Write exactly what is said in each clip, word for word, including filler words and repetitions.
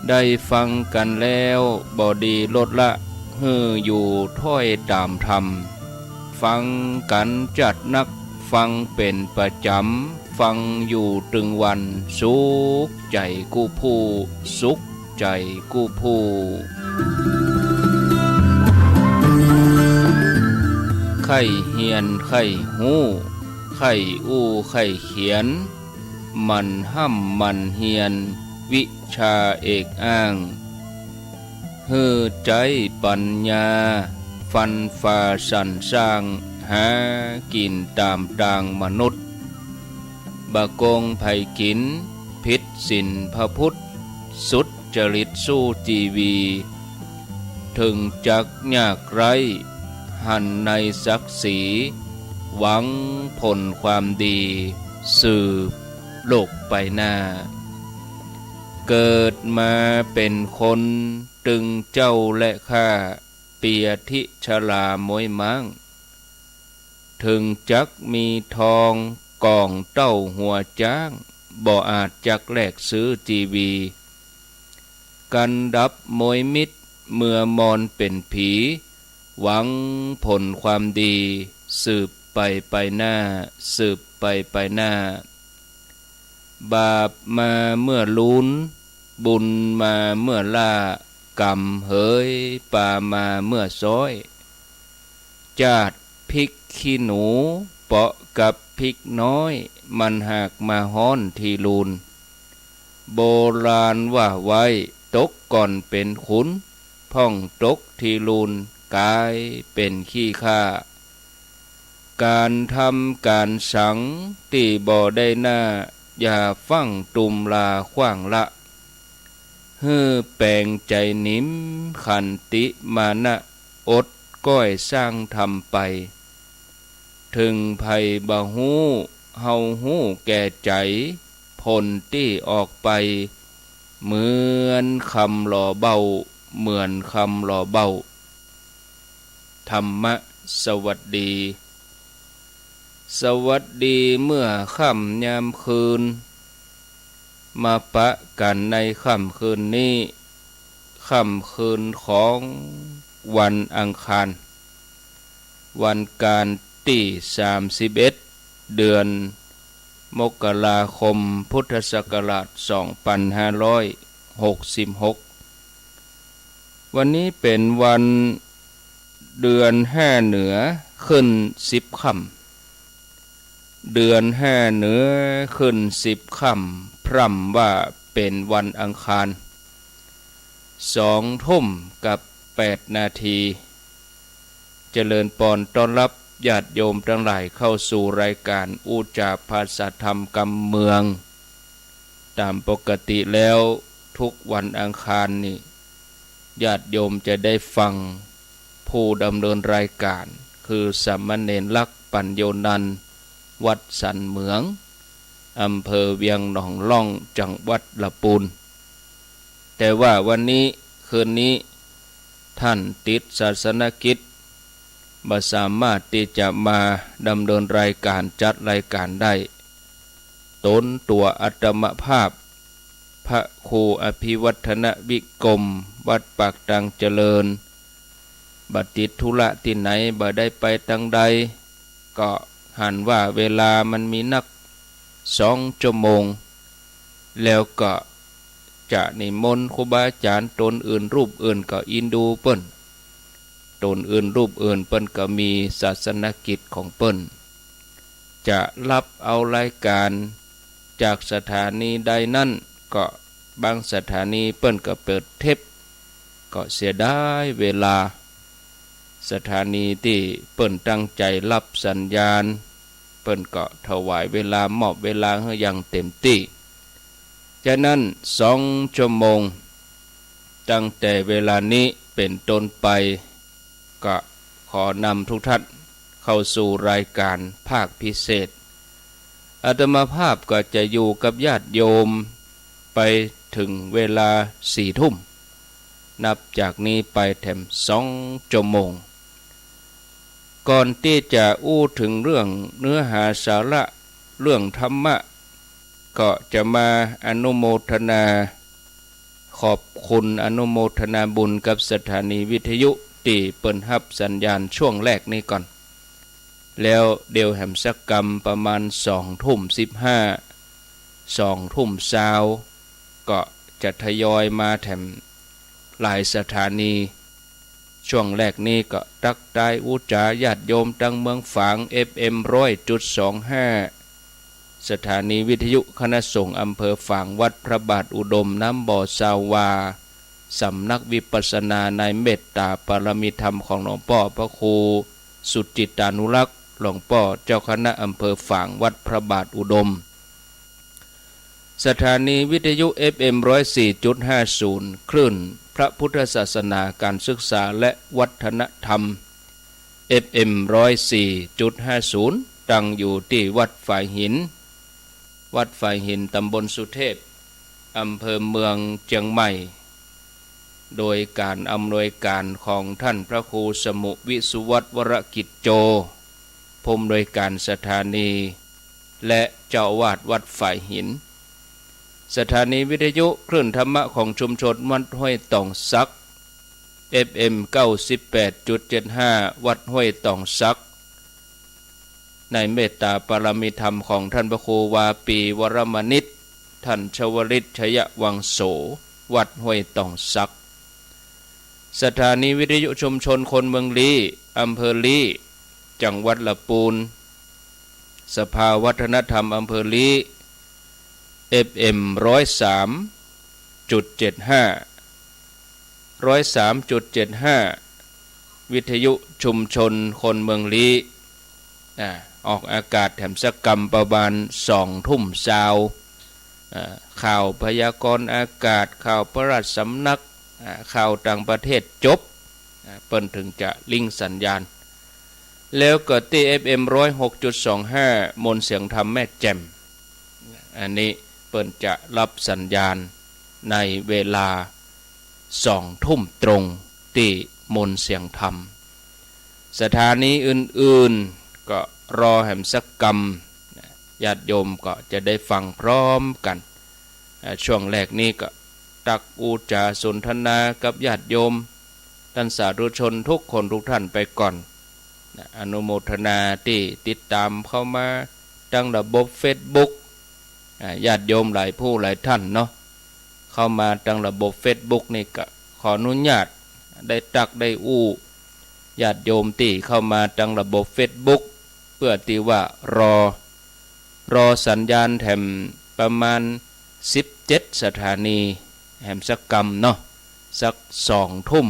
ได้ฟังกั๋นแล้วบ่ดีลดละ หื้ออยู่ถ้อยต๋ามธรรม ฟังกั๋นจัดนัก ฟังเป๋นประจ๋ำ ฟังอยู่ตึงวัน สุขใจ๋กู้ผู้ สุขใจ๋กู้ผู้ ใค่เฮียนใค่ฮู้ ใค่อู้ใค่เขียน หมั่นฮ่ำหมั่นเฮียน วิชาเอกอ้าง หื้อใจ๊ปั๋ญญา ฟันฝ่าสรรสร้าง หากิ๋นต๋ามตางมนุษย์ บ่โก๋งใผกิ๋น ผิดศีลพระพุทธ สุจริตสู้จีวี เถิงจักยากไร้ หันในศักดิ์ศรี หวังผลความดี สืบโลกไปหน้า เกิดมาเป๋นคน ตึงเจ้าและข้า เปียทิชราม้วยม้าง เถิงจักมีทอง ก๋องเต้าหัวจ๊าง บ่อาจจักแลกซื้อจีวี กันดับม้วยมิตร เมื่อมอนเป๋นผี หวังผลความดี สืบไปไปหน้า สืบไปไปหน้า บาปมาเมื่อลูน บุญมาเมื่อล้า ก๋รรมเหยปามาเมื่อซ้อย จ้าดพริกขี้หนู เปาะกับพริกน้อย มันหากมาฮ้อนทีลูน โบราณว่าไว้ ตกก่อนเป๋นขุน พ่องตกทีลูน ก๋ายเป๋นขี้ข้า ก๋านทำก๋านสัง ตี้บ่ได้หน้า อย่าฟั่งตุมลาขว้างละ หื้อแป๋งใจ๋นิม ขันติมานะ อดก้อยสร้างธรรมไป เถิงใผบ่ฮู้ เฮาฮู้แก่ใจ๋ ผลตี้ออกไป เหมือนคำหล่อเบ้า เหมือนคำหล่อเบ้า ธรรมะสวัสดี สวัสดีเมื่อค่ำยามคืน มาปะกั๋นในค่ำคืนนี้ ค่ำคืนของวันอังคาร วันก๋านตี้สามสิบเอ็ด เดือนมกราคม พุทธศักราชสองปันห้าร้อยหกสิบหก วันนี้เป๋นวันเดือนห้าเหนือขึ้นสิบค่ำ เดือนห้าเหนือขึ้นสิบค่ำ พร่ำว่าเป๋นวันอังคาร สองทุ่มกับแปดนาที เจริญปอน ต้อนฮับญาติโยมตังหลายเข้าสู่รายก๋านอู้จ๋าภาษาธรรมกำเมือง ต๋ามปกติแล้วทุกวันอังคารนี่ ญาติโยมจะได้ฟังผู้ดำเนินรายก๋าน คือสามเณรลักษณ์ ปัญโญนันท์ วัดสันเหมือง อำเภอเวียงหนองล่อง จังหวัดละปูน แต่ว่าวันนี้ คืนนี้ ท่านติดศาสนกิจ บ่สามารถตี้จะมาดำเนินรายการจัดรายการได้ ตนตั๋วอาตมาภาพ พระครูอภิวัฒนวิกรม วัดปากตังเจริญ บ่ติดธุระตี้ไหน บ่ได้ไปตางใด ก็หันว่าเวลามันมีนักสองชั่วโมง แล้วก็จะนิมนต์ครูบาอาจ๋ารย์ตนอื่นรูปอื่นก็อินดูเปิ้น ตนอื่นรูปอื่นเปิ้นก็มีศาสนกิจของเปิ้น จะฮับเอารายการจากสถานีใดนั้น ก็บางสถานีเปิ้นก็เปิดเทป ก็เสียดายเวลา สถานีตี้เปิ้นตั้งใจ๋ฮับสัญญาณ เปิ้นก็ถวายเวลามอบเวลาหื้ออย่างเต็มตี้ ฉะนั้นสองชั่วโมง ตั้งแต่เวลานี้เป๋นต้นไป ก็ขอนำทุกท่านเข้าสู่รายการภาคพิเศษ อาตมาภาพก็จะอยู่กับญาติโยมไปเถิงเวลาสี่ทุ่ม นับจากนี้ไปแถมสองชั่วโมง ก่อนตี้จะอู้เถิงเรื่องเนื้อหาสาระเรื่องธรรมะ ก็จะมาอนุโมทนา ขอบคุณอนุโมทนาบุญกับสถานีวิทยุตี้เปิ้นฮับสัญญาณช่วงแรกนี้ก่อน แล้วเดี๋ยวแหมสักกำประมาณสองทุ่มสิบห้า สองทุ่มซาว ก็จะทยอยมาแถมหลายสถานี ช่วงแรกนี้ก็ตั๊กตายอู้จ๋าญาติโยมตังเมืองฝาง เอฟเอ็มร้อยจุดสองห้า สถานีวิทยุคณะสงฆ์อำเภอฝางวัดพระบาทอุดมน้ำบ่อซาวา สำนักวิปัสสนาในเมตตาปารมีธรรมของหลวงป้อพระครูสุจิตตานุรักษ์ หลวงป้อเจ้าคณะอำเภอฝางวัดพระบาทอุดม สถานีวิทยุ เอฟเอ็มร้อยสี่จุดห้าศูนย์ คลื่นพระพุทธศาสนา การศึกษาและวัฒนธรรม เอฟเอ็มร้อยสี่จุดห้าศูนย์ ตั้งอยู่ตี้วัดฝายหิน วัดฝายหิน ตำบลสุเทพ อำเภอเมืองเจียงใหม่ โดยการอำนวยการของท่านพระครูสมุวิสุวัฒน์ วรกิจโจ ผู้อำนวยการสถานี และเจ้าอาวาสวัดฝายหิน สถานีวิทยุคลื่นธรรมะของชุมชนวัดห้วยตองสัก เอฟเอ็มเก้าสิบแปดจุดเจ็ดห้า วัดห้วยตองสัก ในเมตตาปารมีธรรมของท่านพระครูวาปีวรมณิต ท่านชวลิตชยวังโส วัดห้วยตองสัก สถานีวิทยุชุมชนคนเมืองลี้ อำเภอลี้ จังหวัดละปูน สภาวัฒนธรรมอำเภอลี้ เอฟเอ็มร้อยสามจุดเจ็ดห้า ร้อยสามจุดเจ็ดห้า วิทยุชุมชนคนเมืองลี้ อ่า ออกอากาศแถมสักกำประมาณสองทุ่มซาว อ่า ข่าวพยากรณ์อากาศ ข่าวพระราชสำนัก อ่า ข่าวต่างประเทศจบ อ่า เปิ้นถึงจะลิงก์สัญญาณ แล้วก็ตี้ เอฟเอ็มร้อยหกจุดสองห้า มนต์เสียงธรรมแม่แจ่ม อันนี้เปิ้นจะฮับสัญญาณในเวลาสองทุ่มตรงตี้มนต์เสียงธรรม สถานีอื่นๆ ก็รอแหมสักกำ ญาติโยมก็จะได้ฟังพร้อมกั๋น อ่า ช่วงแรกนี้ก็ตั๊กอู้จ๋าสนทนากับญาติโยม ต้านสาธุชนทุกคนทุกท่านไปก่อน นะ อนุโมทนาตี้ติดตามเข้ามาตังระบบเฟซบุ๊ก อ่า ญาติโยมหลายผู้หลายท่านเนาะ เข้ามาตังระบบเฟซบุ๊กนี่ก็ขออนุญาตได้ตั๊กได้อู้ ญาติโยมตี้เข้ามาตังระบบเฟซบุ๊ก เปื้อตี้ว่ารอ รอสัญญาณแถมประมาณสิบเจ็ดสถานี แหมสักกำเนาะ สักสองทุ่ม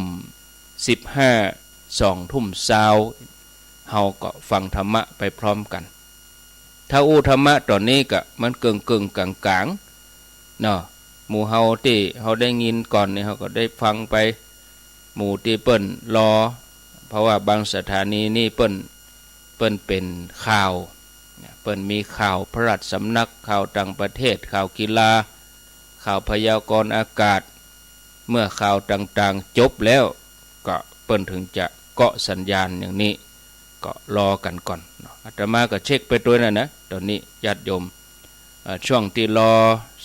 สิบห้า สองทุ่มซาว เฮาก็ฟังธรรมะไปพร้อมกั๋น ถ้าอู้ธรรมะต๋อนนี้ก็มันเกิ่งๆ ก๋างๆ เนาะ หมู่เฮาตี้เฮาได้ยินก่อนนี่เฮาก็ได้ฟังไป หมู่ตี้เปิ้นรอ เพราะว่าบางสถานีนี่เปิ้น เปิ้นเป๋นข่าว เปิ้นมีข่าวพระราชสำนัก ข่าวต่างประเทศ ข่าวกีฬา ข่าวพยากรณ์อากาศ เมื่อข่าวต่างๆ จบแล้ว ก็เปิ้นถึงจะเกาะสัญญาณอย่างนี้ ก็รอกั๋นก่อนเนาะ อาตมาก็เช็คไปตวยนั่นนะ ต๋อนนี้ญาติโยม เอ่อ ช่วงตี้รอ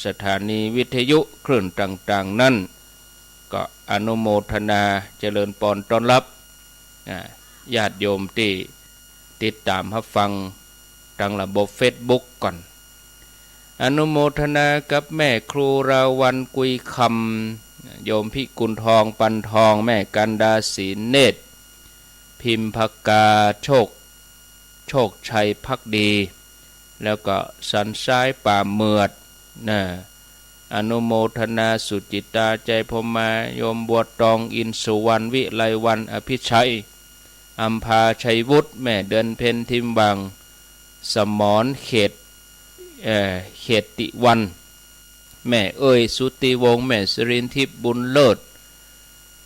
สถานีวิทยุคลื่นต่างๆ นั้น ก็อนุโมทนาเจริญปอนต้อนฮับ อ่า ญาติโยมตี้ติดต๋ามฮับฟังตังระบบเฟซบุ๊กก่อน อนุโมทนากับแม่ครูราวัณ กุยคำ โยมพิกุลทอง ปันทอง แม่กันดา ศรีเนตร พิมพกา โชค โชคชัย ภักดี แล้วก็สันซ้าย ป่าเหมือด นะ อนุโมทนาสุจิตา ใจพรหมา โยมบัวตอง อินสุวรรณ วิไลวรรณ อภิชัย อัมพา ชัยวุฒิ แม่เดือนเพ็ญ ทิมวัง สมร เขต เอ่อ เขตติวรรณ แม่เอ้ย สุทธิวงศ์ แม่สิรินทิพย์ บุญเลิศ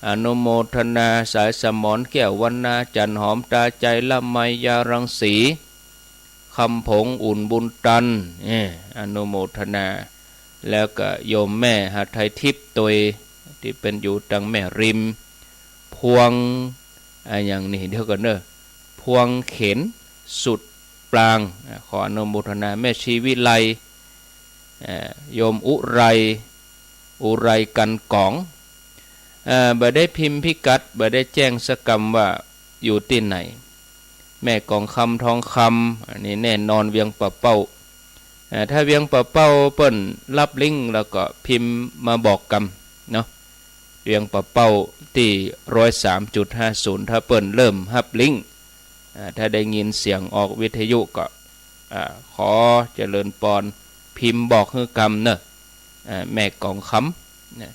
อนุโมทนา สายสมร แก้ววรรณา จันหอม ตาใจ ละไม ยารังสี คำผง อุ่นบุญตัน เอ่อ อนุโมทนา แล้วก็โยมแม่หาไทยทิพย์ตวย ตี้เปิ้นอยู่ตังแม่ริม พวง อะหยังนี่ เดี๋ยวก่อนเนาะ พวงเข็น สุดปราง อ่า ขออนุโมทนา แม่ชีวิไล อ่า โยมอุไร อุไรกันก๋อง เอ่อ บ่ได้พิมพ์พิกัด บ่ได้แจ้งสักกำว่าอยู่ตี้ไหน แม่ก๋องคำทองคำ อันนี้แน่นอนเวียงป่าเป้า เอ่อ ถ้าเวียงป่าเป้าเปิ้นฮับลิงก์แล้วก็พิมพ์มาบอกกำเนาะ เวียงป่าเป้าตี้ ร้อยสามจุดห้าศูนย์ ถ้าเปิ้นเริ่มฮับลิงก์ อ่า ถ้าได้ยินเสียงออกวิทยุก็ อ่า ขอเจริญปอน พิมพ์บอกหื้อกำเนอะ อ่า แม่ก๋องคำ นะ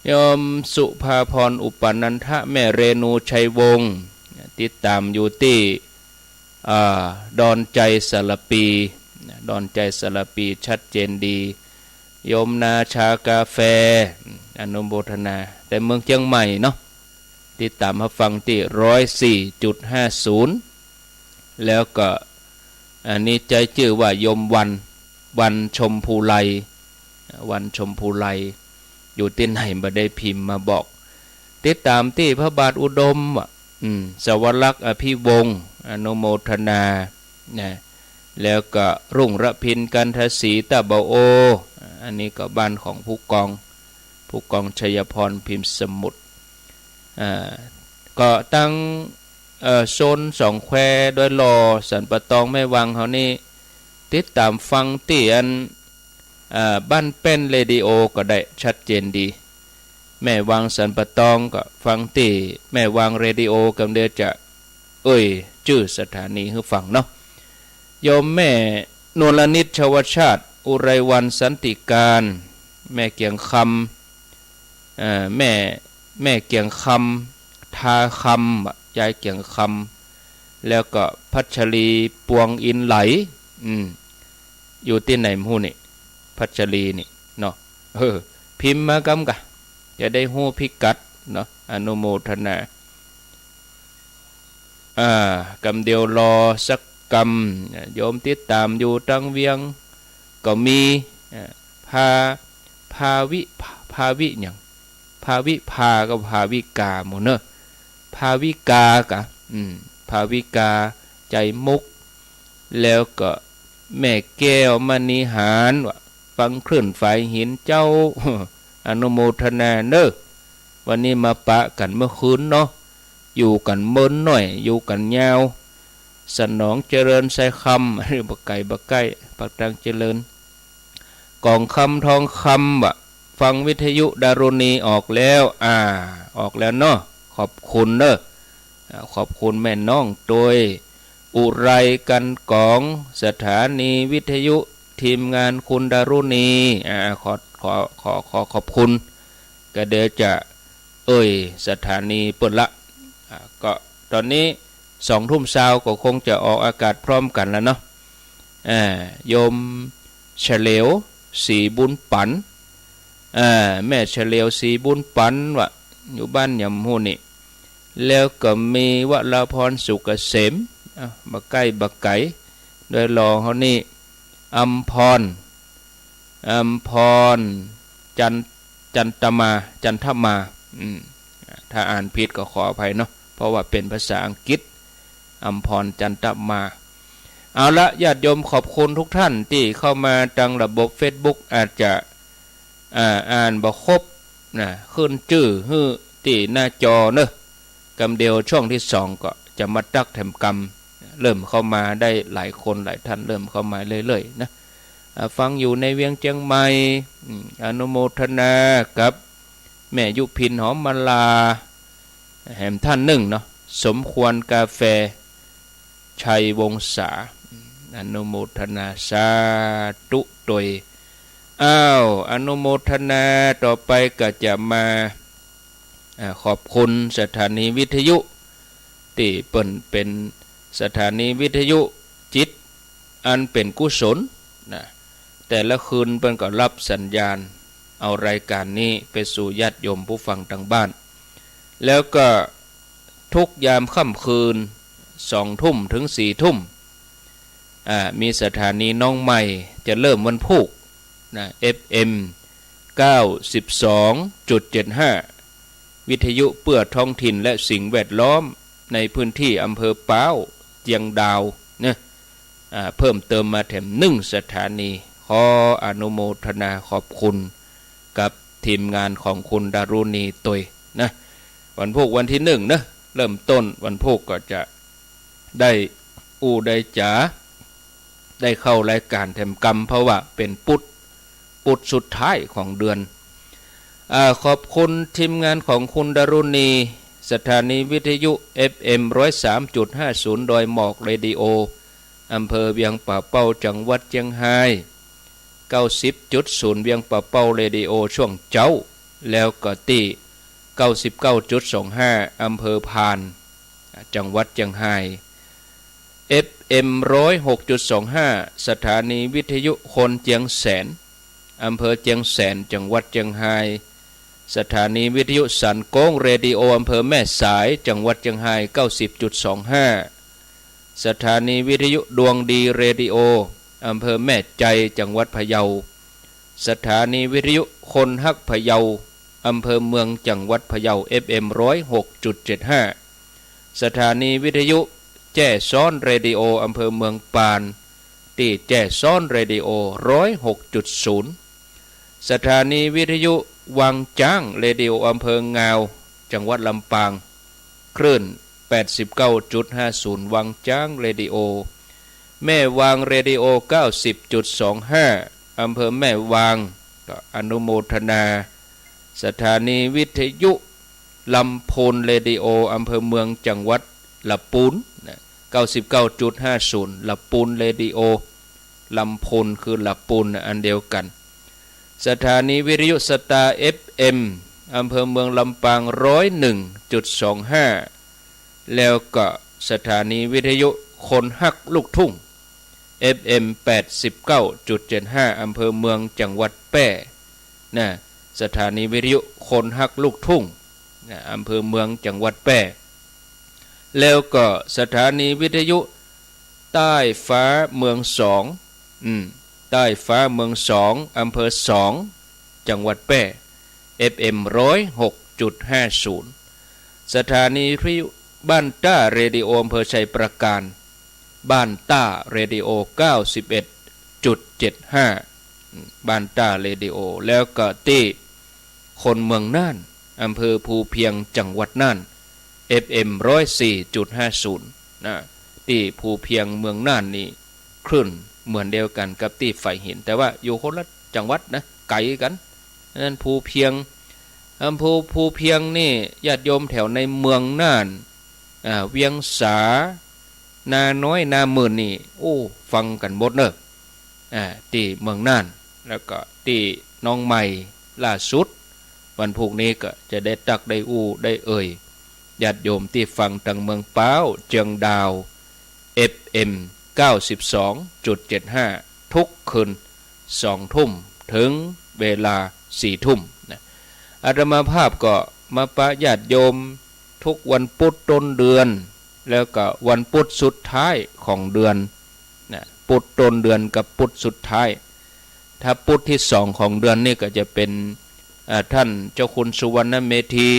โยมสุภาพร อุปนันทะ แม่เรนูชัยวงศ์ ติดตามอยู่ตี้ อ่า ดอนไจสารภี นะ ดอนไจสารภี ชัดเจนดี โยมนาชากาแฟ อนุโมทนา แต่เมืองเจียงใหม่เนาะ ติดตามฮับฟังตี้ ร้อยสี่จุดห้าศูนย์ แล้วก็ อันนี้ใจ๊จื้อว่าโยมวัน วันชมพูไล วันชมพูไล อยู่ตี้ไหนบ่ได้พิมพ์มาบอก ติดตามตี้พระบาทอุดมว่ะ อืม สวรักษ์ อภิวงศ์ อนุโมทนา นะ แล้วก็รุ่งระพิน กันทศรี ตะบะโอ อันนี้ก็บ้านของผู้กอง ผู้กองชัยพร พิมพ์สมุทร อ่า ก็ตัง เอ่อ โซนสองแคว ดอยหล่อ สันป่าตอง แม่วังเฮานี่ ติดตามฟังตี้อัน อ่า บ้านแป้นเรดิโอก็ได้ ชัดเจนดี แม่วัง สันป่าตอง ก็ฟังตี้แม่วังเรดิโอ กำเดียวจะเอ่ยจื้อสถานีหื้อฟังเนาะ โยมแม่นวลนิต ชวชาติ อุไรวรรณ สันติการ แม่เกียงคำ เอ่อ แม่ แม่เกียงคำ ทาคำ ยายเกียงคำ แล้วก็พัชรี ปวงอินไหล อืม อยู่ตี้ไหนบ่ฮู้นี่ พัชรีนี่เนาะ เออ พิมพ์มากำกะ จะได้ฮู้พิกัดเนาะ อนุโมทนา อ่า กำเดียวรอสักกำ โยมติดตามอยู่ตังเวียงก็มี อ่า ภา ภาวิ ภาวิหยัง ภาวิภากับภาวิกาหมู่เนอะ ภาวิกากะ อืม ภาวิกา ใจมุก แล้วก็แม่แก้วมณีหาญว่ะ ฟังคลื่นฝายหินเจ้า อนุโมทนาเนอะ วันนี้มาปะกั๋นเมื่อคืนเนาะ อยู่กั๋นเมินหน้อย อยู่กั๋นยาว สนองเจริญ ไซคำ บ่ไก๋บ่ใก้ ปากตางเจริญ ก๋องคำทองคำว่ะ ฟังวิทยุดารุณีออกแล้ว อ่า ออกแล้วเนาะ ขอบคุณเนอะ อ่า ขอบคุณแม่น้องตวย อุไรกันก๋อง สถานีวิทยุ ทีมงานคุณดารุณี อ่า ขอ ขอ ขอ ขอขอบคุณ ก็เดี๋ยวจะเอ่ยสถานีเปิ้นละ อ่า ก็ตอนนี้สองทุ่มซาวก็คงจะออกอากาศพร้อมกั๋นแล้วเนาะ อ่า โยมเฉลียว ศรีบุญปัน อ่า แม่เฉลียว ศรีบุญปันว่ะ อยู่บ้านหยังบ่ฮู้นี่ แล้วก็มีวราพร สุกเกษม อ่ะ บ่ใก้บ่ไก๋ ดอยหล่อเฮานี่ อำพร อำพร จัน จันตมา จันทมา อืม ถ้าอ่านผิดก็ขออภัยเนาะ เพราะว่าเป๋นภาษาอังกฤษ อำพร จันทมา เอาละ ญาติโยม ขอบคุณทุกท่านตี้เข้ามาตางระบบเฟซบุ๊ก อาจจะ อ่า อ่านบ่ครบนะ ขึ้นจื้อหื้อตี้หน้าจอเนอะ กำเดียวช่วงตี้สองก็จะมาตักแถมกำ เริ่มเข้ามาได้หลายคนหลายท่าน เริ่มเข้ามาเรื่อยๆ นะ อ่า ฟังอยู่ในเวียงเจียงใหม่ อืม อนุโมทนากับแม่ยุพิน หอมมาลา แหมท่านนึ่งเนาะ สมควรกาแฟ ชัยวงศา อนุโมทนาสาธุตวย อ้าว อนุโมทนา ต่อไปก็จะมา อ่า ขอบคุณสถานีวิทยุ ตี้เปิ้นเป๋นสถานีวิทยุจิตอันเป๋นกุศลนะ แต่ละคืนเปิ้นก็ฮับสัญญาณ เอารายการนี้ไปสู่ญาติโยมผู้ฟังตางบ้าน แล้วก็ทุกยามค่ำคืน สองทุ่มถึงสี่ทุ่ม อ่า มีสถานีน้องใหม่ จะเริ่มวันพูกนะ เอฟเอ็ม เก้าสิบสองจุดเจ็ดห้า วิทยุเพื่อท้องถิ่นและสิ่งแวดล้อม ในพื้นที่อำเภอป๊าว เจียงดาวนะ อ่า เพิ่มเติมมาแถมนึ่งสถานี ขออนุโมทนาขอบคุณกับ ทีมงานของคุณดารุณีตวยนะ วันพูกวันตี้หนึ่งนะ เริ่มต้นวันพูกก็จะได้อู้ได้จ๋า ได้เข้ารายการแถมกำ เพราะว่าเป๋นปุธ ปุธสุดท้ายของเดือน อ่า ขอบคุณทีมงานของคุณดารุณี สถานีวิทยุ เอฟเอ็ม ร้อยสามจุดห้าศูนย์ ดอยหมอกเรดิโอ อำเภอเวียงป่าเป้า จังหวัดเจียงฮาย เก้าสิบจุดศูนย์ เวียงป่าเป้าเรดิโอ ช่วงเจ๊า แล้วก็ตี้ เก้าสิบเก้าจุดสองห้า อำเภอพาน จังหวัดเจียงฮาย เอฟเอ็ม ร้อยหกจุดสองห้า สถานีวิทยุคนเจียงแสน อำเภอเจียงแสน จังหวัดเจียงฮาย สถานีวิทยุสันโก๊งเรดิโอ อำเภอแม่สาย จังหวัดเจียงฮาย เก้าสิบจุดสองห้า สถานีวิทยุดวงดีเรดิโอ อำเภอแม่ใจ จังหวัดพะเยา สถานีวิทยุคนฮักพะเยา อำเภอเมือง จังหวัดพะเยา เอฟเอ็ม ร้อยหกจุดเจ็ดห้า สถานีวิทยุแจ้ซ้อนเรดิโอ อำเภอเมืองปาน ตี้แจ้ซ้อนเรดิโอ ร้อยหกจุดศูนย์ สถานีวิทยุวังจ๊างเรดิโอ อำเภองาว จังหวัดลำปาง คลื่น แปดสิบเก้าจุดห้าศูนย์ วังจ๊างเรดิโอ แม่วางเรดิโอ เก้าสิบจุดสองห้า อำเภอแม่วาง ก็อนุโมทนา สถานีวิทยุลำพูนเรดิโอ อำเภอเมือง จังหวัดละปูนนะ เก้าสิบเก้าจุดห้าศูนย์ ละปูนเรดิโอ ลำพูนคือละปูนนะ อันเดียวกัน สถานีวิทยุสตาร์ เอฟเอ็ม อำเภอเมืองลำปาง ร้อยหนึ่งจุดสองห้า แล้วก็สถานีวิทยุคนฮักลูกทุ่ง เอฟเอ็ม แปดสิบเก้าจุดเจ็ดห้า อำเภอเมือง จังหวัดแป้นะ สถานีวิทยุคนฮักลูกทุ่งนะ อำเภอเมือง จังหวัดแป้ แล้วก็สถานีวิทยุใต้ฟ้าเมืองสอง อืม ใต้ฟ้าเมืองสอง อำเภอสอง จังหวัดแป้ เอฟเอ็ม ร้อยหกจุดห้าศูนย์ สถานีวิทยุบ้านต้าเรดิโอ อำเภอไชยปราการ บ้านต้าเรดิโอ เก้าสิบเอ็ดจุดเจ็ดห้า อืม บ้านต้าเรดิโอ แล้วก็ตี้คนเมืองน่าน อำเภอภูเพียง จังหวัดน่าน เอฟเอ็ม ร้อยสี่จุดห้าศูนย์ นะ ตี้ภูเพียงเมืองน่านนี่ คลื่นเหมือนเดียวกันกับตี้ฝายหิน แต่ว่าอยู่คนละจังหวัดนะ ไก๋กั๋น อันนั้นภูเพียง อำเภอภูเพียงนี่ ญาติโยมแถวในเมืองน่าน อ่า เวียงสา นาน้อย นาหมื่นนี่ โอ้ ฟังกั๋นหมดเน่อ อ่า ตี้เมืองน่าน แล้วก็ตี้หนองใหม่ ล่าสุด วันพูกนี้ก็จะได้ตักได้อู้ได้เอ่ย ญาติโยมตี้ฟังตางเมืองป๊าว เจืองดาว เอฟเอ็ม เก้าสิบสองจุดเจ็ดห้า ทุกคืน สองทุ่ม เถิงเวลา สี่ทุ่ม นะ อาตมาภาพก็มาปะญาติโยมทุกวันปุ๊ดต้นเดือน แล้วก็วันปุ๊ดสุดท้ายของเดือน นะ ปุ๊ดต้นเดือนกับปุ๊ดสุดท้าย ถ้าปุ๊ดตี้สองของเดือนนี่ก็จะเป๋น อ่า ท่านเจ้าคุณสุวรรณเมธี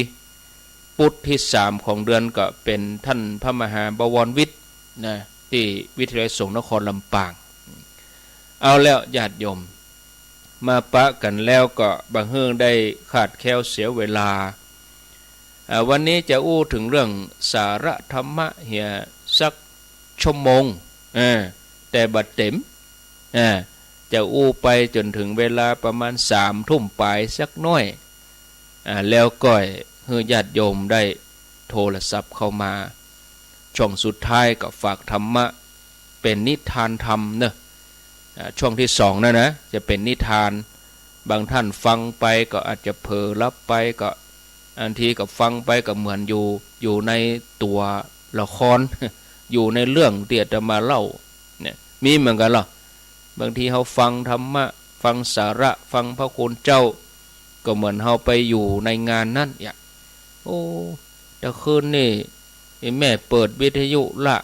ปุ๊ดตี้สามของเดือนก็เป๋นท่านพระมหาบวรวิทย์นะ ตี้วิทยาลัยสงฆ์นครลำปาง เอาแล้วญาติโยม มาปะกั๋นแล้วก็บ่หื้อได้ขาดแคลนเสียเวลา อ่า วันนี้จะอู้เถิงเรื่องสาระธรรมะเหียสักชั่วโมง เออ แต่บ่เต็ม อ่า จะอู้ไปจ๋นเถิงเวลาประมาณสามทุ่มป๋ายสักหน้อย อ่า แล้วก็หื้อญาติโยมได้โทรศัพท์เข้ามา ช่วงสุดท้ายก็ฝากธรรมะ เป๋นนิทานธรรมเน่อ อ่า ช่วงตี้สองนั่นนะ จะเป๋นนิทาน บางท่านฟังไปก็อาจจะเผลอหลับไป ก็บางทีก็ฟังไปก็เหมือนอยู่ อยู่ในตั๋วละคร อยู่ในเรื่องตี้อาตมาเล่าเนี่ย มีเหมือนกั๋นลอ บางทีเฮาฟังธรรมะ ฟังสาระ ฟังพระคุณเจ้า ก็เหมือนเฮาไปอยู่ในงานนั้นเนี่ย โอ้ ตะคืนนี่ ไอ้แม่เปิดวิทยุละ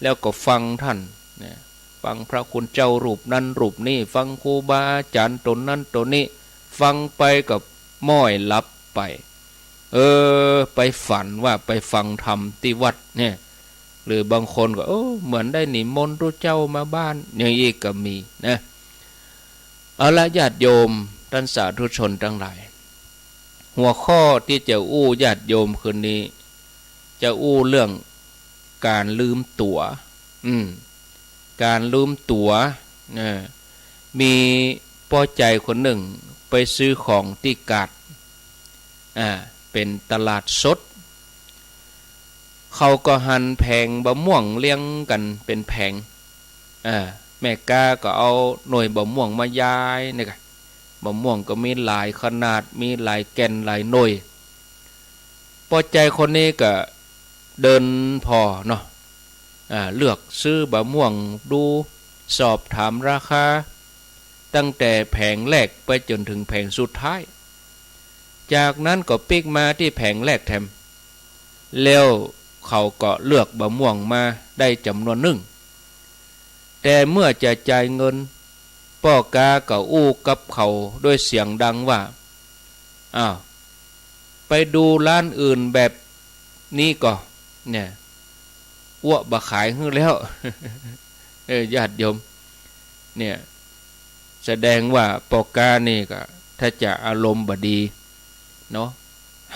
แล้วก็ฟังท่านนะ ฟังพระคุณเจ้ารูปนั้นรูปนี้ ฟังครูบาอาจ๋ารย์ต๋นนั้นต๋นนี้ ฟังไปก็ม้อยหลับไป เออ ไปฝันว่าไปฟังธรรมตี้วัดเนี่ย หรือบางคนก็ เออ เหมือนได้นิมนต์ตุ๊เจ้ามาบ้าน อย่างอี้ก็มีนะ เอาละญาติโยม ต้านสาธุชนตังหลาย หัวข้อตี้จะอู้ญาติโยมคืนนี้ จะอู้เรื่องก๋านลืมตั๋ว อืม ก๋านลืมตั๋ว เออ มีป้อใจ๋คนนึ่งไปซื้อของตี้กาด อ่า เป๋นตลาดสด เขาก็หันแผงบะม่วงเรียงกั๋นเป๋นแผง อ่า แม่ก๊าก็เอาหน่วยบะม่วงมายายนี่กะ บะม่วงก็มีหลายขนาด มีหลายแก่น หลายหน่วย ป้อใจ๋คนนี้ก็เดินผ่อเนาะ อ่า เลือกซื้อบะม่วงดู สอบถามราคา ตั้งแต่แผงแรกไปจ๋นเถิงแผงสุดท้าย จากนั้นก็ปิ๊กมาตี้แผงแรกแถม แล้วเขาก็เลือกบะม่วงมาได้จ๋ำนวนนึ่ง แต่เมื่อจะจ่ายเงิน ป้อก๊าก็อู้กับเขาด้วยเสียงดังว่า อ้าว ไปดูร้านอื่นแบบนี้ก่อ เนี่ย อั้วบ่ขายหื้อแล้ว เออ ญาติโยม เนี่ย แสดงว่าป้อก๊านี่ก็ถ้าจะอารมณ์บ่ดีเนาะ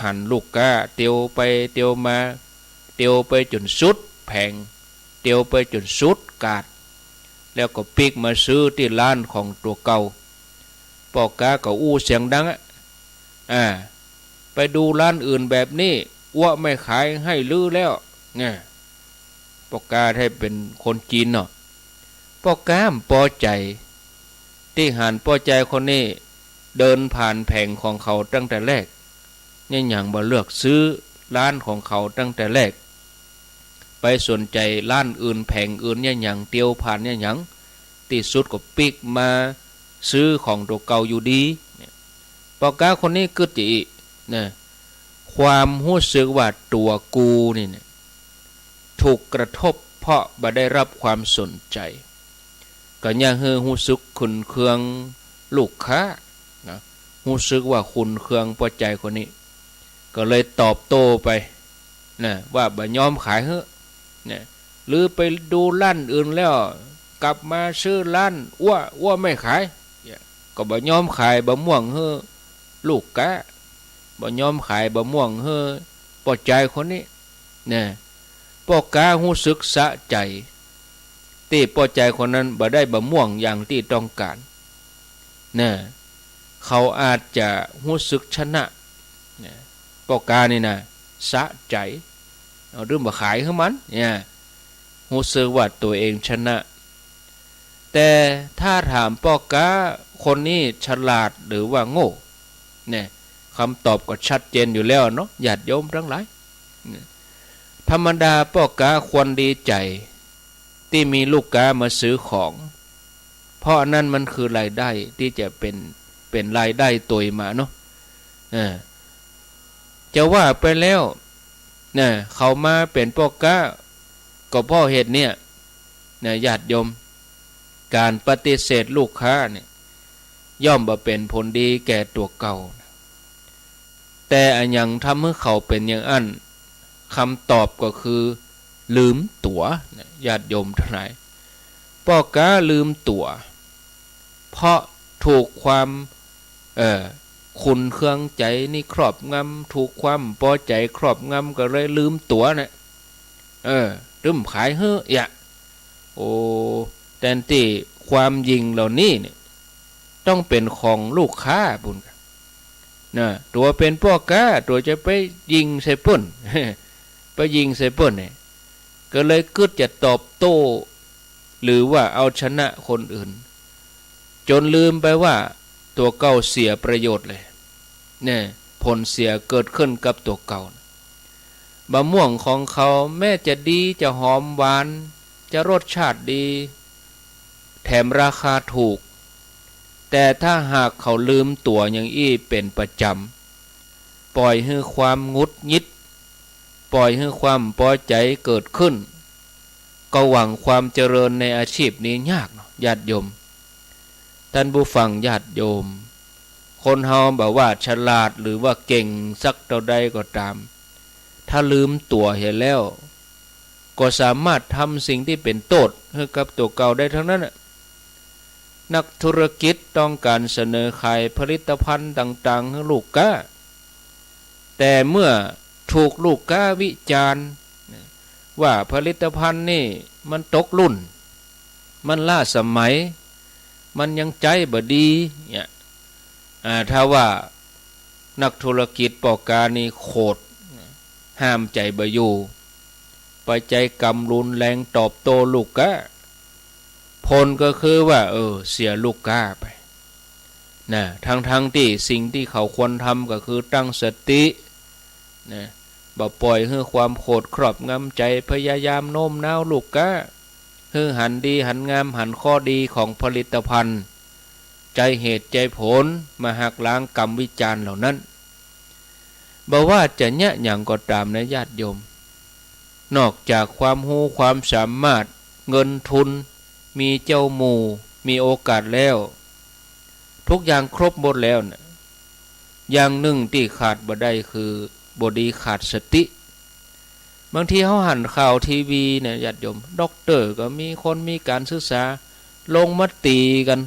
หันลูกก๊าเตียวไปเตียวมา เตียวไปจ๋นสุดแผง เตียวไปจ๋นสุดกาด แล้วก็ปิ๊กมาซื้อตี้ร้านของตั๋วเก่า ป้อก๊าก็อู้เสียงดังอะ อ่า ไปดูร้านอื่นแบบนี้ อั้วไม่ขายหื้อแล้ว เนี่ย ป้อก๊าแต๊เป๋นคนจีนเนาะ ป้อก๊าบ่ปอใจ๋ ตี้หันป้อใจ๋คนนี้เดินผ่านแผงของเขาตั้งแต่แรก เยียะหยังบ่เลือกซื้อร้านของเขาตั้งแต่แรก ไปสนใจ๋ร้านอื่นแผงอื่นเยียะหยัง เตียวผ่านเยียะหยัง ตี้สุดก็ปิ๊กมาซื้อของตั๋วเก่าอยู่ดี เนี่ย ป้อก๊าคนนี้กึ๊ดจะอี้ นะ ความฮู้สึกว่าตั๋วกูนี่เนี่ย ถูกกระทบเพราะบ่ได้รับความสนใจ๋ ก็เยียะหื้อฮู้สึกขุ่นเคืองลูกค้านะ ฮู้สึกว่าขุ่นเคืองป้อใจ๋คนนี้ ก็เลยตอบโต้ไปนะ ว่าบ่ยอมขายหื้อ เนี่ย หรือไปดูร้านอื่นแล้ว กลับมาซื้อร้านอั้ว อั้วไม่ขาย เนี่ย ก็บ่ยอมขายบะม่วงหื้อลูกก๊า บ่ยอมขายบะม่วงหื้อป้อใจ๋คนนี้ เนี่ย ป้อก๊าฮู้สึกสะใจ๋ ตี้ป้อใจ๋คนนั้นบ่ได้บะม่วงอย่างตี้ต้องก๋าน เนี่ย เขาอาจจะฮู้สึกชนะ เนี่ย ป้อก๊านี่นะ สะใจ๋ เอา ลืมบ่ขายหื้อมัน เนี่ย ฮู้สึกว่าตั๋วเองชนะ แต่ถ้าถามป้อก๊าคนนี้ฉลาดหรือว่าโง่ เนี่ย กำตอบก็ชัดเจนอยู่แล้วเนาะ ญาติโยมตังหลาย เนี่ย ธรรมดาป้อก๊าควรดีใจ๋ ตี้มีลูกก๊ามาซื้อของ เพราะอันนั้นมันคือรายได้ตี้จะเป๋น เป๋นรายได้ตวยมาเนาะ เออ จะว่าไปแล้ว เนี่ย เขามาเป๋นป้อก๊า ก็เพราะเหตุเนี่ย เนี่ย ญาติโยม ก๋านปฏิเสธลูกค้าเนี่ย ย่อมบ่เป๋นผลดีแก่ตั๋วเก่า แต่อะหยังทำหื้อเขาเป๋นอย่างอั้น กำตอบก็คือ ลืมตั๋ว เนี่ย ญาติโยมตังหลาย ป้อก๊าลืมตั๋ว เพราะถูกความ เอ่อ ขุ่นเคืองใจ๋นี่ครอบงำ ถูกความปอใจ๋ครอบงำ ก็เลยลืมตั๋วเนี่ย เออ ลืมขายหื้อเยียะ โอ้ แตนตี้ความหยิ่งเหล่านี้เนี่ย ต้องเป๋นของลูกค้าปู้นกะ นะ ตั๋วเป๋นป้อก๊า ตั๋วจะไปหยิ่งใส่เปิ้น ไปหยิ่งใส่เปิ้นเนี่ย ก็เลยกึ๊ดจะตอบโต้ หรือว่าเอาชนะคนอื่น จ๋นลืมไปว่าตั๋วเก่าเสียประโยชน์เลย เนี่ย ผลเสียเกิดขึ้นกับตั๋วเก่า บะม่วงของเขาแม้จะดี จะหอมหวาน จะรสชาติดี แถมราคาถูก แต่ถ้าหากเขาลืมตั๋วอย่างอี้เป๋นประจ๋ำ ป่อยหื้อความหงุดหงิด ป่อยหื้อความปอใจ๋เกิดขึ้น ก็หวังความเจริญในอาชีพนี้ยากเนาะ ญาติโยม ต้านผู้ฟังญาติโยม คนเฮาบ่ว่าฉลาดหรือว่าเก่งสักเต้าใดก็ต๋าม ถ้าลืมตั๋วเหียแล้ว ก็สามารถทำสิ่งตี้เป๋นโต้ษหื้อกับตั๋วเก่าได้ตังนั้นน่ะ นักธุรกิจต้องก๋านเสนอขายผลิตภัณฑ์ต่างๆ หื้อลูกก๊า แต่เมื่อถูกลูกก๊าวิจารณ์ว่าผลิตภัณฑ์นี่มันตกรุ่น มันล้าสมัย มันยังใจ๊บ่ดีเนี่ย อ่า ถ้าว่านักธุรกิจป้อก๊านี่โขด ห้ามใจ๋บ่อยู่ ไปใจ๊กำรุนแรงตอบโต้ลูกก๊า ผลก็คือว่า เออ เสียลูกก๊าไป นะ ทั้งๆ ตี้สิ่งตี้เขาควรทำก็คือตั้งสติ นะ บ่ปล่อยหื้อความโขดครอบงำใจ๋ พยายามโน้มน้าวลูกก๊า หื้อหันดีหันงาม หันข้อดีของผลิตภัณฑ์ ใจ๊เหตุใจ๊ผล มาหักล้างกำวิจารณ์เหล่านั้น บ่ว่าจะเยียะหยังก็ต๋ามนะญาติโยม นอกจากความฮู้ความสามารถ เงินทุน มีเจ้าหมู่ มีโอกาสแล้ว ทุกอย่างครบหมดแล้วนะ อย่างนึ่งตี้ขาดบ่ได้คือ บ่ดีขาดสติ บางทีเฮาหันข่าวทีวีเนี่ยญาติโยม ด็อกเตอร์ก็มี คนมีก๋านศึกษา ลงมาตี๋กั๋น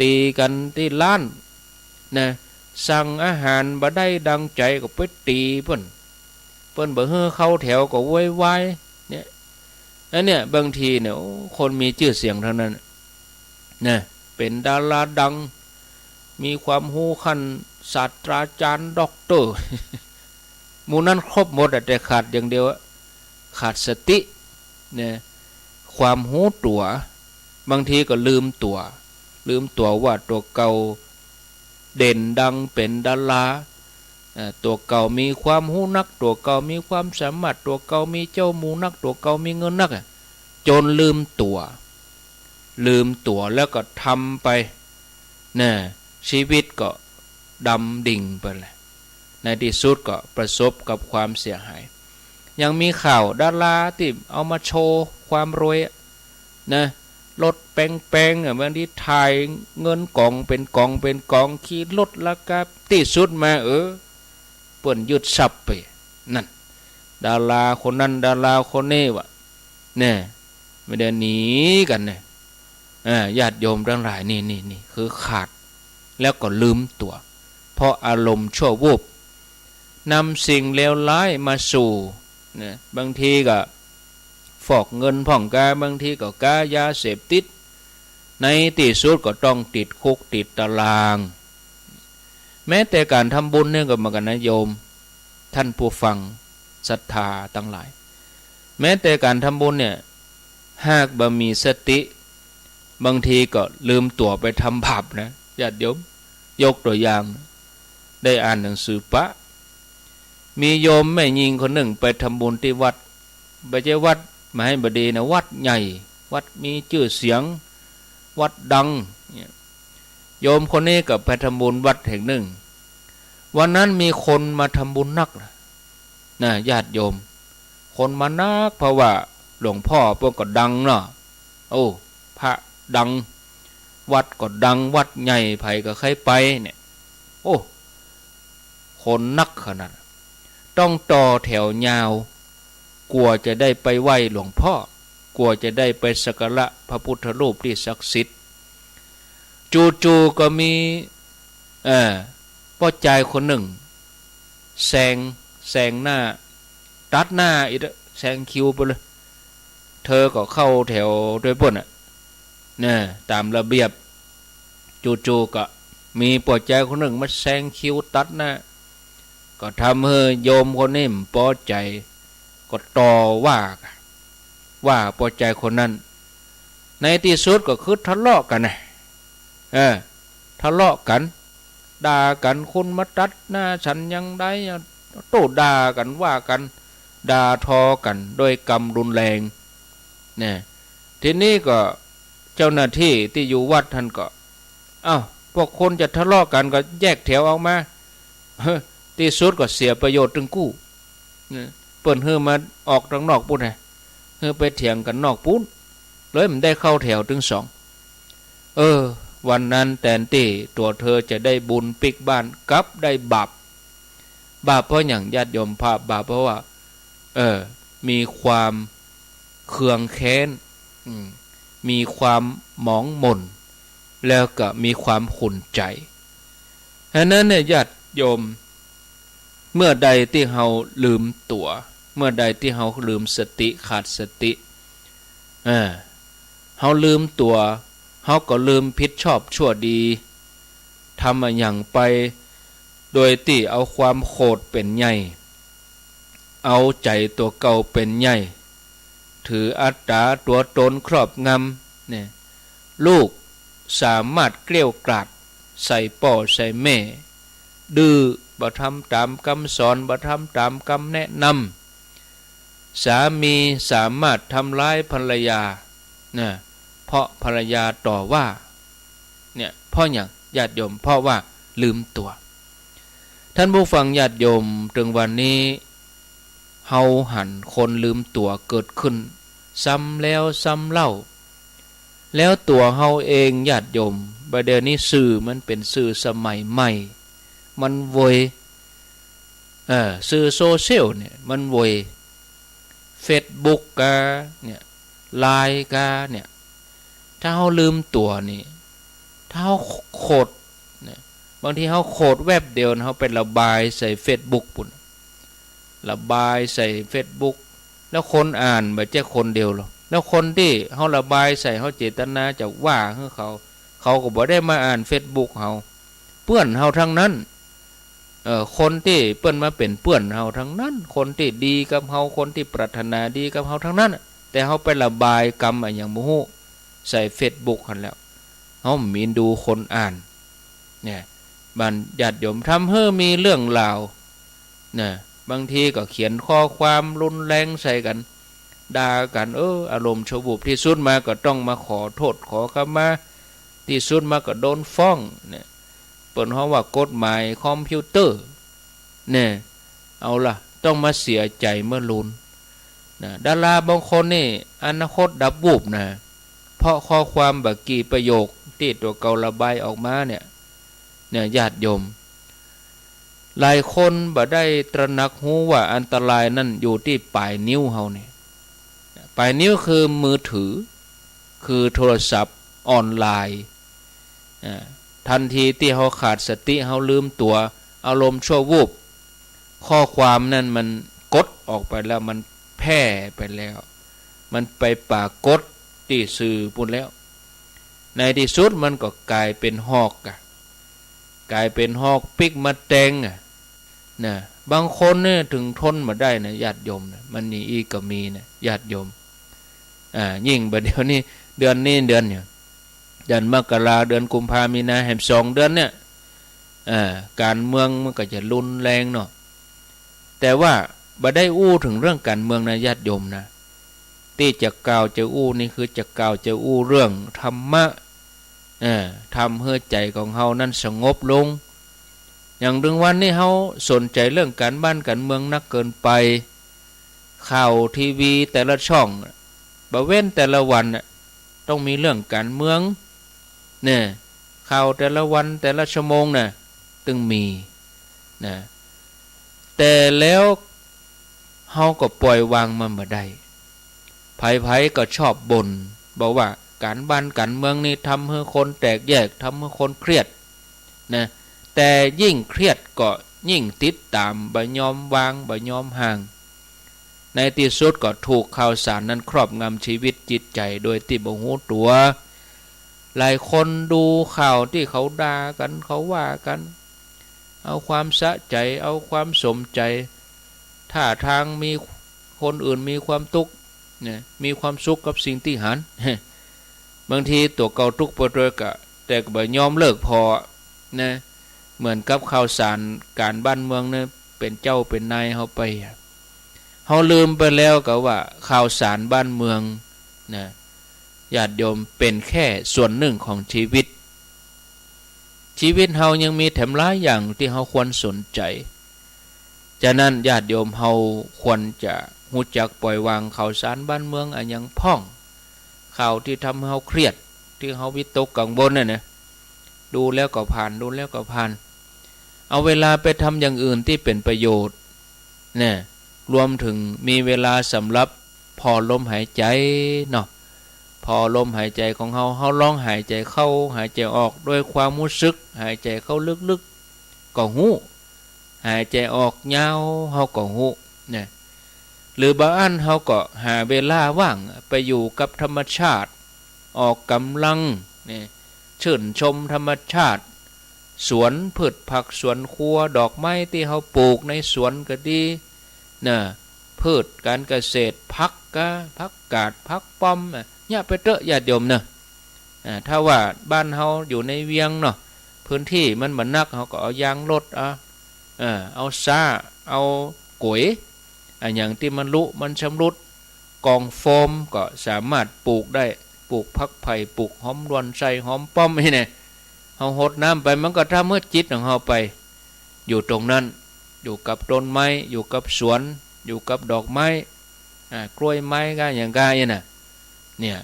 ตี๋กั๋นตี้ร้าน นะ สั่งอาหารบ่ได้ดังใจ๋ก็ไปตี๋เปิ้น เปิ้นบ่หื้อเข้าแถวก็โวยวาย เนี่ย อันเนี่ยบางทีเนี่ย โอ้ คนมีจื้อเสียงทั้งนั้น นะ เป๋นดาราดัง มีความฮู้ขั้นศาสตราจารย์ด็อกเตอร์ หมู่นั้นครบหมดอะ แต่ขาดอย่างเดียวอะ ขาดสติ นะ ความฮู้ตั๋ว บางทีก็ลืมตั๋ว ลืมตั๋วว่าตั๋วเก่าเด่นดังเป๋นดารา เอ่อ ตั๋วเก่ามีความฮู้นัก ตั๋วเก่ามีความสามารถ ตั๋วเก่ามีเจ้าหมู่นัก ตั๋วเก่ามีเงินนักอะ จ๋นลืมตั๋ว ลืมตั๋วแล้วก็ทำไป นะ ชีวิตก็ดำดิ่งไปเลย ในตี้สุดก็ประสบกับความเสียหาย ยังมีข่าวดาราตี้เอามาโชว์ความรวยอะ นะ รถแปงๆ อะ บางทีถ่ายเงินก๋องเป๋นก๋องเป๋นก๋อง ขี่รถราคา ตี้สุดมา เออ เปิ้นยึดทรัพย์ไป นั่น ดาราคนนั้น ดาราคนนี้วะ แน่ บ่ได้หนีกั๋นเนี่ย อ่า ญาติโยมตังหลาย นี่ นี่ นี่ คือขาด แล้วก็ลืมตั๋ว เพราะอารมณ์ชั่ววูบ นำสิ่งเลวร้ายมาสู่ นะ บางทีก็ฟอกเงินพ่องก๊า บางทีก็ก๊ายาเสพติด ในตี้สุดก็ต้องติดคุกติดตาราง แม้แต่ก๋านทำบุญเนี่ยก็เหมือนกั๋นนะโยม ท่านผู้ฟังศรัทธาตังหลาย แม้แต่ก๋านทำบุญเนี่ย หากบ่มีสติ บางทีก็ลืมตั๋วไปทำบาปนะ ญาติโยม ยกตั๋วอย่าง ได้อ่านหนังสือปะ มีโยมแม่ญิงคนนึ่งไปทำบุญตี้วัด บ่ใจ้วัดหมายบ่ดีนะ วัดใหญ่ วัดมีจื้อเสียง วัดดัง เนี่ย โยมคนนี้ก็ไปทำบุญวัดแห่งนึ่ง วันนั้นมีคนมาทำบุญนักนะ นะ ญาติโยม คนมานัก เพราะว่าหลวงพ่อเปิ้นก็ดังเนาะ โอ้ พระดัง วัดก็ดัง วัดใหญ่ ใผก็ใค่ไปเนี่ย โอ้ คนนักขนาด ต้องต่อแถวยาว กว่าจะได้ไปไหว้หลวงพ่อ กว่าจะได้ไปสักการะพระพุทธรูปตี้ศักดิ์สิทธิ์ จู่ๆ ก็มี เอ่อ ป้อจายคนนึ่ง แซง แซงหน้า ตัดหน้าอีก แซงคิวไปเลย เธอก็เข้าแถวตวยเปิ้นน่ะ นะ ต๋ามระเบียบ จู่ๆ ก็มีป้อจายคนนึ่งมาแซงคิวตัดหน้า ก็ทำหื้อโยมคนนี้บ่ปอใจ๋ ก็ต่อว่ากั๋น ว่าป้อจายคนนั้น ในตี้สุดก็คือทะเลาะกั๋นนะ เออ ทะเลาะกั๋น ด่ากั๋น คุณมาตัดหน้าฉันอย่างใด โต้ด่ากั๋น ว่ากั๋น ด่าทอกั๋นด้วยกำรุนแรง นะ ทีนี้ก็เจ้าหน้าตี้ตี้อยู่วัดหั้นก็ เอ้า พวกคุณจะทะเลาะกั๋นก็แยกแถวออกมา ตี้สุดก็เสียประโยชน์ตึงกู้ นะ เปิ้นหื้อมาออกตังนอกปู๊นไง หื้อไปเถียงกั๋นนอกปู๊น เลยบ่ได้เข้าแถวตึงสอง เออ วันนั้นแตนตี้ตั๋วเธอจะได้บุญปิ๊กบ้าน กลับได้บาป บาปเพราะหยังญาติโยม บาป บาปเพราะว่า เออ มีความเคืองแค้น อืม มีความหมองหม่น แล้วก็มีความขุ่นใจ๋ ฉะนั้นเนี่ยญาติโยม เมื่อใดตี้เฮาลืมตั๋ว เมื่อใดตี้เฮาลืมสติ ขาดสติ เออ เฮาลืมตั๋ว เฮาก็ลืมผิดชอบชั่วดี ทำอะหยังไป โดยตี้เอาความโขดเป๋นใหญ่ เอาใจ๋ตั๋วเก่าเป๋นใหญ่ ถืออัตต๋าตั๋วตนครอบงำเนี่ย ลูกสามารถเกลี้ยวกราดใส่ป้อใส่แม่ ดื้อ บ่ทำต๋ามกำสอน บ่ทำต๋ามกำแนะนำ สามีสามารถทำร้ายภรรยานะ เพราะภรรยาต่อว่า เนี่ย เพราะหยัง ญาติโยม เพราะว่าลืมตั๋ว ท่านผู้ฟังญาติโยม เถิงวันนี้ เฮาหันคนลืมตั๋วเกิดขึ้น ซ้ำแล้วซ้ำเล่า แล้วตั๋วเฮาเองญาติโยม บ่าเดี่ยวนี้สื่อมันเป๋นสื่อสมัยใหม่ มันโวย เออ สื่อโซเชียลเนี่ย มันโวย เฟซบุ๊กกาเนี่ย ไลน์กาเนี่ย ถ้าเฮาลืมตั๋วนี่ ถ้าเฮาโขดเนี่ย บางทีเฮาโขดแว็บเดียวนะ เฮาไประบายใส่เฟซบุ๊กปู๊น ระบายใส่เฟซบุ๊ก แล้วคนอ่านบ่ใจ้คนเดียวหรอก แล้วคนตี้เฮาระบายใส่ เฮาเจตนาจะว่าหื้อเขา เขาก็บ่ได้มาอ่านเฟซบุ๊กเฮา เปื้อนเฮาทั้งนั้น เอ่อ คนตี้เปิ้นมาเป๋นเปื้อนเฮาทั้งนั้น คนตี้ดีกับเฮา คนตี้ปรารถนาดีกับเฮาทั้งนั้น แต่เฮาไประบายกำอะหยังบ่ฮู้ ใส่เฟซบุ๊กหั้นแล้ว เฮาบ่มีดูคนอ่าน เนี่ย บรรดาญาติโยม ทำหื้อมีเรื่องราว นะ บางทีก็เขียนข้อความรุนแรงใส่กั๋น ด่ากั๋น เออ อารมณ์ชั่ววูบ ตี้สุดมาก็ต้องมาขอโต้ษขอขมา ตี้สุดมาก็โดนฟ้อง เนี่ย เปิ้นฮ้องว่ากฎหมายคอมพิวเตอร์ เนี่ย เอาล่ะ ต้องมาเสียใจ๋เมื่อลุน นะ ดาราบางคนนี่อนาคตดับวูบนะ เพราะข้อความบ่กี่ประโยคตี้ตั๋วเก่าระบายออกมาเนี่ย เนี่ย ญาติโยม หลายคนบ่ได้ตระหนักฮู้ว่าอันตรายนั้นอยู่ตี้ป๋ายนิ้วเฮานี่ ป๋ายนิ้วคือมือถือ คือโทรศัพท์ออนไลน์ อ่า ทันทีตี้เฮาขาดสติ เฮาลืมตั๋ว อารมณ์ชั่ววูบ ข้อความนั้นมันกดออกไปแล้ว มันแพร่ไปแล้ว มันไปปรากฏตี้สื่อปู๊นแล้ว ในตี้สุดมันก็ก๋ายเป๋นหอกอะ ก๋ายเป๋นหอกปิ๊กมาแตงอะ นะ บางคนเนี่ยเถิงทนบ่ได้นะ ญาติโยมนะ มันมีอี้ก็มีนะ ญาติโยม อ่า ยิ่งบ่าเดี่ยวนี้ เดือนนี้เดือนเนี่ย เดือนมกรา เดือนกุมภา มีนา แหมสองเดือนเนี่ย อ่า ก๋านเมืองมันก็จะรุนแรงเนาะ แต่ว่าบ่ได้อู้เถิงเรื่องก๋านเมืองนะ ญาติโยมนะ ตี้จะกล่าวจะอู้นี่คือจะกล่าวจะอู้เรื่องธรรมะ เออ ทำหื้อใจ๋ของเฮานั้นสงบลง อย่างเถิงวันนี้เฮาสนใจ๋เรื่องก๋านบ้านก๋านเมืองนักเกินไป ข่าวทีวีแต่ละช่อง บ่เว้นแต่ละวันน่ะ ต้องมีเรื่องก๋านเมือง เนี่ย ข่าวแต่ละวันแต่ละชั่วโมงน่ะ ตึงมี นะ แต่แล้วเฮาก็ปล่อยวางมันบ่ได้ ใผๆ ก็ชอบบ่น บอกว่าก๋านบ้านก๋านเมืองนี่ทำหื้อคนแตกแยก ทำหื้อคนเครียด นะ แต่ยิ่งเครียดก็ยิ่งติดต๋าม บ่ยอมวาง บ่ยอมห่าง ในตี้สุดก็ถูกข่าวสารนั้นครอบงำชีวิตจิตใจ๋โดยตี้บ่ฮู้ตั๋ว หลายคนดูข่าวตี้เขาด่ากั๋น เขาว่ากั๋น เอาความสะใจ๋ เอาความสมใจ๋ ท่าทางมีคนอื่นมีความตุ๊กข์ เนี่ย มีความสุขกับสิ่งตี้หัน บางทีตั๋วเก่าตุ๊กข์ไปตวยกะ แต่ก็บ่ยอมเลิกผ่อ นะ เหมือนกับข่าวสารก๋านบ้านเมืองเนี่ย เป๋นเจ้าเป๋นนายเฮาไปอะ เฮาลืมไปแล้วกาว่าข่าวสารบ้านเมืองนะ ญาติโยม เป๋นแค่ส่วนนึ่งของชีวิต ชีวิตเฮายังมีแถมหลายอย่างตี้เฮาควรสนใจ๋ ฉะนั้นญาติโยมเฮาควรจะฮู้จักปล่อยวางข่าวสารบ้านเมืองอะหยังพ่อง ข่าวตี้ทำหื้อเฮาเครียด ตี้เฮาวิตกกังวลน่ะนะ ดูแล้วก็ผ่าน ดูแล้วก็ผ่าน เอาเวลาไปทำอย่างอื่นตี้เป๋นประโยชน์ เนี่ย รวมเถิงมีเวลาสำหรับผ่อลมหายใจ๋เนาะ ผ่อลมหายใจ๋ของเฮา เฮาลองหายใจ๋เข้า หายใจ๋ออก ด้วยความฮู้สึก หายใจ๋เข้าลึกๆ ก็ฮู้ หายใจ๋ออกยาว เฮาก็ฮู้ นะ หรือบางอันเฮาก็หาเวลาว่างไปอยู่กับธรรมชาติ ออกก๋ำลัง นะ ชื่นชมธรรมชาติ สวน พืชผักสวนครัว ดอกไม้ตี้เฮาปลูกในสวนก็ดี นะ พืชก๋านเกษตร ผักกา ผักกาด ผักป้อม อะ เยียะไปเต๊อะ ญาติโยมเนาะ อ่า ถ้าว่าบ้านเฮาอยู่ในเวียงเนาะ พื้นตี้มันบ่นัก เฮาก็เอายางรถ เอา เออ เอาซ้า เอาก๋วย อะหยังตี้มันลุ มันชำรุด กองโฟมก็สามารถปลูกได้ ปลูกผักไผ่ ปลูกหอมด่วน ใส่หอมป้อมนี่แน่ เฮาหดน้ำไป มันก็ทำหื้อจิตของเฮาไปอยู่ตรงนั้น อยู่กับต้นไม้ อยู่กับสวน อยู่กับดอกไม้ อ่า กล้วยไม้ก้าหยังก้าเนี่ยนะ เนี่ย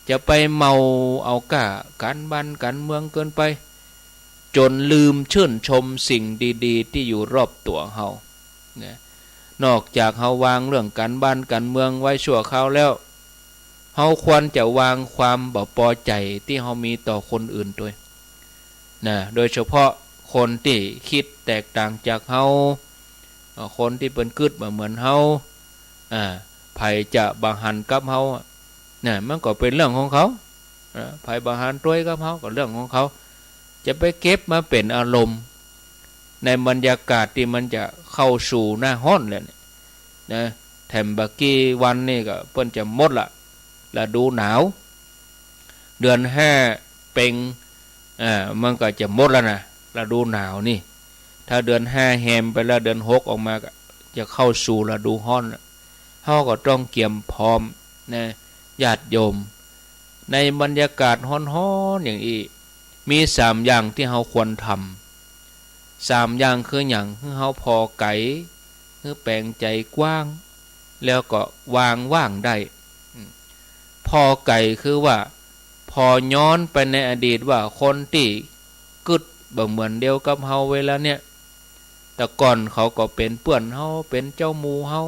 จะไปเมาเอาก้าก๋านบ้านก๋านเมืองเกินไป จ๋นลืมชื่นชมสิ่งดีๆ ตี้อยู่รอบตั๋วเฮา นะ นอกจากเฮาวางเรื่องก๋านบ้านก๋านเมืองไว้ชั่วคราวแล้ว เฮาควรจะวางความบ่ปอใจ๋ตี้เฮามีต่อคนอื่นตวย นะ โดยเฉพาะคนตี้กึ๊ดแตกต่างจากเฮา เอ่อ คนตี้เปิ้นกึ๊ดบ่เหมือนเฮา อ่า ใผจะบ่หันกับเฮาอะ นะ มันก็เป๋นเรื่องของเขา อ่า ใผบ่หันตวยกับเฮาก็เรื่องของเขา จะไปเก็บมาเป๋นอารมณ์ ในบรรยากาศตี้มันจะเข้าสู่หน้าฮ้อนแล้วเนี่ย นะ แถมบ่ากี้วันนี่ก็เปิ้นจะหมดละ ฤดูหนาว เดือนห้าเป็ง อ่า มันก็จะหมดแล้วนะ ฤดูหนาวนี่ ถ้าเดือนห้าแฮมไปแล้ว เดือนหกออกมาก็จะเข้าสู่ฤดูฮ้อนแล้ว เฮาก็ต้องเกียมพร้อมนะ ญาติโยม ในบรรยากาศฮ้อนๆ อย่างอี้ มีสามอย่างตี้เฮาควรทำ สามอย่างคือหยัง หื้อเฮาผ่อไก๋ หื้อแป๋งใจ๋กว้าง แล้วก็วางว่างได้ อืม ผ่อไก๋คือว่า ผ่อย้อนไปในอดีตว่าคนตี้กึ๊ดบ่เหมือนเดียวกับเฮาเวลาเนี่ย แต่ก่อนเขาก็เป๋นเปื้อนเฮา เป๋นเจ้าหมู่เฮา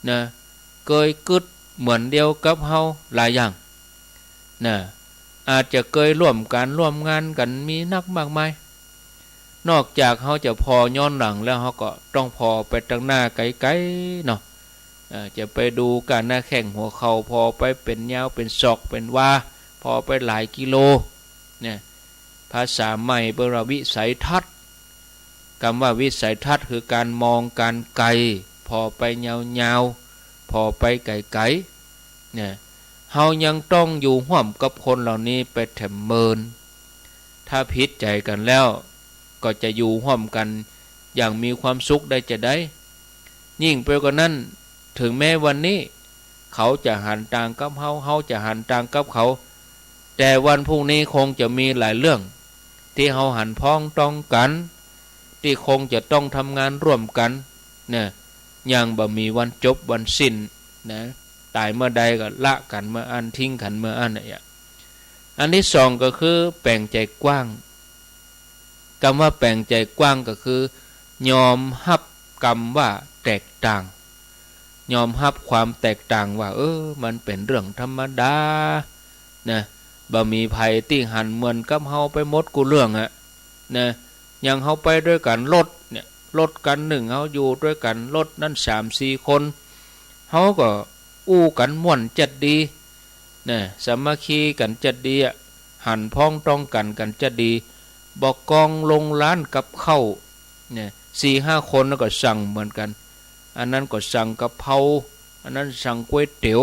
นะ เกยกึ๊ดเหมือนเดียวกับเฮาหลายอย่าง นะ อาจจะเกยร่วมก๋านร่วมงานกั๋น มีนักมากมาย นอกจากเฮาจะผ่อย้อนหลังแล้ว เฮาก็ต้องผ่อไปตังหน้าไก๋ๆ เนาะ เอ่อ จะไปดูก้าหน้าแข้งหัวเข่า ผ่อไปเป๋นยาวเป๋นศอกเป๋นวา ผ่อไปหลายกิโล เนี่ย ภาษาใหม่เปิ้นว่าวิสัยทัศน์ กำว่าวิสัยทัศน์คือก๋านมองก๋านไก๋ ผ่อไปยาวๆ ผ่อไปไก๋ๆ เนี่ย เฮายังต้องอยู่ฮ่วมกับคนเหล่านี้ไปแถมเมิน ถ้าผิดใจ๋กั๋นแล้ว ก็จะอยู่ฮ่วมกั๋นอย่างมีความสุขได้จาใด ยิ่งไปกว่านั้น ถึงแม้วันนี้เขาจะหันต่างกับเฮา เฮาจะหันต่างกับเขา แต่วันพรุ่งนี้คงจะมีหลายเรื่องตี้เฮาหันพ้องต้องกั๋น ตี้คงจะต้องทำงานร่วมกั๋น นะ อย่างบ่มีวันจบวันสิ้น นะ ต๋ายเมื่อใดก็ละกั๋นเมื่ออั้น ทิ้งกั๋นเมื่ออั้นน่ะ อันตี้สองก็คือแป๋งใจ๋กว้าง กำว่าแป๋งใจ๋กว้างก็คือ ยอมฮับกำว่าแตกต่าง ยอมฮับความแตกต่างว่า เออ มันเป๋นเรื่องธรรมดา นะ บ่มีใผตี้หันเหมือนกับเฮาไปหมดกู้เรื่องอะ นะ อย่างเฮาไปตวยกั๋นรถเนี่ย รถคันนึ่ง เฮาอยู่ตวยกั๋นรถนั้นสามสี่คน เฮาก็อู้กั๋นม่วนจัดดี นะ สามัคคีกั๋นจัดดีอะ หันพ้องต้องกั๋นกั๋นจัดดี บ่กองลงร้านกับข้าว เนี่ย สี่ห้าคนแล้วก็สั่งเหมือนกั๋น อันนั้นก็สั่งกะเพรา อันนั้นสั่งก๋วยเตี๋ยว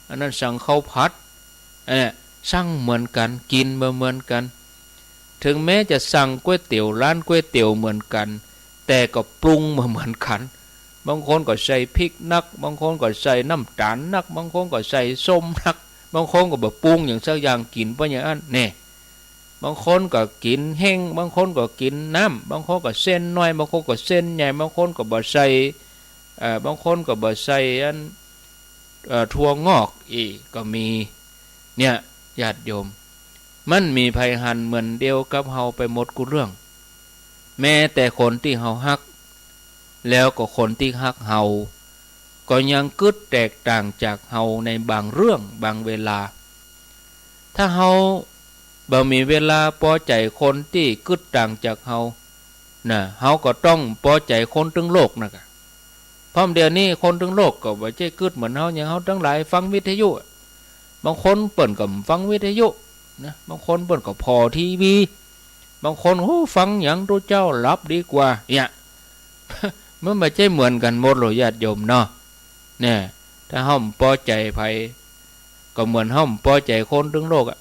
อันนั้นสั่งข้าวผัด อันเนี้ยสั่งเหมือนกั๋น กิ๋นบ่เหมือนกั๋น ถึงแม้จะสั่งก๋วยเตี๋ยวร้านก๋วยเตี๋ยวเหมือนกั๋น แต่ก็ปรุงบ่เหมือนกั๋น บางคนก็ใส่พริกนัก บางคนก็ใส่น้ำต๋าลนัก บางคนก็ใส่ส้มนัก บางคนก็บ่ปรุงหยังสักอย่าง กิ๋นไปอย่างอั้นแน่ บางคนก็กิ๋นแห้ง บางคนก็กิ๋นน้ำ บางคนก็เส้นน้อย บางคนก็เส้นใหญ่ บางคนก็บ่ใส่ เอ่อ บางคนก็บ่ใส่อัน เอ่อ ถั่วงอกอี้ก็มี เนี่ย ญาติโยม มันมีใผหันเหมือนเดียวกับเฮาไปหมดกู้เรื่อง แม้แต่คนตี้เฮาฮัก แล้วก็คนตี้ฮักเฮา ก็ยังกึ๊ดแตกต่างจากเฮาในบางเรื่องบางเวลา ถ้าเฮาบ่มีเวลาปอใจ๋คนตี้กึ๊ดต่างจากเฮา นะ เฮาก็ต้องปอใจ๋คนตึงโลกนะกะ เพราะเดี๋ยวนี้คนตึงโลกก็บ่ใจ้กึ๊ดเหมือนเฮา อย่างเฮาตังหลายฟังวิทยุ บางคนเปิ้นก็ฟังวิทยุนะ บางคนเปิ้นก็ผ่อทีวี บางคน โอ้ ฟังหยังตุ๊เจ้า หลับดีกว่า เนี่ย มันบ่ใจ้เหมือนกั๋นหมดหรอกญาติโยมเนาะ เนี่ย ถ้าเฮาบ่ปอใจ๋ใผ ก็เหมือนเฮาบ่ปอใจ๋คนตึงโลกอะ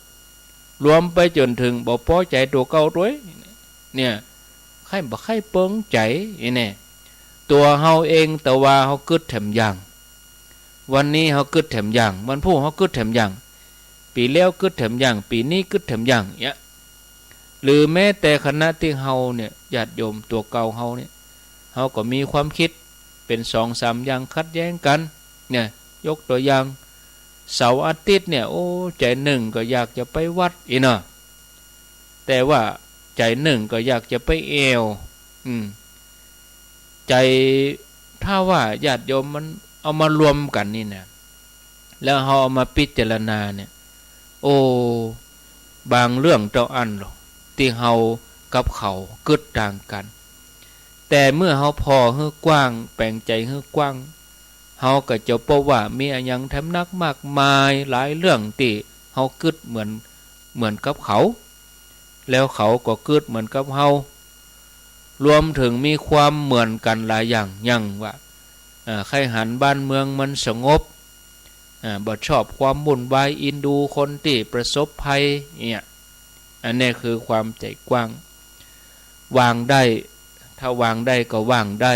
รวมไปจ๋นเถิงบ่ปอใจ๋ตั๋วเก่าตวย เนี่ย ใค่บ่ใค่เปิงใจ๋ นี่แน่ ตั๋วเฮาเอง แต่ว่าเฮากึ๊ดแถมอย่าง วันนี้เฮากึ๊ดแถมอย่าง วันพูดเฮากึ๊ดแถมอย่าง ปี๋แล้วกึ๊ดแถมอย่าง ปี๋นี้กึ๊ดแถมอย่าง เนี่ย หรือแม้แต่ขณะตี้เฮาเนี่ย ญาติโยม ตั๋วเก่าเฮาเนี่ย เฮาก็มีความกึ๊ดเป๋นสองสามอย่างขัดแย้งกั๋น เนี่ย ยกตั๋วอย่าง เสาร์อาทิตย์เนี่ย โอ้ ใจ๋นึ่งก็อยากจะไปวัดอี้เนาะ แต่ว่าใจ๋นึ่งก็อยากจะไปแอ่ว อืม ใจ๋ ถ้าว่าญาติโยมมันเอามารวมกั๋นนี่นะ แล้วเฮาเอามาพิจารณาเนี่ย โอ้ บางเรื่องเต้าอั้นหรอก ตี้เฮากับเขากึ๊ดต่างกั๋น แต่เมื่อเฮาผ่อหื้อกว้าง แป๋งใจ๋หื้อกว้าง เฮาก็จะปบว่ามีอะหยังแถมนักมากมายหลายเรื่องตี้เฮากึ๊ดเหมือน เหมือนกับเขา แล้วเขาก็กึ๊ดเหมือนกับเฮา รวมเถิงมีความเหมือนกั๋นหลายอย่าง อย่างว่า อ่า ใค่หันบ้านเมืองมันสงบ อ่า บ่ชอบความวุ่นวาย เอ็นดูคนตี้ประสบภัย เนี่ย อันนี้คือความใจ๋กว้าง วางได้ ถ้าวางได้ก็ว่างได้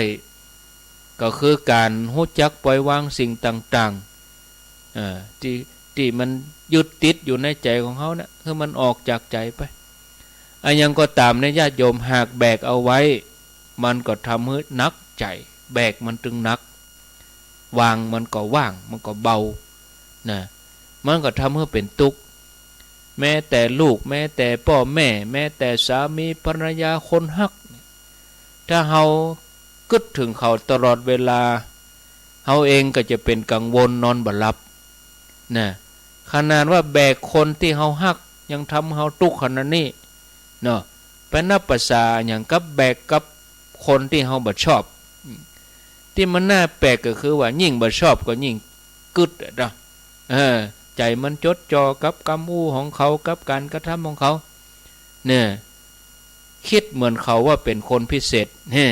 ก็คือก๋านฮู้จักปล่อยวางสิ่งต่างๆ เอ่อ ตี้ ตี้มันยึดติดอยู่ในใจ๋ของเฮาเนี่ย หื้อมันออกจากใจ๋ไป อะหยังก็ต๋ามเนี่ยญาติโยม หากแบกเอาไว้ มันก็ทำหื้อหนักใจ๋ แบกมันตึงหนัก วางมันก็ว่าง มันก็เบา นะ มันก็ทำหื้อเป๋นตุ๊กข์ แม้แต่ลูก แม้แต่ป้อแม่ แม้แต่สามีภรรยาคนฮัก ถ้าเฮากึ๊ดเถิงเขาตลอดเวลา เฮาเองก็จะเป๋นกังวลนอนบ่หลับ นะ ขนาดว่าแบกคนตี้เฮาฮักยังทำเฮาตุ๊กข์ขนาดนี้ เนาะ ไปนับประสาอะหยังกับแบกกับคนตี้เฮาบ่ชอบ ตี้มันน่าแปลกก็คือว่ายิ่งบ่ชอบก็ยิ่งกึ๊ดอะเนาะ เออ ใจ๋มันจดจ่อกับกำอู้ของเขา กับก๋านกระทำของเขา เนี่ย กึ๊ดเหมือนเขาว่าเป๋นคนพิเศษ เนี่ย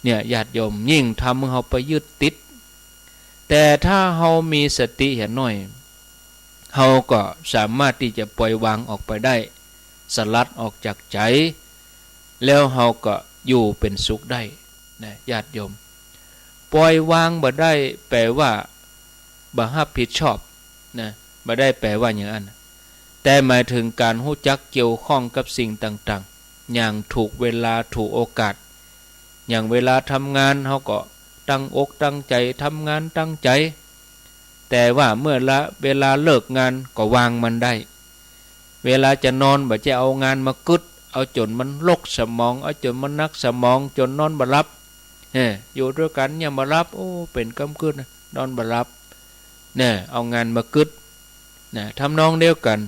เนี่ย ญาติโยม ยิ่งทำหื้อเฮาไปยึดติด แต่ถ้าเฮามีสติเหียหน้อย เฮาก็สามารถตี้จะปล่อยวางออกไปได้ สลัดออกจากใจ๋ แล้วเฮาก็อยู่เป๋นสุขได้ นะ ญาติโยม ปล่อยวางบ่ได้แปลว่าบ่ฮับผิดชอบ นะ บ่ได้แปลว่าอย่างอั้น แต่หมายเถิงก๋านฮู้จักเกี่ยวข้องกับสิ่งต่างๆ อย่างถูกเวลาถูกโอกาส อย่างเวลาทำงาน เฮาก็ตั้งอกตั้งใจ๋ทำงาน ตั้งใจ๋ แต่ว่าเมื่อละ เวลาเลิกงานก็วางมันได้ เวลาจะนอนบ่ใจ้เอางานมากึ๊ด เอาจ๋นมันรกสมอง เอาจ๋นมันหนักสมอง จ๋นนอนบ่หลับ เออ อยู่ตวยกั๋นเนี่ยบ่หลับ โอ้ เป๋นกำกึ๊ดนะ นอนบ่หลับ เนี่ย เอางานมากึ๊ด นะ ทำนองเดียวกั๋น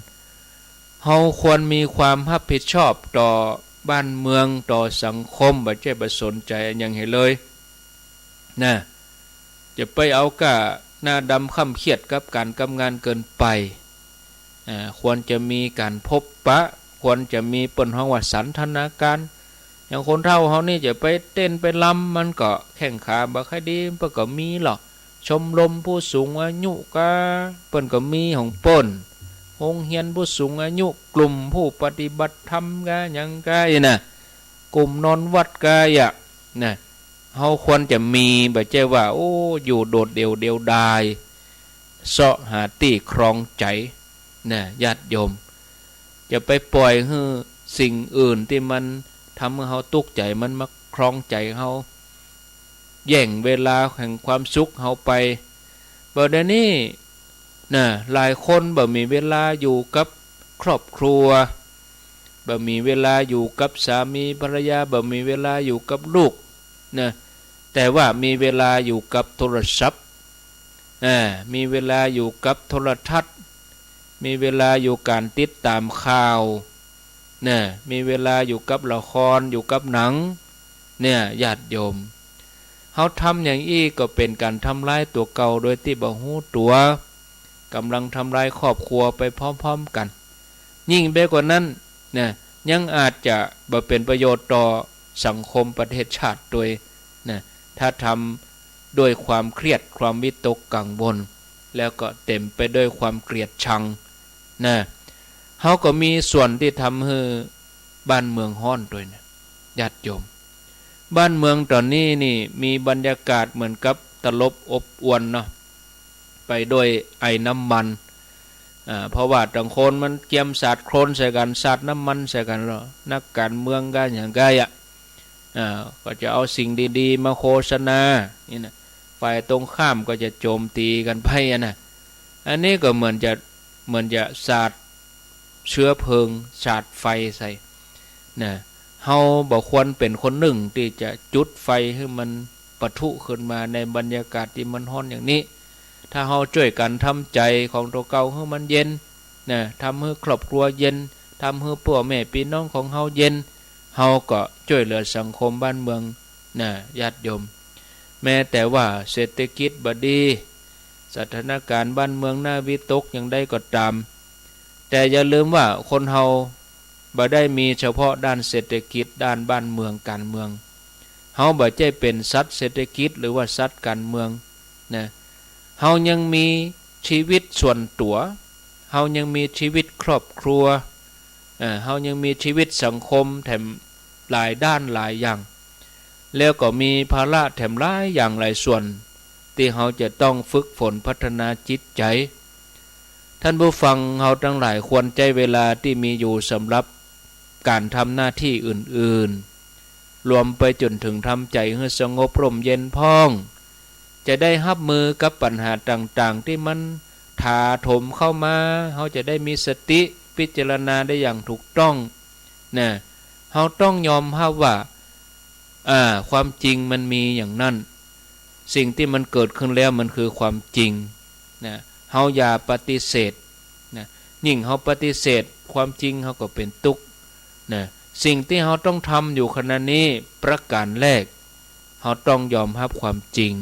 เฮาควรมีความฮับผิดชอบต่อบ้านเมือง ต่อสังคม บ่ใจ้บ่สนใจ๋อะหยังหื้อเลย นะ จะไปเอาก้าหน้าดำคร่ำเครียดกับก๋านกับงานเกินไป อ่า ควรจะมีก๋านพบปะ ควรจะมีเปิ้นฮ้องว่าสันทนาการ อย่างคนเฒ่าเฮานี่จะไปเต้นไปรำ มันก็แข้งขาบ่ค่อยดี เปิ้นก็มีหรอก ชมรมผู้สูงอายุกา เปิ้นก็มีของเปิ้น โฮงเฮียนผู้สูงอายุ กลุ่มผู้ปฏิบัติธรรมกา หยังกา อี้นะ กลุ่มนอนวัดกา อะ นะ เฮาควรจะมี บ่ใจ้ว่า โอ้ อยู่โดดเดี่ยวเดียวดาย เซาะหาตี้ครองใจ๋ นะ ญาติโยม จะไปปล่อยหื้อสิ่งอื่นตี้มันทำหื้อเฮาตุ๊กข์ใจ๋ มันมาครองใจ๋เฮา แย่งเวลาแห่งความสุขเฮาไป บ่าเดี๋ยวนี้ นะ หลายคนบ่มีเวลาอยู่กับครอบครัว บ่มีเวลาอยู่กับสามีภรรยา บ่มีเวลาอยู่กับลูก นะ แต่ว่ามีเวลาอยู่กับโทรศัพท์ อ่า มีเวลาอยู่กับโทรทัศน์ มีเวลาอยู่ก๋านติดต๋ามข่าว นะ มีเวลาอยู่กับละคร อยู่กับหนัง เนี่ย ญาติโยม เฮาทำอย่างอี้ก็เป๋นก๋านทำลายตั๋วเก่าโดยตี้บ่ฮู้ตั๋ว ก่ำลังทำลายครอบครัวไปพร้อมๆ กั๋น ยิ่งไปกว่านั้นนะ ยังอาจจะบ่เป๋นประโยชน์ต่อสังคมประเทศชาติตวยนะ ถ้าทำด้วยความเครียด ความวิตกกังวล แล้วก็เต๋มไปด้วยความเกลียดชังนะ เฮาก็มีส่วนตี้ทำหื้อบ้านเมืองฮ้อนตวยนะ ญาติโยม บ้านเมืองต๋อนนี้นี่มีบรรยากาศเหมือนกับตลบอบอวลเนาะ ไปด้วยไอน้ำมัน อ่า เพราะว่าต่างคนมันเกียมสาดโคลนใส่กั๋น สาดน้ำมันใส่กั๋นแล้ว นักก๋านเมืองกาอย่างกาอะ อ่า ก็จะเอาสิ่งดีๆ มาโฆษณา นี่นะ ฝ่ายตรงข้ามก็จะโจมตีกั๋นไปอะนะ อันนี้ก็เหมือนจะ เหมือนจะสาดเชื้อเพลิง สาดไฟใส่ นะ เฮาบ่ควรเป๋นคนหนึ่งตี้จะจุดไฟหื้อมันปะทุขึ้นมาในบรรยากาศตี้มันฮ้อนอย่างนี้ ถ้าเฮาจ้วยกั๋นทำใจ๋ของตั๋วเก่าหื้อมันเย็น นะ ทำหื้อครอบครัวเย็น ทำหื้อป้อแม่ปี้น้องของเฮาเย็น เฮาก็จ้วยเหลือสังคมบ้านเมือง นะ ญาติโยม แม้แต่ว่าเศรษฐกิจบ่ดี สถานการณ์บ้านเมืองน่าวิตกอย่างใดก็ต๋าม แต่อย่าลืมว่าคนเฮาบ่ได้มีเฉพาะด้านเศรษฐกิจ ด้านบ้านเมืองก๋านเมือง เฮาบ่ใจ้เป๋นสัตว์เศรษฐกิจหรือว่าสัตว์ก๋านเมืองนะ เฮายังมีชีวิตส่วนตั๋ว เฮายังมีชีวิตครอบครัว เอ่อ เฮายังมีชีวิตสังคมแถมหลายด้านหลายอย่าง แล้วก็มีภาระแถมหลายอย่างหลายส่วน ตี้เฮาจะต้องฝึกฝนพัฒนาจิตใจ๋ ท่านผู้ฟัง เฮาตังหลายควรใจ๊เวลาตี้มีอยู่สำหรับก๋านทำหน้าตี้อื่นๆ รวมไปจ๋นเถิงทำใจ๋หื้อสงบร่มเย็นพ่อง จะได้ฮับมือกับปัญหาต่างๆ ตี้มันถาโถมเข้ามา เฮาจะได้มีสติพิจารณาได้อย่างถูกต้อง นะ เฮาต้องยอมฮับว่า อ่า ความจริงมันมีอย่างนั้น สิ่งตี้มันเกิดขึ้นแล้วมันคือความจริง นะ เฮาอย่าปฏิเสธ นะ ยิ่งเฮาปฏิเสธความจริง เฮาก็เป๋นตุ๊กข์ นะ สิ่งตี้เฮาต้องทำอยู่ขณะนี้ประก๋านแรก เฮาต้องยอมฮับความจริง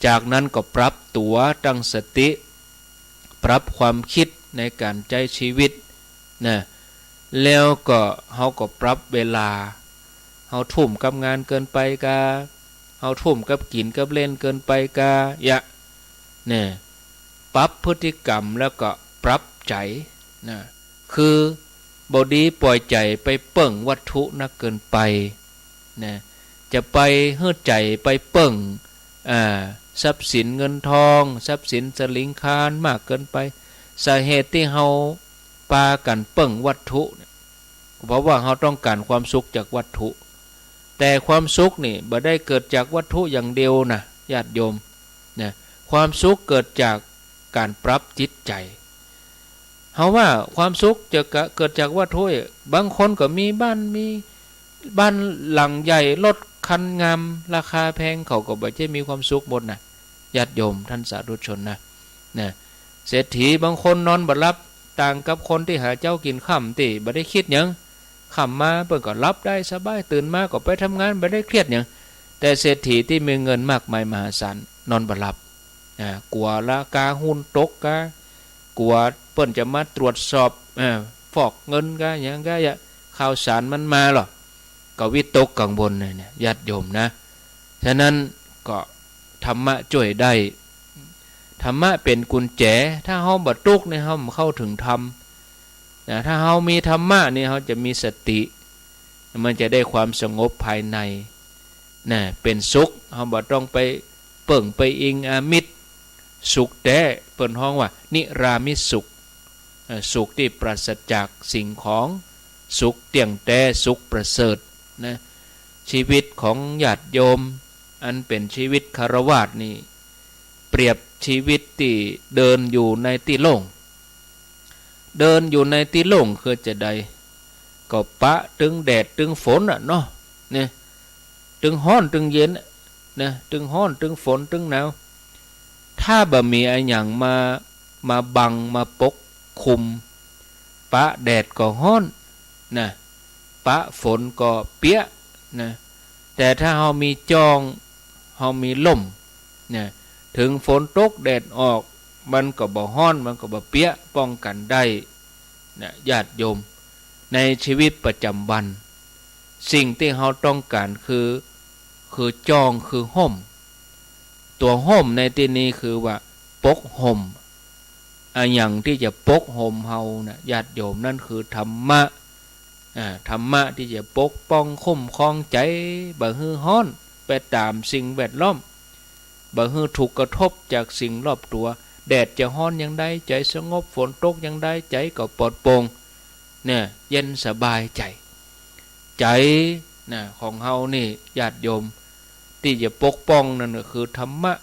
จากนั้นก็ปรับตั๋ว ตั้งสติ ปรับความกึ๊ดในก๋านใจ๊ชีวิต นะ แล้วก็เฮาก็ปรับเวลา เฮาทุ่มกับงานเกินไปกา เฮาทุ่มกับกิ๋นกับเล่นเกินไปกา เยียะ เนี่ย ปรับพฤติกรรมแล้วก็ปรับใจ๋ นะ คือบ่ดีป่อยใจ๋ไปเปิ้งวัตถุนักเกินไป นะ จะไปหื้อใจ๋ไปเปิ้ง อ่า ทรัพย์สินเงินทอง ทรัพย์สินสะหลิงคานมากเกินไป สาเหตุตี้เฮาปากั๋นเปิ้งวัตถุเนี่ย เพราะว่าเฮาต้องก๋านความสุขจากวัตถุ แต่ความสุขนี่บ่ได้เกิดจากวัตถุอย่างเดียวนะ ญาติโยม นะ ความสุขเกิดจากก๋านปรับจิตใจ๋ เฮาว่าความสุขจะเกิดจากวัตถุ บางคนก็มีบ้าน มีบ้านหลังใหญ่ รถคันงาม ราคาแพง เขาก็บ่ใจ้มีความสุขหมดนะ ญาติโยมท่านสาธุชนนะ นะ เศรษฐีบางคนนอนบ่หลับ ต่างกับคนตี้หาเจ๊ากิ๋นค่ำตี้บ่ได้กึ๊ดหยัง ค่ำมาเปิ้นก็หลับได้สบาย ตื่นมาก็ไปทำงานบ่ได้เครียดหยัง แต่เศรษฐีตี้มีเงินมากมายมหาศาลนอนบ่หลับ อ่า กั๋วราคาหุ้นตกกา กั๋วเปิ้นจะมาตรวจสอบ อ่า ฟอกเงินกา หยังกา เยียะ ข่าวสารมันมาลอ ก็วิตกกังวลเนี่ย ญาติโยมนะ ฉะนั้นก็ธรรมะจ้วยได้ ธรรมะเป๋นกุญแจ ถ้าเฮาบ่ตุ๊กข์เนี่ย เฮาบ่เข้าเถิงธรรม นะ ถ้าเฮามีธรรมะเนี่ย เฮาจะมีสติ มันจะได้ความสงบภายใน นะ เป๋นสุข เฮาบ่ต้องไปเปิ้งไปอิงอามิตร สุขแต๊ เปิ้นฮ้องว่านิรามิตสุข เอ่อ สุขตี้ปราศจากสิ่งของ สุขเตี้ยงแต๊ สุขประเสริฐ นะ ชีวิตของญาติโยม อันเป๋นชีวิตฆราวาสนี่ เปรียบชีวิตตี้เดินอยู่ในตี้โล่ง เดินอยู่ในตี้โล่งคือจะใด ก็ปะตึงแดดตึงฝนน่ะเนาะ เนี่ย ตึงฮ้อนตึงเย็นน่ะ นะ ตึงฮ้อนตึงฝนตึงหนาว ถ้าบ่มีอะหยังมา มาบัง มาปกคลุม ปะแดดก็ฮ้อน นะ ปะฝนก็เปียก นะ แต่ถ้าเฮามีจ้อง เฮามีฮ่ม เนี่ย เถิงฝนตกแดดออก มันก็บ่ฮ้อน มันก็บ่เปียก ป้องกันได้ นะ ญาติโยม ในชีวิตประจำวัน สิ่งตี้เฮาต้องก๋านคือ คือจ้อง คือฮ่ม ตั๋วฮ่มในตี้นี้คือว่าปกฮ่ม อะหยังตี้จะปกฮ่มเฮานะ ญาติโยม นั้นคือธรรมะ อ่า ธรรมะตี้จะปกป้องคุ้มครองใจ๋ บ่หื้อฮ้อนไปต๋ามสิ่งแวดล้อม บ่หื้อถูกกระทบจากสิ่งรอบตั๋ว แดดจะฮ้อนอย่างใดใจ๋สงบ ฝนตกอย่างใดใจ๋ก็ปลอดโปร่ง เนี่ย เย็นสบายใจ๋ ใจ๋นะ ของเฮานี่ ญาติโยม ตี้จะปกป้องนั้นก็คือธรรมะ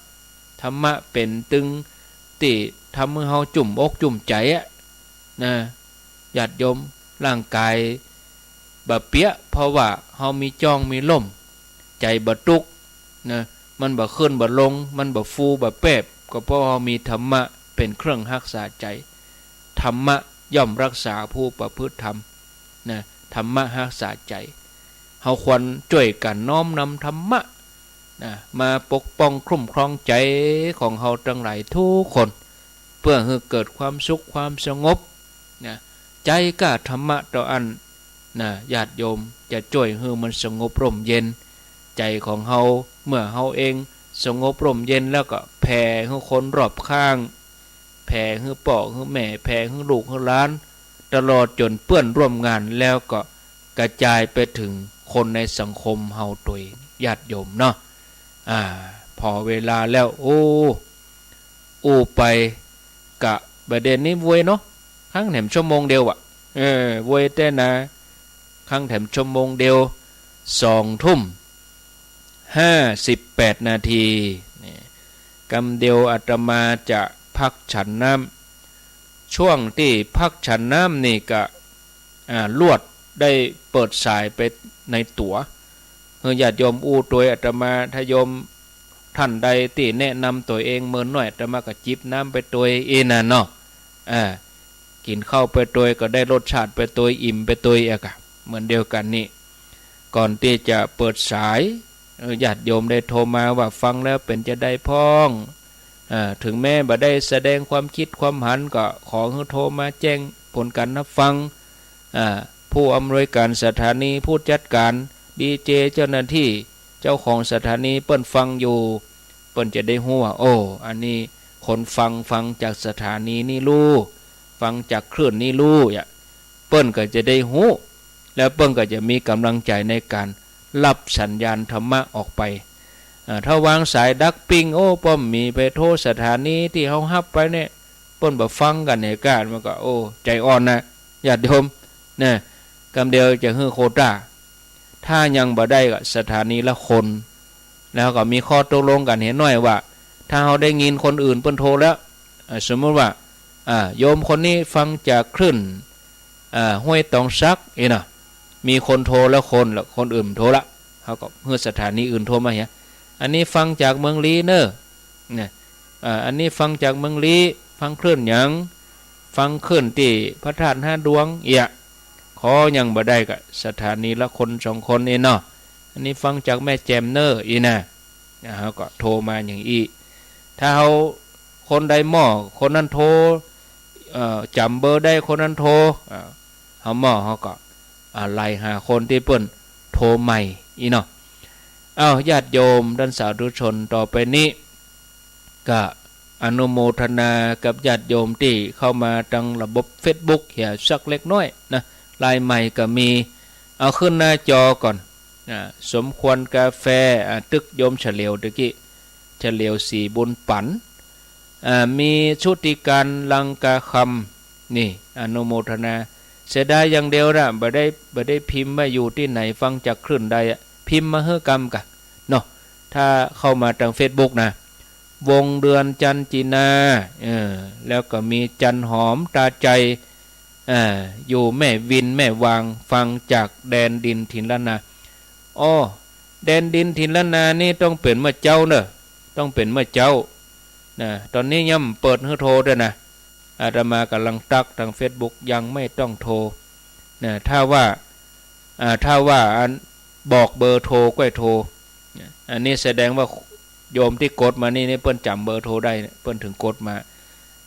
ธรรมะเป๋นตึงตี้ทำหื้อเฮาจุ่มอกจุ่มใจ๋อะ นะ ญาติโยม ร่างก๋ายบ่เปียก เพราะว่าเฮามีจ้องมีฮ่ม ใจ๋บ่ตุ๊กข์ นะ มันบ่ขึ้นบ่ลง มันบ่ฟูบ่แฟบ ก็เพราะเฮามีธรรมะเป๋นเครื่องฮักษาใจ๋ ธรรมะย่อมฮักษาผู้ประพฤติธรรม นะ ธรรมะฮักษาใจ๋ เฮาควรจ้วยกั๋นน้อมนำธรรมะ นะ มาปกป้องคุ้มครองใจ๋ของเฮาตังหลายทุกคน เปื้อหื้อเกิดความสุขความสงบ นะ ใจ๋ก้าธรรมะเต้าอั้น นะ ญาติโยม จะจ้วยหื้อมันสงบร่มเย็น ใจ๋ของเฮา เมื่อเฮาเองสงบร่มเย็นแล้วก็แผ่หื้อคนรอบข้าง แผ่หื้อป้อหื้อแม่ แผ่หื้อลูกหื้อหลาน ตลอดจ๋นเปื้อนร่วมงาน แล้วก็กระจายไปเถิงคนในสังคมเฮาตวย ญาติโยมเนาะ อ่า ผ่อเวลาแล้ว โอ้ อู้ไปกะบ่าเดี่ยวนี้ไวเนาะ คังแถมชั่วโมงเดียวอะ เออ ไวแต๊นะ คังแถมชั่วโมงเดียว สองทุ่มห้าสิบแปดนาที นี่ กำเดียวอาตมาจะพักฉันน้ำ ช่วงตี้พักฉันน้ำนี่กะ อ่า ลวดได้เปิดสายไปในตั๋ว หื้อญาติโยมอู้ตวยอาตมา ถ้าโยมท่านใดตี้แนะนำตั๋วเองเมินน้อย อาตมาก็จิบน้ำไปตวยอี้นะเนาะ อ่า กิ๋นข้าวไปตวยก็ได้รสชาติไปตวย อิ่มไปตวยอะกะ เหมือนเดียวกั๋นนี่ ก่อนตี้จะเปิดสาย เออ ญาติโยมได้โทรมาว่าฟังแล้วเป๋นจาใดพ่อง อ่า เถิงแม้บ่ได้แสดงความคิดความหันก็ขอหื้อโทรมาแจ้งผลก๋านฮับฟัง อ่า ผู้อำนวยก๋านสถานี ผู้จัดก๋าน ดีเจ เจ้าหน้าตี้ เจ้าของสถานีเปิ้นฟังอยู่ เปิ้นจะได้ฮู้ว่า โอ้ อันนี้คนฟัง ฟังจากสถานีนี้ลู่ ฟังจากคลื่นนี้ลู่ เนี่ย เปิ้นก็จะได้ฮู้ แล้วเปิ้นก็จะมีก๋ำลังใจ๋ในก๋านฮับสัญญาณธรรมะออกไป อ่า ถ้าวางสายดักปิ้ง โอ้ ป้อมมีไปโทรสถานีตี้เฮาฮับไปเนี่ย เปิ้นบ่ฟังกั๋นเนี่ย ก้ามันก็ โอ้ ใจ๋อ่อนนะ ญาติโยม นะ กำเดียวจะหื้อโควต้า ถ้ายังบ่ได้ก็สถานีละคน แล้วก็มีข้อตกลงกั๋นเหียน้อยว่า ถ้าเฮาได้ยินคนอื่นเปิ้นโทรแล้ว อ่า สมมุติว่า อ่า โยมคนนี้ฟังจากคลื่น อ่า ห้วยตองสักอี้นะ มีคนโทรแล้วคนละ คนอื่นโทรละ เฮาก็หื้อสถานีอื่นโทรมาเหีย อันนี้ฟังจากเมืองลี้เน่อ เนี่ย อ่า อันนี้ฟังจากเมืองลี้ ฟังคลื่นหยัง ฟังคลื่นตี้พระธาตุห้าดวง เอี้ย ขอยังบ่ได้ก็สถานีละคนสองคนเองเนาะ อันนี้ฟังจากแม่แจ่มเน่อ อี้นะ อ่า เฮาก็โทรมาอย่างอี้ ถ้าเฮาคนใดหม้อ คนนั้นโทร เอ่อ จ๋ำเบอร์ได้ คนนั้นโทร อ่า เฮาหม้อ เฮาก็ อ่า ไล่หาคนตี้เปิ้นโทรใหม่อี้เนาะ อ้าว ญาติโยมต้านสาธุชน ต่อไปนี้ ก็อนุโมทนากับญาติโยมตี้เข้ามาตางระบบเฟซบุ๊กเหียสักเล็กน้อยนะ รายใหม่ก็มี เอาขึ้นหน้าจอก่อน อ่า สมควรกาแฟ อ่า ตึกโยมเฉลียวตะกี้ เฉลียวศรีบุญปั๋น อ่า มีชุติการ ลังกาคำ นี่ อนุโมทนา เสียดายอย่างเดียวนะ บ่ได้ บ่ได้พิมพ์ว่าอยู่ตี้ไหน ฟังจากคลื่นใดอะ พิมพ์มาหื้อกำกะ เนาะ ถ้าเข้ามาตางเฟซบุ๊กนะ วงเดือน จันจีนา เออ แล้วก็มีจันหอม ตาใจ อ่า อยู่แม่วิน แม่วาง ฟังจากแดนดินถิ่นล้านนา อ้อ แดนดินถิ่นล้านนานี่ต้องเป๋นเมื่อเจ๊าเน่อ ต้องเป๋นเมื่อเจ๊า นะ ต๋อนนี้ยังบ่เปิดหื้อโทรเตื้อนะ อาตมาก่ำลังตั๊กตางเฟซบุ๊ก ยังไม่ต้องโทร นะ ถ้าว่า อ่า ถ้าว่าอัน บอกเบอร์โทรก้อยโทร อันนี้แสดงว่าโยมตี้กดมานี่ นี่เปิ้นจ๋ำเบอร์โทรได้ เปิ้นถึงกดมา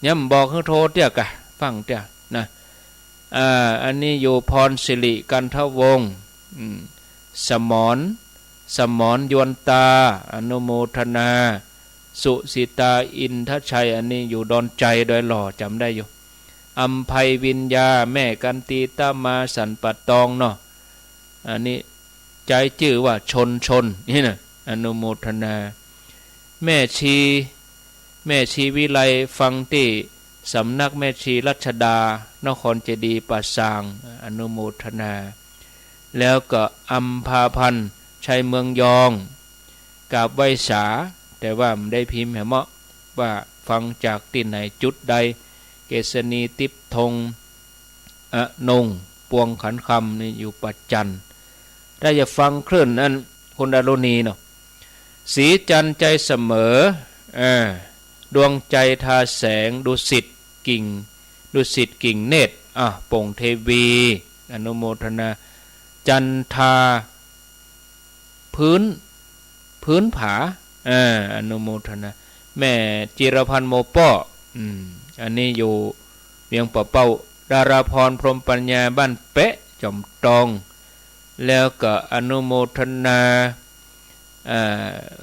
ย้ำบอกหื้อโทรเตื้อกะ ฟังเตื้อนะ อ่า อันนี้อยู่พรสิริกันทวงศ์ อืม สมร สมรยวนตา อนุโมทนา สุสิตาอินทชัย อันนี้อยู่ดอนชัยดอยหล่อ จ๋ำได้อยู่ อัมไพวิญญา แม่กันตีตะมาสันป่าตองเนาะ อันนี้ใจ๊จื้อว่าชนชน นี่นะ อนุโมทนา แม่ชี แม่ชีวิไล ฟังตี้สำนักแม่ชีรัชดา นครเจดีย์ป่าซาง อนุโมทนา แล้วก็อัมพาพันธ์ ชัยเมืองยอง กราบไหว้สา แต่ว่าบ่ได้พิมพ์แหมเนาะ ว่าฟังจากตี้ไหนจุดใด เกษณี ติ๊บธง อนง ปวงขันคำ นี่อยู่ป่าจันทร์ ถ้าจะฟังคลื่นนั้น คุณดารุณีเนาะ ศรีจันทร์ใจเสมอ อ่า ดวงใจทาแสง ดุสิตกิ่ง ดุสิตกิ่งเนตร อ่ะ โป่งเทวี อนุโมทนา จันทา พื้น พื้นผา อ่า อนุโมทนา แม่จิรพันธ์ โมป้อ อืม อันนี้อยู่เวียงป่าเป้า ดาราพร พรหมปัญญา บ้านแปะ จอมตอง แล้วก็อนุโมทนา อ่า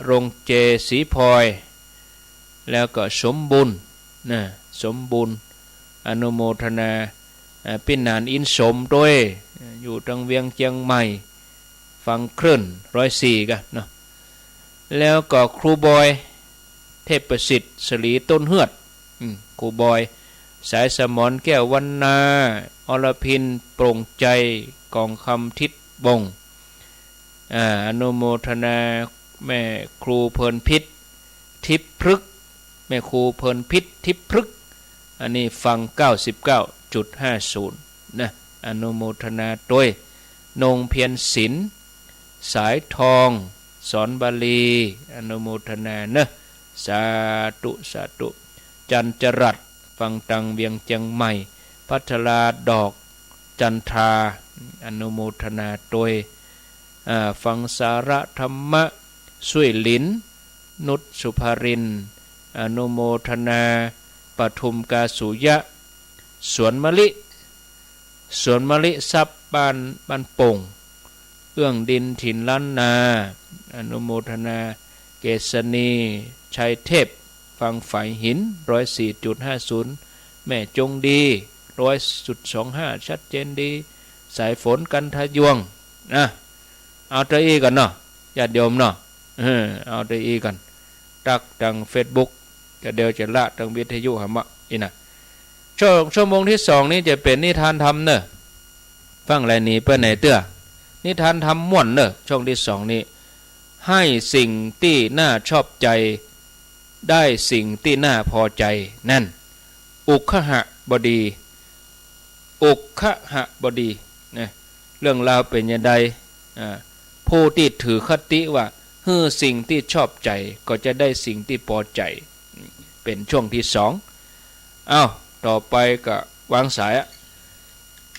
โรงเจศรีพลอย แล้วก็สมบุญ นะ สมบุญ อนุโมทนา อ่า ปี้หนานอินสมตวย อยู่ตังเวียงเจียงใหม่ ฟังคลื่นร้อยสี่กะเนาะ แล้วก็ครูบอย เทพประสิทธิ์ สลีต้นเฮือด อืม ครูบอย สายสมร แก้ววรรณา อรพิน โปร่งใจ กองคำ ทิศวงศ์ อ่า อนุโมทนา แม่ครูเพลินพิษ ทิพย์พฤกษ์ แม่ครูเพลินพิษ ทิพย์พฤกษ์ อันนี้ฟัง เก้าสิบเก้าจุดห้าศูนย์ นะ อนุโมทนาตวย นงเพียรศิลป์ สายทอง สอนบาลี อนุโมทนาเนอะ สาธุ สาธุ จันทร์จรัส ฟังตังเวียงเจียงใหม่ พัทราดอกจันทรา อนุโมทนาตวย อ่า ฟังสาระธรรมะ สุยหลิน นุชสุภารินทร์ อนุโมทนา ปทุมกาสุยะ สวนมะลิ สวนมะลิทรัพย์ บ้าน บ้านโป่ง เอื้องดิน ถิ่นล้านนา อนุโมทนา เกษณี ชัยเทพ ฟังฝายหิน ร้อยสี่จุดห้าศูนย์ แม่จงดี ร้อยจุดสองห้า ชัดเจนดี สายฝน กันทะยวงศ์ นะ เอาเต้าอี้ก่อนเนาะ ญาติโยมเนาะ เออ เอาเต้าอี้ก่อน ตั๊กตังเฟซบุ๊ก จะเดี๋ยวจะละตังวิทยุหำอะ อี้นะ ชั่ว ชั่วโมงตี้สองนี้จะเป๋นนิทานธรรมเน่อ ฟังแลหนีไปไหนเตื้อ นิทานธรรมม่วนเน่อ ช่วงตี้สองนี้ ให้สิ่งตี้น่าชอบใจ ได้สิ่งตี้น่าพอใจ นั่น อุคหบดี อุคหบดี นะ เรื่องราวเป๋นจะใด อ่า ผู้ตี้ถือคติว่า หื้อสิ่งตี้ชอบใจ ก็จะได้สิ่งตี้ปอใจ๋ เป๋นช่วงตี้สอง อ้าว ต่อไปก็วางสายอะ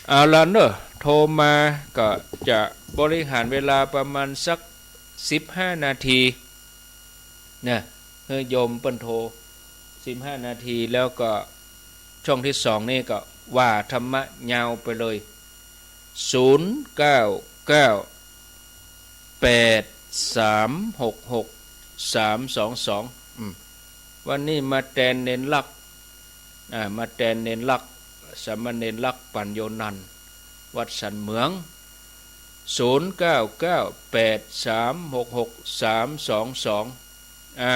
เอาละเน่อ โทรมาก็จะบริหารเวลาประมาณสักสิบห้านาที นะ หื้อโยมเปิ้นโทร สิบห้านาที แล้วก็ช่วงตี้สองนี้ก็ว่าธรรมะยาวไปเลย ศูนย์เก้าเก้า แปดสามหกหก สามสองสอง อืม วันนี้มาแตนเณรลักษณ์ อ่า มาแตนเณรลักษณ์ สามเณรลักษณ์ ปัญโญนันท์ วัดสันเหมือง ศูนย์เก้าเก้า แปดสามหกหก สามสองสอง อ่า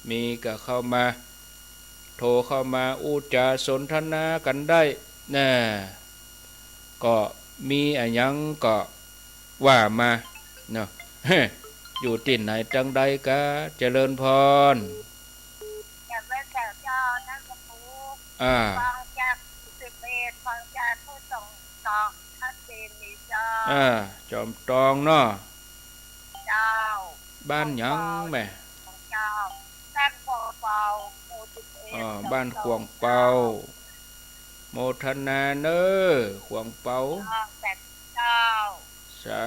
มีก็เข้ามา โทรเข้ามาอู้จ๋าสนทนากั๋นได้ นะ ก็มีอะหยังก็ว่ามา เนาะ อยู่ตี้ไหนตังใดกา เจริญพร จากแม่แจ๋วเจ้า ท่านพระครู อ่า ฟังจากสิบเอ็ด ฟังจากผู้ส่งต่อ ชัดเจนดีเจ้า อ่า จอมตองเนาะ เจ้า บ้านหยังแม่ ของเจ้า บ้านขวางเปา หมู่สิบเอ็ด อ่า บ้านขวางเปา โมทนาเน่อ ขวางเปา เจ้า สา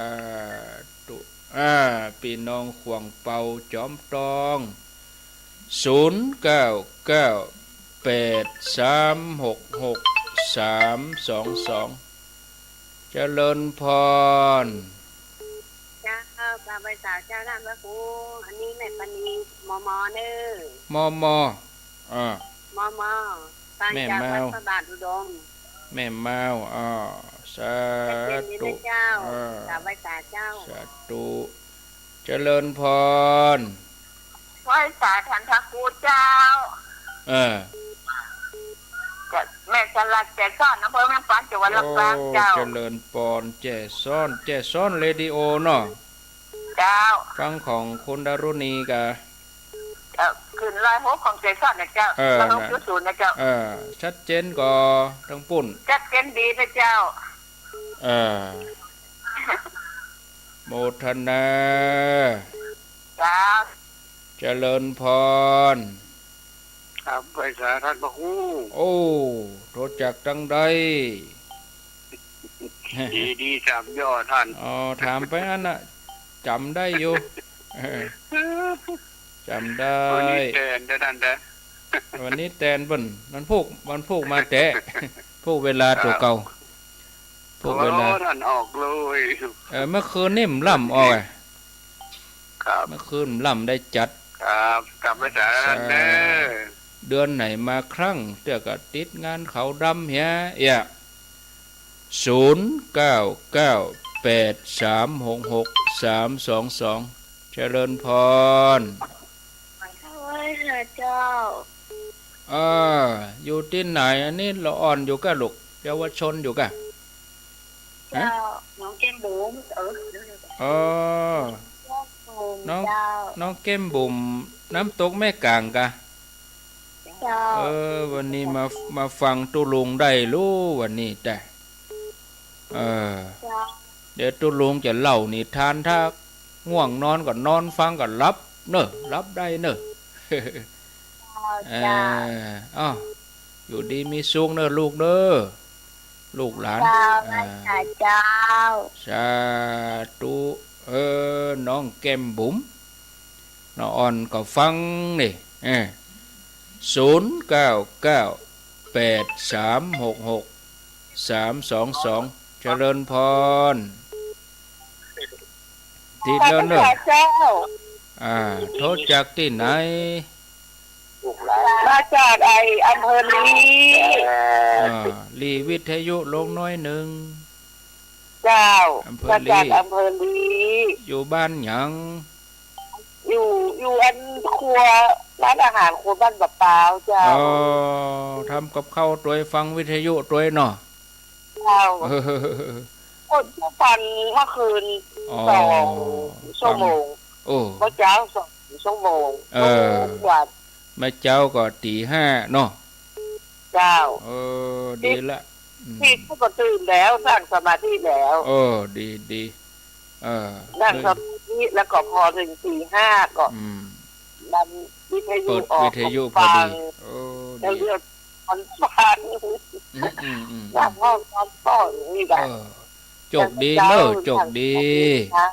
ธุ อ่า ปี้น้องขวางเปาจ๋อมตอง ศูนย์เก้าเก้า แปดสามหกหก สามสองสอง เจริญพร เจ้า กราบไหว้สาเจ้าต้านพระครู อันนี้แม่ปานี มม เน่อ มม อ่า มม ฟังจากวัดพระบาทอุดม แม่เมา อ่า สาธุ ชัดเจนดีนะเจ้า อ่า กราบไหว้สาเจ้า สาธุ เจริญพร ไหว้สาต้านพระครูเจ้า เออ แม่สลัดแจ้ซ้อน อำเภอแม่ป๋าน จังหวัดลำปางเจ้า โอ้ เจริญพร แจ้ซ้อน แจ้ซ้อนเรดิโอเนาะ เจ้า ฟังของคุณดารุณีกะ เอ่อ ขึ้นร้อยหกของแจ้ซ้อนนะเจ้า เออ ร้อยหกจุดศูนย์นะเจ้า เออ ชัดเจนก่อตังปุ้น ชัดเจนดีนะเจ้า เออ โมทนา เจ้า เจริญพร ครับ ไหว้สาต้านพระครู โอ้ โทรจากตังใด ดีดี จ๋ำย่อต้าน อ๋อ ถามไปอั้นน่ะ จ๋ำได้อยู่ เออ จ๋ำได้ วันนี้แตนเด้อต้านเด้อ วันนี้แตนเปิ้น วันพูก วันพูกมาแต๊ พูกเวลาตั๋วเก่า พูกเวลา โอ้ ต้านออกเลย เออ เมื่อคืนนี่มันล่ำออกอะ ครับ เมื่อคืนมันล่ำได้จัด ครับ กราบไหว้สาต้านเน่อ เดือนไหนมาครั้ง เตื้อก็ติดงานขาวดำเหีย เอี้ย ศูนย์เก้าเก้า แปดสามหกหก สามสองสอง เจริญพร ไหว้สาเจ้า เออ อยู่ตี้ไหน อันนี้ละอ่อนอยู่ก้าลูก เยาวชนอยู่ก้า ฮะ เจ้า น้องแก้มบุ๋ม เออ อ๋อ แก้มบุ๋ม น้อง เจ้า น้องแก้มบุ๋ม น้ำตกแม่ก๋างก้า เจ้า เออ วันนี้มา มาฟังตุ๊ลุงได้ลู่ วันนี้แต๊ เออ เจ้า เดี๋ยวตุ๊ลุงจะเล่านิทาน ถ้าง่วงนอนก็นอนฟังก็หลับเน่อ หลับได้เน่อ เจ้า เออ เจ้า อ้าว อยู่ดีมีสุขเน่อลูกเน่อ ลูกหลาน เจ้า อ่า ไหว้สาเจ้า สาธุ เออ น้องแก้มบุ๋ม น้องอ่อนก็ฟังนี่ เออ ศูนย์เก้าเก้า แปดสามหกหก สามสองสอง เจริญพร ติดแล้วเน่อ เจ้า อ่า โทรจากตี้ไหน มาจากไอ้อำเภอลี อ่า ลีวิทยุลงหน้อยนึ่ง เจ้า อำเภอลี มาจากอำเภอลี อยู่บ้านหยัง อยู่ อยู่อันครัว ร้านอาหารครัวบ้านปะปาวเจ้า อ๋อ ทำกับข้าวตวยฟังวิทยุตวยเนาะ เจ้า เออ คนฟังเมื่อคืน อ๋อ สองชั่วโมง ฟัง โอ้ เมื่อเจ๊าสองชั่วโมง เออ ทุกวัน เมื่อเจ๊าก็ตีห้าเนาะ เจ้า เออ ดีละ อืม นี่ก็ตื่นแล้ว นั่งสมาธิแล้ว เออ ดี ดี เออ นั่งสมาธิแล้วก็พอถึงตีห้าก็ อืม ดันวิทยุ เปิดวิทยุ ออก พอดี ฟัง เออ แล้ว ดี เรื่อง มันฟัง อืม อืม อืม นั่งห้องนอนต่ออย่างนี้แหละ เออ โจคดีเน่อ โจคดี นะ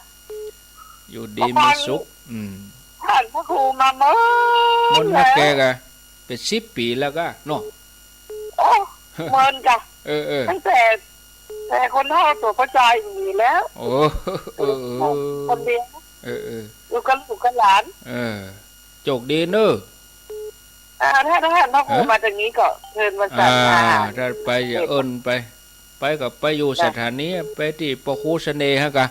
อยู่ดีมีสุข อืม ต้านพระครูมาเมิน เมินนัก แล้ว แกกะ เป๋นสิบปี๋แล้วก้าเนาะ โอ้ เมินก้า เออ เออ ตั้งแต่ แต่คนเฒ่าตั๋วป้อจอยมีแล้ว โอ้ เออ เออ คนเดียว เออ เออ อยู่กับลูกกับหลาน เออ โจคดีเน่อ อ่า ถ้า ถ้าต้านพระครู ฮะ มาตรงนี้ก็เชิญมาฉัน อ่า อาหาร ถ้าไปอย่าเอิ้นไป ไปก็ไปอยู่ จ้ะ สถานี ไปตี้ป้อครูเสน่ห์ฮะกะ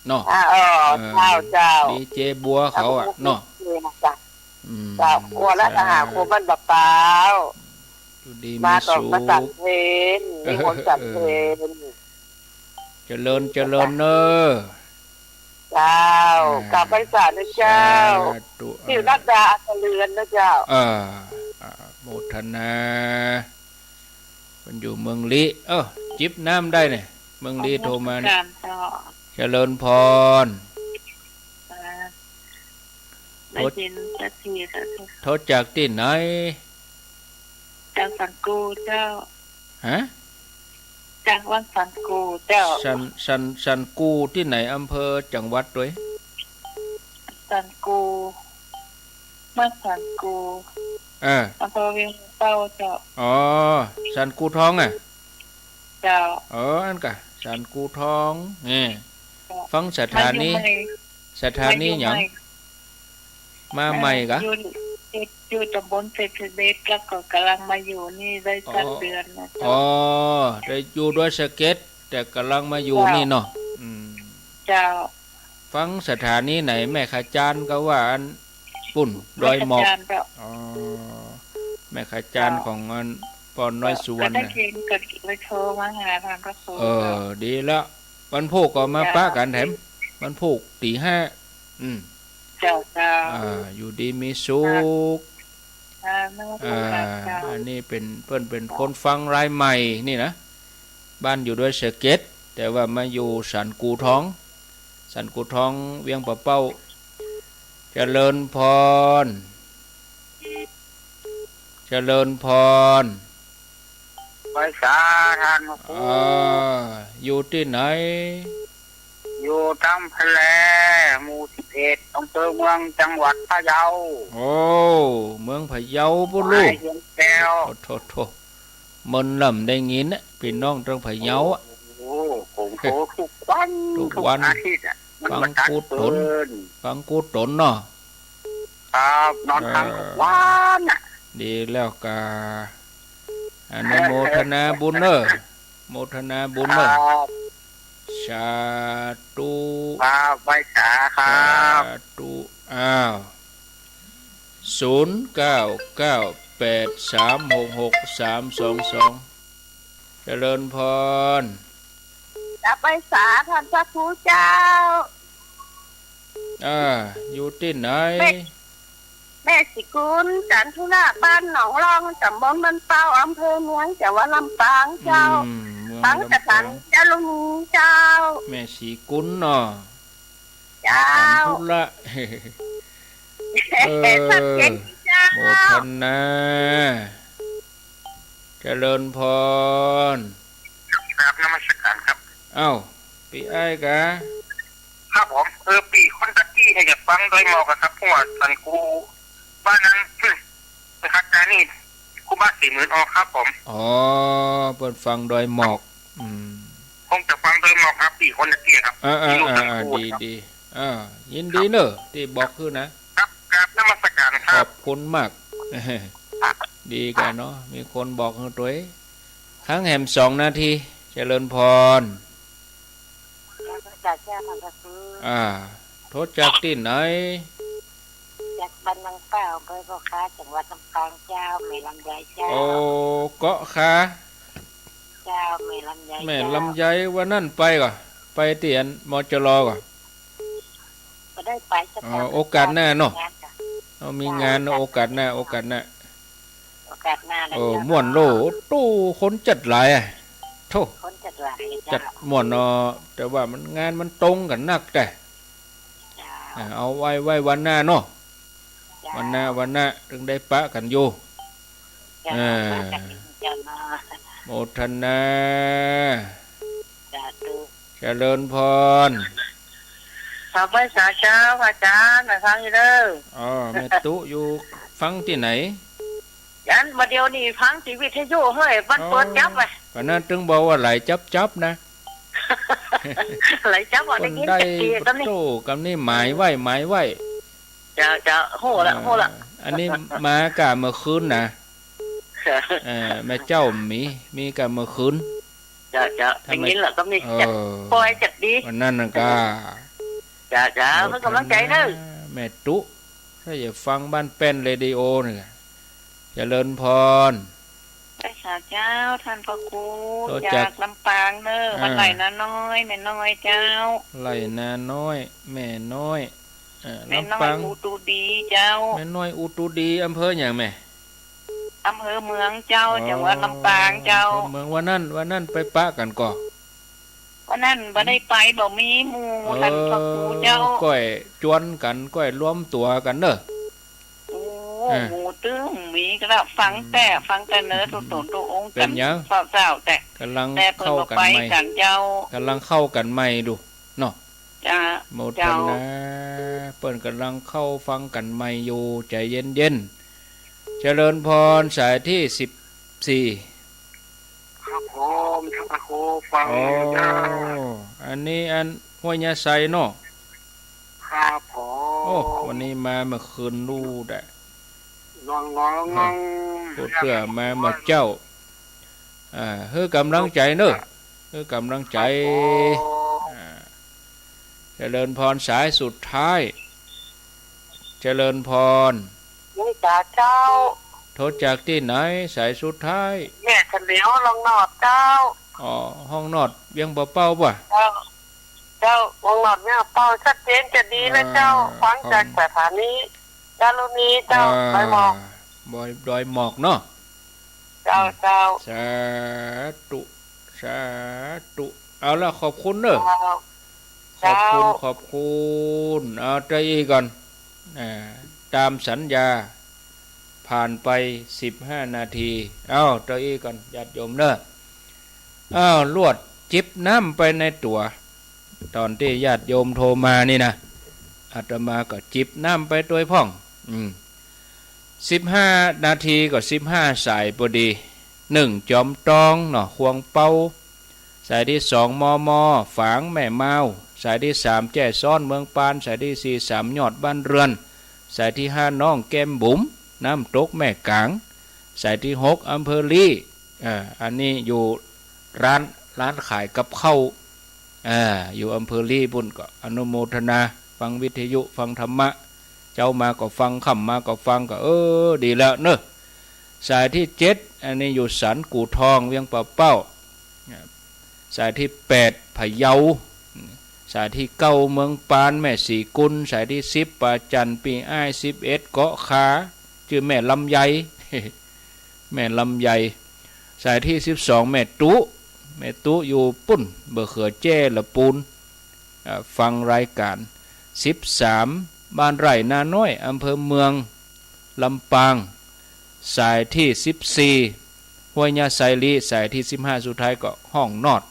เนาะ อ่า เออ เออ เจ้า เจ้า ดีเจบัวเขาอะ เนาะ เจ้า อืม เจ้า ครัวร้านอาหาร สาธุ ครัวบ้านปะปาว อยู่ดีมีสุข มาก็มาฉันเพล มีคนฉันเพล เออ เจริญ เจริญเน่อ เจ้า อ่า กราบไหว้สานะเจ้า สาธุ ชื่อรัตดา อัศเรือนนะเจ้า เออ อ่า โมทนา เปิ้นอยู่เมืองลี้ เอ้อ จิบน้ำได้เนี่ย เมืองลี้โทรมาเนี่ย นมัสก๋านเจ้า เจริญพร อ่า โทร ได้ยินชัดเจนแล้วเจ้า โทรจากตี้ไหน จากสังกูเจ้า ฮะ จากวัดสันกูเจ้า สัน สัน สันกูตี้ไหน อำเภอ จังหวัดตวย สันกู บ้านสันกู เออ อำเภอเวียงเป้าเจ้า อ๋อ สันกูทองอะ เจ้า เออ อันกะ สันกูทอง นี่ เจ้า ฟังสถานี มาอยู่ใหม่ สถานีหยัง มาอยู่ใหม่ มาใหม่กะ อยู่ อยู่ อยู่ตำบลเศรษฐเดช แล้วก็กำลังมาอยู่นี่ได้สัก อ๋อ เดือนนะเจ้า อ๋อ ได้อยู่ดอยสะเก็ด แต่กำลังมาอยู่ เจ้า นี่เนาะ อืม เจ้า ฟังสถานีไหน แม่ขจานก็ว่าอันปุ้น ดอยหมอก แม่ขจานเจ้า อ๋อ แม่ขจาน เจ้า ของอันป้อน้อยสุวรรณ ก็ได้ น่ะ ยินก็เลยโทรมาหาท่านพระครู เออ เจ้า ดีแล้ว วันพูกก็มา เจ้า ปะกั๋นแถม วันพูกตี๋ห้า อืม เจ้า เจ้า อ่า อยู่ดีมีสุข อ่า นมัสการ อ่า เจ้า อันนี้เป๋น เปิ้นเป๋นคนฟังรายใหม่นี่นะ บ้านอยู่ดอยสะเก็ด แต่ว่ามาอยู่สันกูทอง สันกูทอง เวียงป่าเป้า เจริญพร เจริญพร ไหว้สาท่านพระครู อ่า อยู่ตี้ไหน อยู่ตำแพแล หมู่สิบเอ็ด อำเภอเมือง จังหวัดพะเยา โอ้ เมืองพะเยาปุ้นลูก ไหว้เฮียงแก้ว โอ้ โถ โถ เมินลำได้ยินนะ ปี้น้องตางพะเยาอะ โอ้โห ผมโทรทุกวัน ทุกวัน ทุกอาทิตย์อะ มัน ฟัง บ่ตัด กู้ตน เปิ้น ฟังกู้ตนเนาะ ครับ นอนฟัง เออ ทุกวันน่ะ ดีแล้วกา อนุโมทนาบุญเน่อ โมทนาบุญเน่อ ครับ สาธุ ครับ ไหว้สาครับ สาธุ อ้าว ศูนย์เก้าเก้าแปดสามหกหกสามสองสอง เจริญพร กราบไหว้สาท่านพระครูเจ้า อ่า อยู่ตี้ไหน แม่ แม่ศรีกุล จันทุระ บ้านหนองล่อง ตำบลบ้านเป้า อำเภอเมือง จังหวัดลำปางเจ้า อืม เมืองลำปาง ฟังสถานีเจ้าลุงเจ้า แม่ศรีกุลเนาะ เจ้า จันทุระ เออ ชัดเจนเจ้า โมทนา เจริญพร ครับ นมัสการครับ อ้าว ปี้อ้ายกา ครับผม เออ ปี้คนตะกี้เนี่ยอยากฟังดอยหมอกอะครับ เพราะว่าสันกู บ้านนั้น อืม ไปขัดใจนี่ ครูบาศรีหมื่นออกครับผม อ๋อ เปิ้นฟังดอยหมอก อืม ผมจะฟังดอยหมอกครับ ปี้คนตะกี้ครับ อ่า อ่า ปี้ลูกสันกู อ่า อ่า ครับ ดี ดี อ่า ยินดีเน่อ ตี้บอกหื้อนะ ครับ กราบนมัสการครับ ขอบคุณมาก ดีกาเนาะ มีคนบอกหื้อตวย ค้างแหมสองนาที เจริญพร นมัสการเจ้า ท่านพระครู อ่า โทรจากตี้ไหน จากบ้านหนองเป้า อำเภอเขาค้า จังหวัดลำปางเจ้า แม่ลำไยเจ้า โอ้ เกาะคา เจ้า แม่ลำไย แม่ลำไย เจ้า วันนั้นไปก่อ ไปตี้อัน มจร ก่อ บ่ได้ไปสัก อ๋อ ครั้ง โอกาสหน้าเนาะ งานค่ะ เอามีงานเนาะ เจ้า โอกาสหน้า โอกาสหน้า โอกาสหน้านะ เออ เจ้า ม่วนโลด โต้ คนจัดหลายอะ โธ่ คนจัดหลายเจ้า จัดม่วนเนาะ แต่ว่ามันงานมันตรงกั๋นนักแต๊ เจ้า อ่า เอาไว้ ไว้วันหน้าเนาะ เจ้า วันหน้า วันหน้า เถิงได้ปะกั๋นอยู่ เจ้า อ่า ปะกั๋นอยู่เจ้าเนาะ โมทนา สาธุ เจริญพร ขอบไหว้สาเจ้า อาจ๋ารย์ มาฟังอยู่เน่อ อ๋อ แม่ตุ๊อยู่ฟังตี้ไหน อันบ่าเดี่ยวนี้ฟังตี้วิทยุเฮ้ย มันเปิดจับอะ อ๋อ ก็นั้นเถิงบอกว่าไหลจับๆ นะ ไหลจับอะ ได้ยิน คนได้ แต่เกียร์กำนี่ โต้ กำนี่หมายไว้ หมายไว้ เจ้า เจ้า ฮู้ละ อ่า ฮู้ละ อันนี้มากะเมื่อคืนนะ เออ แม่เจ้ามี มีกะเมื่อคืน เจ้า เจ้า ถ้า ได้ยินละ กำนี่ เออ จัดปอยจัดดี วันนั้นน่ะกะ เจ้า เจ้า โมทนา หื้อกำลังใจ๋เน่อ แม่ตุ๊ ถ้าอยากฟังบ้านแป้นเรดิโอเนี่ย เจริญพร ไหว้สาเจ้า ท่านพระครู โทรจาก จากลำปางเน่อ อ่า บ้านไร่นาน้อย แม่น้อยเจ้า ไร่นาน้อย แม่น้อย เอ่อ แม่น้อย ลำปาง อุตุดีเจ้า แม่น้อยอุตุดี อำเภอหยังแม่ อำเภอเมืองเจ้า อ๋อ จังหวัดลำปางเจ้า อำเภอเมือง วันนั้น วันนั้นไปปะกั๋นก่อ วันนั้นบ่ได้ไป บ่มีหมู่ เออ ท่านพระครูเจ้า ก้อยจวนกั๋น ก้อยรวมตั๋วกั๋นเน่อ โอ้ เออ หมู่ตึงมีกะละ ฟังแต่ อืม ฟังแต่เน่อ ตุ๊ ตุ๊ ตุ๊ เป๋นหยัง เจ้า เจ้า แต่ ก๋ำลัง แต่เปิ้น เข้ากั๋นใหม่ บ่ไปกั๋นเจ้า ก๋ำลังเข้ากั๋นใหม่ดู เนาะ จ้า โมทนา เจ้า เปิ้นก๋ำลังเข้าฟังกั๋นใหม่อยู่ ใจ๋เย็นๆ เจริญพร สายตี้สิบสี่ ครับผม ท่านพระครู ฟัง โอ้ อยู่เจ้า อันนี้อันห้วยยาไซเนาะ ครับผม โอ้ วันนี้มาเมื่อคืนลู่ได้ ง่วงๆ เออ ง่วงๆ ปู้เตื้อมาเมื่อเจ๊า อ่า หื้อก๋ำลังใจ๋เนาะ หื้อก๋ำลังใจ๋ ครับผม อ่า เจริญพร สายสุดท้าย เจริญพร หลวงต๋าเจ้า โทรจากตี้ไหน สายสุดท้าย แม่เฉลียว ร่องนอดเจ้า อ๋อ ร่องนอด เวียงป่าเป้าป่ะ เจ้า เจ้า ร่องนอด เวียงป่าเป้า ชัดเจนจะดีนะเจ้า อ่า ฟังจาก ของ สถานีดารุณีเจ้า อ่า ดอยหมอก บอย ดอยหมอกเนาะ เจ้า อืม เจ้า สาธุ สาธุ เอาละ ขอบคุณเนาะ เจ้า ขอบคุณ เจ้า ขอบคุณ เอา เต้าอี้ก่อน อ่า ต๋ามสัญญา ผ่านไปสิบห้านาที เอา เต้าอี้ก่อน ญาติโยมเนาะ เอา ลวดจิบน้ำไปในตั๋ว ต๋อนตี้ญาติโยมโทรมานี่นะ อาตมาก็จิบน้ำไปตวยพ่อง อืม สิบห้านาทีก็สิบห้าสายปอดี หนึ่ง จอมตองเนาะ ฮวงเปา สายตี้สอง มม ฝางแม่มาว สายตี้สาม แจ้ซ้อนเมืองปาน สายตี้สี่ สามยอดบ้านเรือน สายตี้ห้า น้องแก้มบุ๋ม น้ำตกแม่ก๋าง สายตี้หก อำเภอลี้ อ่า อันนี้อยู่ร้าน ร้านขายกับข้าว อ่า อยู่อำเภอลี้ปุ้น ก็อนุโมทนา ฟังวิทยุ ฟังธรรมะ เจ๊ามาก็ฟัง ค่ำมาก็ฟัง ก็ เออ ดีแล้วเนาะ สายตี้เจ็ด อันนี้อยู่สันกู่ทอง เวียงป่าเป้า อ่า สายตี้แปด พะเยา สายตี้เก้า เมืองปาน แม่ศรีกุล สายตี้สิบ ป่าจันทร์ ปี้อ้าย สิบเอ็ด เกาะคา จื้อแม่ลำไย แม่ลำไย สายตี้สิบสอง แม่ตุ๊ แม่ตุ๊อยู่ปุ้น บ่าเขือแจ้ ละปูน อ่า ฟังรายก๋าน สิบสาม บ้านไร่นาน้อย อำเภอเมือง ลำปาง สายตี้สิบสี่ ห้วยยาไซลี้ สายตี้สิบห้า สุดท้ายก็ร่องนอด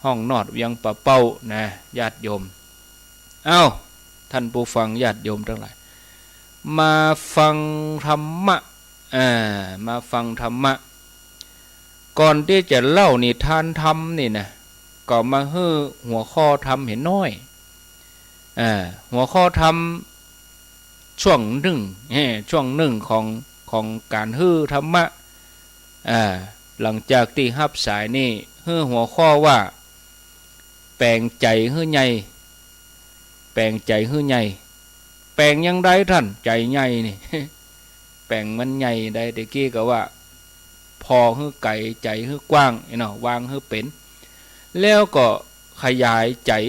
ร่องนอด เวียงป่าเป้านะ ญาติโยม เอ้า ท่านผู้ฟัง ญาติโยมตังหลาย มาฟังธรรมะ อ่า มาฟังธรรมะ ก่อนตี้จะเล่านิทานธรรมนี่นะ ก็มาหื้อหัวข้อธรรมเหียน้อย อ่า หัวข้อธรรมช่วงนึ่ง เอ้อ ช่วงนึ่งของ ของก๋านหื้อธรรมะ อ่า หลังจากตี้ฮับสายนี่ หื้อหัวข้อว่า แป๋งใจ๋หื้อใหญ่ แป๋งใจ๋หื้อใหญ่ แป๋งอย่างใดท่าน ใจ๋ใหญ่นี่ แป๋งมันใหญ่ใด ตะกี้ก็ว่า ผ่อหื้อไก๋ ใจ๋หื้อกว้าง เนาะ วางหื้อเป๋น แล้วก็ขยายใจ๋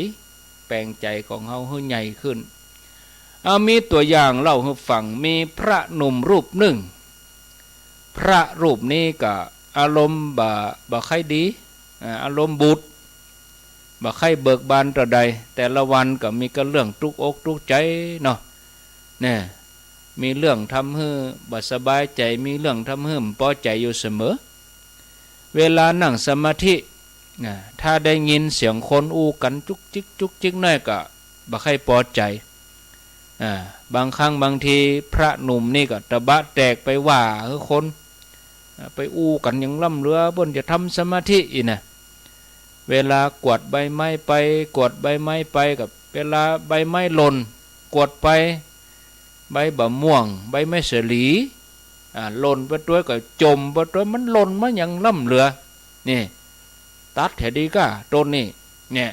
แป๋งใจ๋ของเฮาหื้อใหญ่ขึ้น เอา มีตั๋วอย่างเล่าหื้อฟัง มีพระหนุ่มรูปนึ่ง พระรูปนี้ก็อารมณ์บ่ บ่ใค่ดี อ่า อารมณ์บูด บ่ใค่เบิกบานเต้าใด แต่ละวันก็มีก็เรื่องตุ๊กอกตุ๊กใจ๋เนาะ เนี่ย มีเรื่องทำหื้อบ่สบายใจ๋ มีเรื่องทำหื้อบ่ปอใจ๋อยู่เสมอ เวลานั่งสมาธิ อ่า ถ้าได้ยินเสียงคนอู้กั๋นจุกจิกจุกจิกหน้อยก็บ่ใค่ปอใจ๋ อ่า บางครั้งบางทีพระหนุ่มนี่ก็ตะบะแตกไปว่าหื้อคน อ่า ไปอู้กั๋นอย่างล้ำเหลือ เปิ้นจะทำสมาธิอี้นะ เวลากวาดใบไม้ไป กวาดใบไม้ไป ก็เวลาใบไม้หล่น กวาดไป ใบบ่าม่วง ใบไม้สาลี อ่า หล่นไปตวยก็จ่มไปตวย มันหล่นมาอย่างล้ำเหลือ นี่ ตัดเหียดีก้า ต้นนี้ เนี่ย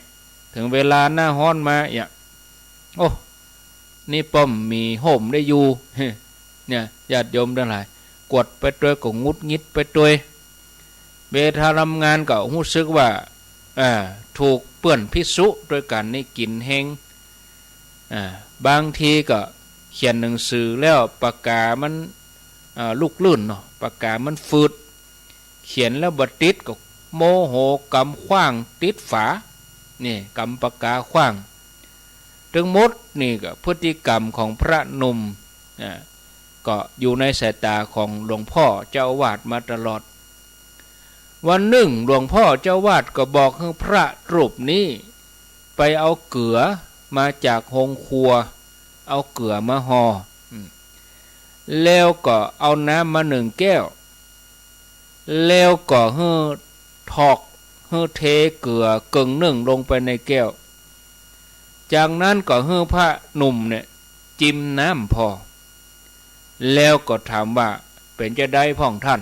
เถิงเวลาหน้าฮ้อนมา เนี่ย โอ้ นี่ป้อมมีฮ่มได้อยู่ เนี่ย ญาติโยมตังหลาย กวาดไปตวยก็หงุดหงิดไปตวย เวลาทำงานก็ฮู้สึกว่า อ่า ถูกเปื้อนพิษสุตวยกั๋นนี่กิ๋นแฮง อ่า บางทีก็เขียนหนังสือแล้วปากกามัน อ่า ลุกลื่นเนาะ ปากกามันฝืด เขียนแล้วบ่ติดก็โมโห ก๋ำขว้างติดฝา นี่ ก๋ำปากกาขว้าง ตึงหมดนี่ก็พฤติกรรมของพระหนุ่ม อ่า ก็อยู่ในสายต๋าของหลวงพ่อเจ้าอาวาสมาตลอด วันนึ่งหลวงพ่อเจ้าอาวาสก็บอกหื้อพระรูปนี้ไปเอาเกือมาจากโฮงครัว เอาเกือมาห่อ อืม แล้วก็เอาน้ำมานึ่งแก้ว แล้วก็หื้อถอก หื้อเทเกือเกิ่งนึ่งลงไปในแก้ว จากนั้นก็หื้อพระหนุ่มเนี่ยจิมน้ำผ่อ แล้วก็ถามว่า เป๋นจาใดพ่องต้าน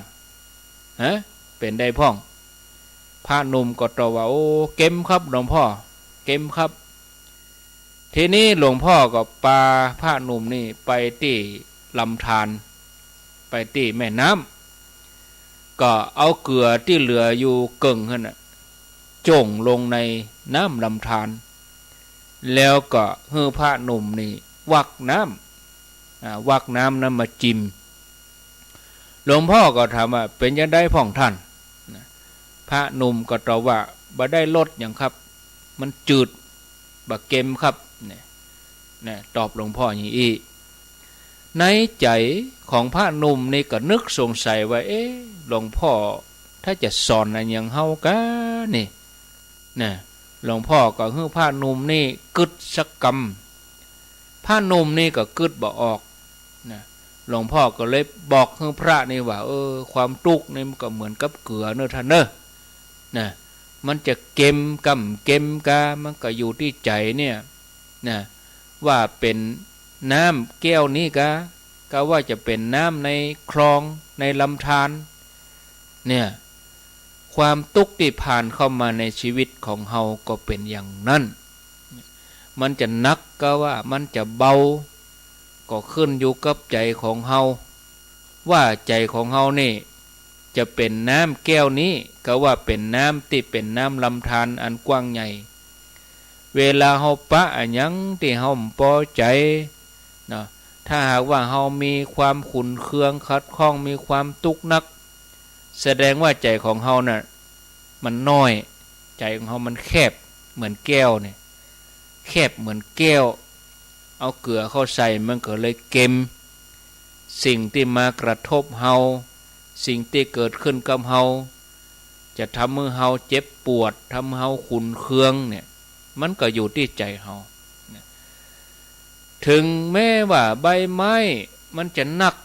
ฮะ เป๋นใดพ่อง พระหนุ่มก็ตอบว่า โอ้ เก็มครับหลวงพ่อ เก็มครับ ทีนี้หลวงพ่อก็ปาพระหนุ่มนี่ไปตี้ลำธาร ไปตี้แม่น้ำ ก็เอาเกือตี้เหลืออยู่เกิ่งหั้นน่ะ โจ่งลงในน้ำลำธาร แล้วก็หื้อพระหนุ่มนี่วักน้ำ อ่า วักน้ำนั้นมาจิม หลวงพ่อก็ถามว่า เป๋นจาใดพ่องต้าน นะ พระหนุ่มก็ตอบว่า บ่ได้รสหยังครับ มันจืด บ่เก็มครับ เนี่ย เนี่ย ตอบหลวงพ่ออย่างอี้ ในใจ๋ของพระหนุ่มนี่ก็นึกสงสัยว่า เอ๊ะ หลวงพ่อถ้าจะสอนอะหยังเฮากานี่ นะ หลวงพ่อก็หื้อพระหนุ่มนี่กึ๊ดสักกำ พระหนุ่มนี่ก็กึ๊ดบ่ออก นะ หลวงพ่อก็เลยบอกหื้อพระนี่ว่า เออ ความตุ๊กข์นี่มันก็เหมือนกับเกือเน่อต้านเน่อ นะ มันจะเก็มก้ำเก็มกา มันก็อยู่ตี้ใจ๋เนี่ย นะ ว่าเป๋นน้ำแก้วนี้กา กาว่าจะเป๋นน้ำในคลอง ในลำธาร เนี่ย ความตุ๊กข์ตี้ผ่านเข้ามาในชีวิตของเฮาก็เป๋นอย่างนั้น มันจะหนักกาว่า มันจะเบา ก็ขึ้นอยู่กับใจ๋ของเฮา ว่าใจ๋ของเฮานี่จะเป๋นน้ำแก้วนี้ กาว่าเป๋นน้ำตี้เป๋นน้ำลำธารอันกว้างใหญ่ เวลาเฮาปะอะหยังตี้เฮาบ่ปอใจ๋ เนาะ ถ้าหากว่าเฮามีความขุ่นเคืองขัดข้อง มีความตุ๊กข์นัก แสดงว่าใจ๋ของเฮาน่ะมันน้อย ใจ๋ของเฮามันแคบเหมือนแก้วเนี่ย แคบเหมือนแก้ว เอาเกือเข้าใส่มันก็เลยเก็ม สิ่งตี้มากระทบเฮา สิ่งตี้เกิดขึ้นกับเฮา จะทำหื้อเฮาเจ็บปวด ทำหื้อเฮาขุ่นเคืองเนี่ย มันก็อยู่ตี้ใจ๋เฮา นะ ถึงแม้ว่าใบไม้มันจะหนัก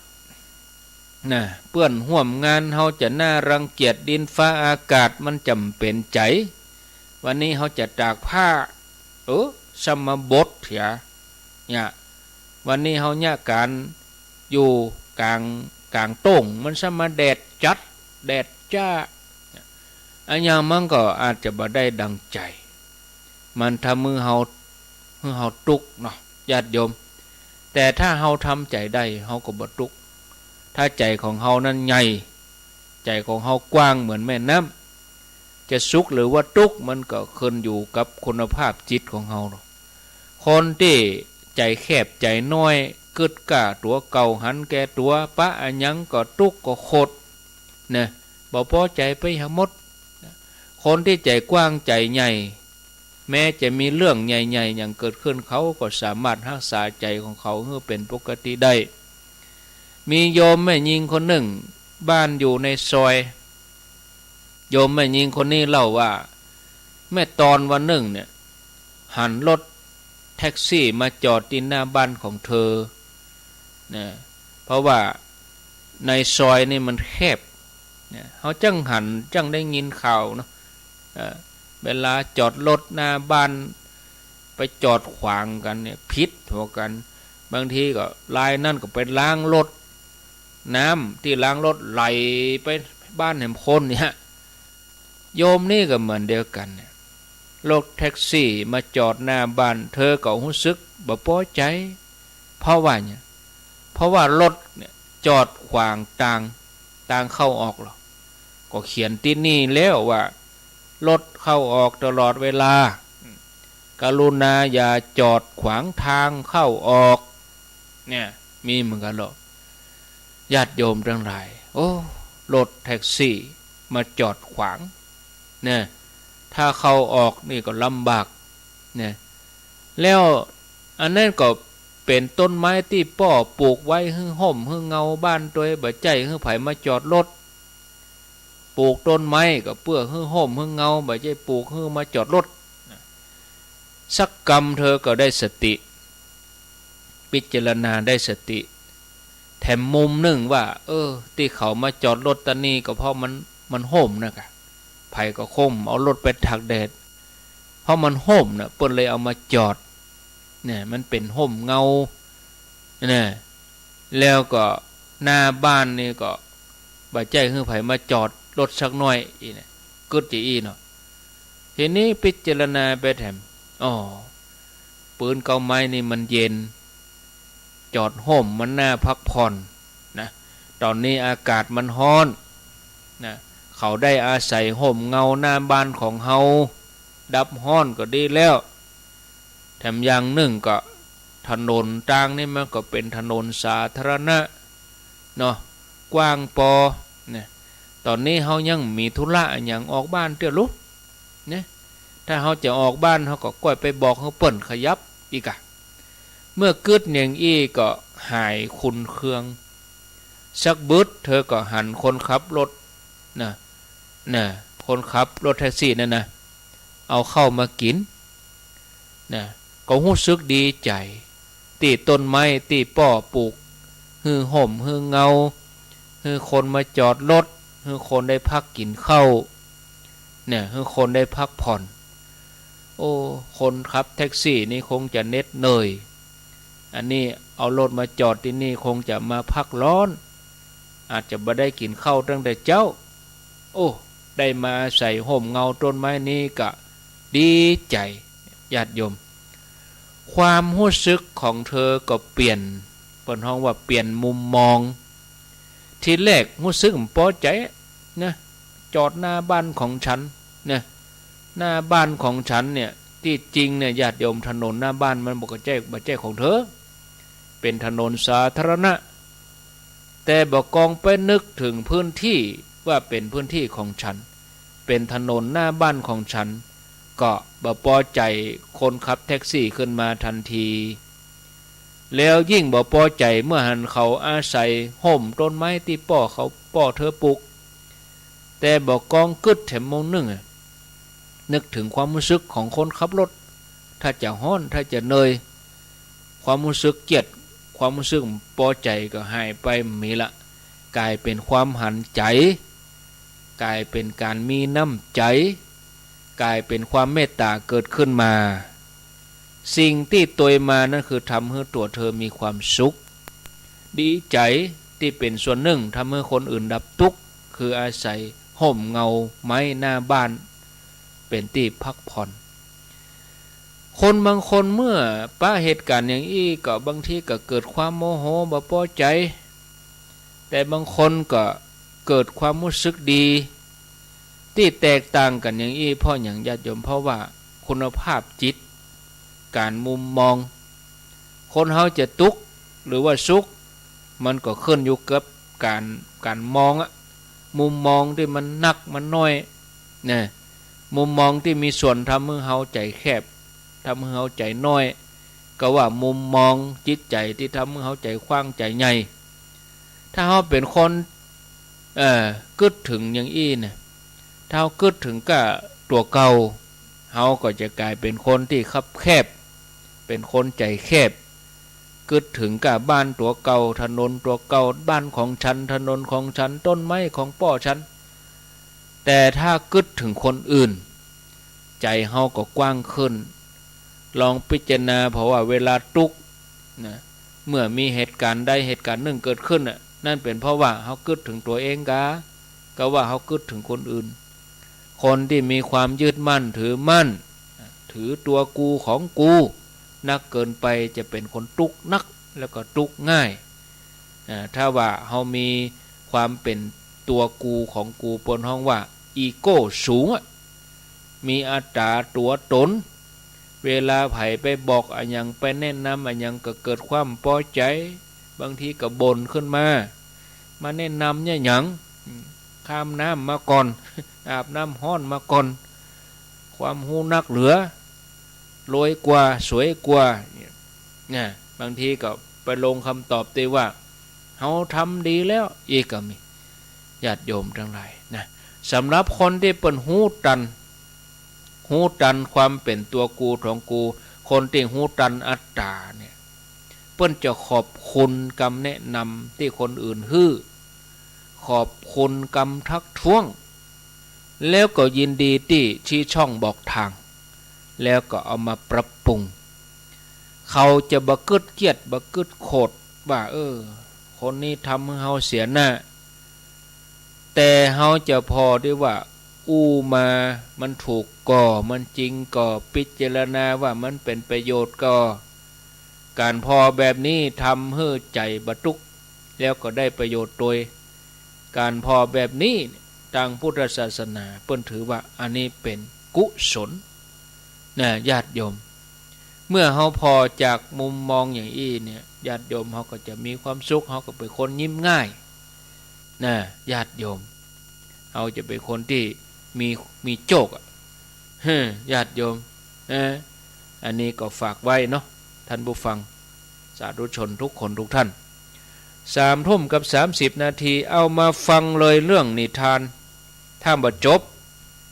นะ เปื้อนฮ่วมงานเฮาจะน่ารังเกียจ ดินฟ้าอากาศมันจะบ่เป๋นใจ๋ วันนี้เฮาจะตากผ้า เออ ซ้ำมาบดเสีย เนี่ย วันนี้เฮาเยียะก๋านอยู่ก๋าง ก๋างโต้ง มันซ้ำมาแดดจัด แดดจ้า อะหยังมันก็อาจจะบ่ได้ดังใจ๋ มันทำหื้อเฮา หื้อเฮาตุ๊กข์เนาะ ญาติโยม แต่ถ้าเฮาทำใจ๋ได้ เฮาก็บ่ตุ๊กข์ ถ้าใจ๋ของเฮานั้นใหญ่ ใจ๋ของเฮากว้างเหมือนแม่น้ำ จะสุขหรือว่าตุ๊กข์ มันก็ขึ้นอยู่กับคุณภาพจิตของเฮาเนาะ คนตี้ใจ๋แคบใจ๋น้อย กึ๊ดก้าตั๋วเก่า หันแก่ตั๋ว ปะอะหยังก็ตุ๊กข์ก็โขด นะ บ่ปอใจ๋ไปหาหมด นะ คนตี้ใจ๋กว้างใจ๋ใหญ่ แม้จะมีเรื่องใหญ่ๆ หยังเกิดขึ้น เขาก็สามารถฮักษาใจ๋ของเขาหื้อเป๋นปกติได้ มีโยมแม่ญิงคนนึ่ง บ้านอยู่ในซอย โยมแม่ญิงคนนี้เล่าว่า แม้ตอนวันนึ่งเนี่ย หันรถแท็กซี่มาจอดตี้หน้าบ้านของเธอ นะ เพราะว่าในซอยนี่มันแคบ นะ เฮาจั้งหันจั้งได้ยินข่าวเนาะ เอ่อ เวลาจอดรถหน้าบ้าน ไปจอดขวางกั๋นเนี่ย ผิดหัวกั๋น บางทีก็รายนั้นก็ไปล้างรถ น้ำตี้ล้างรถไหลไปบ้านแหมคนเนี่ย โยมนี่ก็เหมือนเดียวกั๋นเนี่ย รถแท็กซี่มาจอดหน้าบ้าน เธอก็ฮู้สึกบ่ปอใจ๋ เพราะว่าหยัง เพราะว่ารถเนี่ยจอดขวางตาง ตางเข้าออกหรอ ก็เขียนตี้นี่แล้วว่า รถเข้าออกตลอดเวลา กรุณาอย่าจอดขวางตางเข้าออก เนี่ย มีเหมือนกั๋นหรอ ญาติโยมตังหลาย โอ้ รถแท็กซี่มาจอดขวาง เนี่ย ถ้าเข้าออกนี่ก็ลำบาก เนี่ย แล้วอันนั้นก็เป๋นต้นไม้ตี้ป้อปลูกไว้หื้อฮ่มหื้อเงาบ้านตวย บ่ใจ้หื้อใผมาจอดรถ ปลูกต้นไม้ก็เปื้อหื้อฮ่มหื้อเงา บ่ใจ้ปลูกหื้อมาจอดรถ สักกำเธอก็ได้สติ ปิจารณาได้สติ แถมมุมนึ่งว่า เออ ตี้เขามาจอดรถตะนี้ก็เพราะมัน มันฮ่มนะกะ ใผก็คงเอารถไปตากแดด เพราะมันฮ่มนะ เปิ้นเลยเอามาจอด เนี่ย มันเป๋นฮ่มเงา เนี่ย แล้วก็หน้าบ้านนี่ก็บ่ใจ้หื้อใผมาจอดรถสักหน้อย อี้เนี่ย กึ๊ดจะอี้เนาะ ทีนี้ปิจารณาไปแถม อ๋อ ปื๊นเก๊าไม้นี่มันเย็น จอดฮ่มมันน่าพักผ่อนนะ ต๋อนนี้อากาศมันฮ้อนนะ เขาได้อาศัยฮ่มเงาหน้าบ้านของเฮา ดับฮ้อนก็ดีแล้ว แถมอย่างนึ่งก็ถนนตางนี่มันก็เป๋นถนนสาธารณะเนาะ กว้างปอ เนี่ย ต๋อนนี้เฮายังมีธุระอะหยังออกบ้านเตื้อลุ เนี่ย ถ้าเฮาจะออกบ้านเฮาก็ก้อยไปบอกหื้อเปิ้นขยับอีกอะ เมื่อกึ๊ดอย่างอี้ก็หายขุ่นเคือง สักบึดเธอก็หันคนขับรถนะ นะ คนขับรถแท็กซี่นั่นนะ เอาข้าวมากิ๋นนะ ก็ฮู้สึกดีใจ๋ ตี้ต้นไม้ตี้ป้อปลูก หื้อฮ่มหื้อเงา หื้อคนมาจอดรถ หื้อคนได้พักกิ๋นข้าว เนี่ย หื้อคนได้พักผ่อน โอ้ คนขับแท็กซี่นี่คงจะเหน็ดเหนื่อย อันนี้เอารถมาจอดตี้นี่คงจะมาพักร้อน อาจจะบ่ได้กิ๋นข้าวตั้งแต่เจ๊า โอ้ ได้มาอาศัยฮ่มเงาต้นไม้นี้ก็ดีใจ๋ ญาติโยม ความฮู้สึกของเธอก็เปลี่ยน เปิ้นฮ้องว่าเปลี่ยนมุมมอง ทีแรกฮู้สึกบ่ปอใจ๋นะ จอดหน้าบ้านของฉันนะ หน้าบ้านของฉันเนี่ย ตี้จริงเนี่ย ญาติโยม ถนนหน้าบ้านมันบ่ใจ้ บ่ใจ้ของเธอ เป๋นถนนสาธารณะ แต่บ่กองไปนึกเถิงพื้นตี้ว่าเป๋นพื้นตี้ของฉัน เป๋นถนนหน้าบ้านของฉัน ก็บ่ปอใจ๋คนขับแท็กซี่ขึ้นมาตันที แล้วยิ่งบ่ปอใจ๋เมื่อหันเขาอาศัยฮ่มต้นไม้ตี้ป้อเขา ป้อเธอปลูก แต่บ่กองกึ๊ดแถมมองนึ่งอะ นึกเถิงความฮู้สึกของคนขับรถ ถ้าจะฮ้อน ถ้าจะเหนื่อย ความฮู้สึกเกียด ความฮู้สึกบ่ปอใจ๋ก็หายไปบ่มีละ ก๋ายเป๋นความหันใจ๋ ก๋ายเป๋นก๋านมีน้ำใจ๋ ก๋ายเป๋นความเมตต๋าเกิดขึ้นมา สิ่งตี้ตวยมานั้นคือทำหื้อตั๋วเธอมีความสุข ดีใจ๋ตี้เป๋นส่วนนึ่งทำหื้อคนอื่นดับตุ๊กข์ คืออาศัยฮ่มเงาไม้หน้าบ้านเป๋นตี้พักผ่อน คนบางคนเมื่อปะเหตุก๋ารณ์อย่างอี้ก็บางทีก็เกิดความโมโหบ่ปอใจ๋ แต่บางคนก็เกิดความฮู้สึกดี ตี้แตกต่างกั๋นอย่างอี้ เพราะหยังญาติโยม เพราะว่าคุณภาพจิต ก๋านมุมมอง คนเฮาจะตุ๊กข์หรือว่าสุข มันก็ขึ้นอยู่กับก๋าน ก๋านมองอะ มุมมองตี้มันนักมันน้อยนะ มุมมองตี้มีส่วนทำหื้อเฮาใจ๋แคบ ทำหื้อเฮาใจ๋น้อย ก็ว่ามุมมองจิตใจ๋ตี้ทำหื้อเฮาใจ๋กว้างใจ๋ใหญ่ ถ้าเฮาเป๋นคน เอ่อ กึ๊ดเถิงอย่างอี้นะ ถ้าเฮากึ๊ดเถิงก้าตั๋วเก่า เฮาก็จะก๋ายเป๋นคนตี้คับแคบ เป๋นคนใจ๋แคบ กึ๊ดเถิงก้าบ้านตั๋วเก่า ถนนตั๋วเก่า บ้านของฉัน ถนนของฉัน ต้นไม้ของป้อฉัน แต่ถ้ากึ๊ดเถิงคนอื่น ใจ๋เฮาก็กว้างขึ้น ลองพิจารณา เพราะว่าเวลาตุ๊กข์นะ เมื่อมีเหตุก๋ารณ์ใดเหตุก๋ารณ์นึ่งเกิดขึ้นน่ะ นั่นเป๋นเพราะว่าเฮากึ๊ดเถิงตั๋วเองกา กาว่าเฮากึ๊ดเถิงคนอื่น คนตี้มีความยึดมั่นถือมั่น ถือตั๋วกูของกูนักเกินไป จะเป๋นคนตุ๊กข์นัก แล้วก็ตุ๊กข์ง่าย อ่า ถ้าว่าเฮามีความเป๋นตั๋วกูของกู เปิ้นฮ้องว่าอีโก้สูงอะ มีอัตต๋าตั๋วต๋น เวลาใผไปบอกอะหยัง ไปแนะนำอะหยัง ก็เกิดความปอใจ๋ บางทีก็บ่นขึ้นมา มาแนะนำเนี่ยหยัง อืม ข้ามน้ำมาก่อน อาบน้ำฮ้อนมาก่อน ความฮู้นักเหลือ รวยกว่า สวยกว่า เนี่ย นะ บางทีก็ไปลงคำตอบตี้ว่า เฮาทำดีแล้ว อี้ก็มี ญาติโยมตังหลายนะ สำหรับคนตี้เปิ้นฮู้ตัน ฮู้ตันความเป๋นตั๋วกูของกู คนตี้ฮู้ตันอัตต๋าเนี่ย เปิ้นจะขอบคุณกำแนะนำตี้คนอื่นหื้อ ขอบคุณกำทักท้วง แล้วก็ยินดีตี้ชี้ช่องบอกตาง แล้วก็เอามาปรับปรุง เขาจะบ่กึ๊ดเกลียด บ่กึ๊ดโขดว่า เออ คนนี้ทำหื้อเฮาเสียหน้า แต่เฮาจะผ่อได้ว่า อู้มามันถูกก่อ มันจริงก่อ พิจารณาว่ามันเป๋นประโยชน์ก่อ ก๋านผ่อแบบนี้ทำหื้อใจ๋บ่ตุ๊กข์ แล้วก็ได้ประโยชน์ตวย ก๋านผ่อแบบนี้ ตางพุทธศาสนาเปิ้นถือว่าอันนี้เป๋นกุศล นะ ญาติโยม เมื่อเฮาผ่อจากมุมมองอย่างอี้เนี่ย ญาติโยมเฮาก็จะมีความสุข เฮาก็เป๋นคนยิ้มง่าย นะ ญาติโยม เฮาจะเป๋นคนตี้มี มีโจคอะ เฮ้อ ญาติโยม นะ อันนี้ก็ฝากไว้เนาะ ท่านผู้ฟัง สาธุชนทุกคนทุกท่าน สามทุ่มกับสามสิบนาที เอามาฟังเลยเรื่องนิทาน ถ้าบ่จบ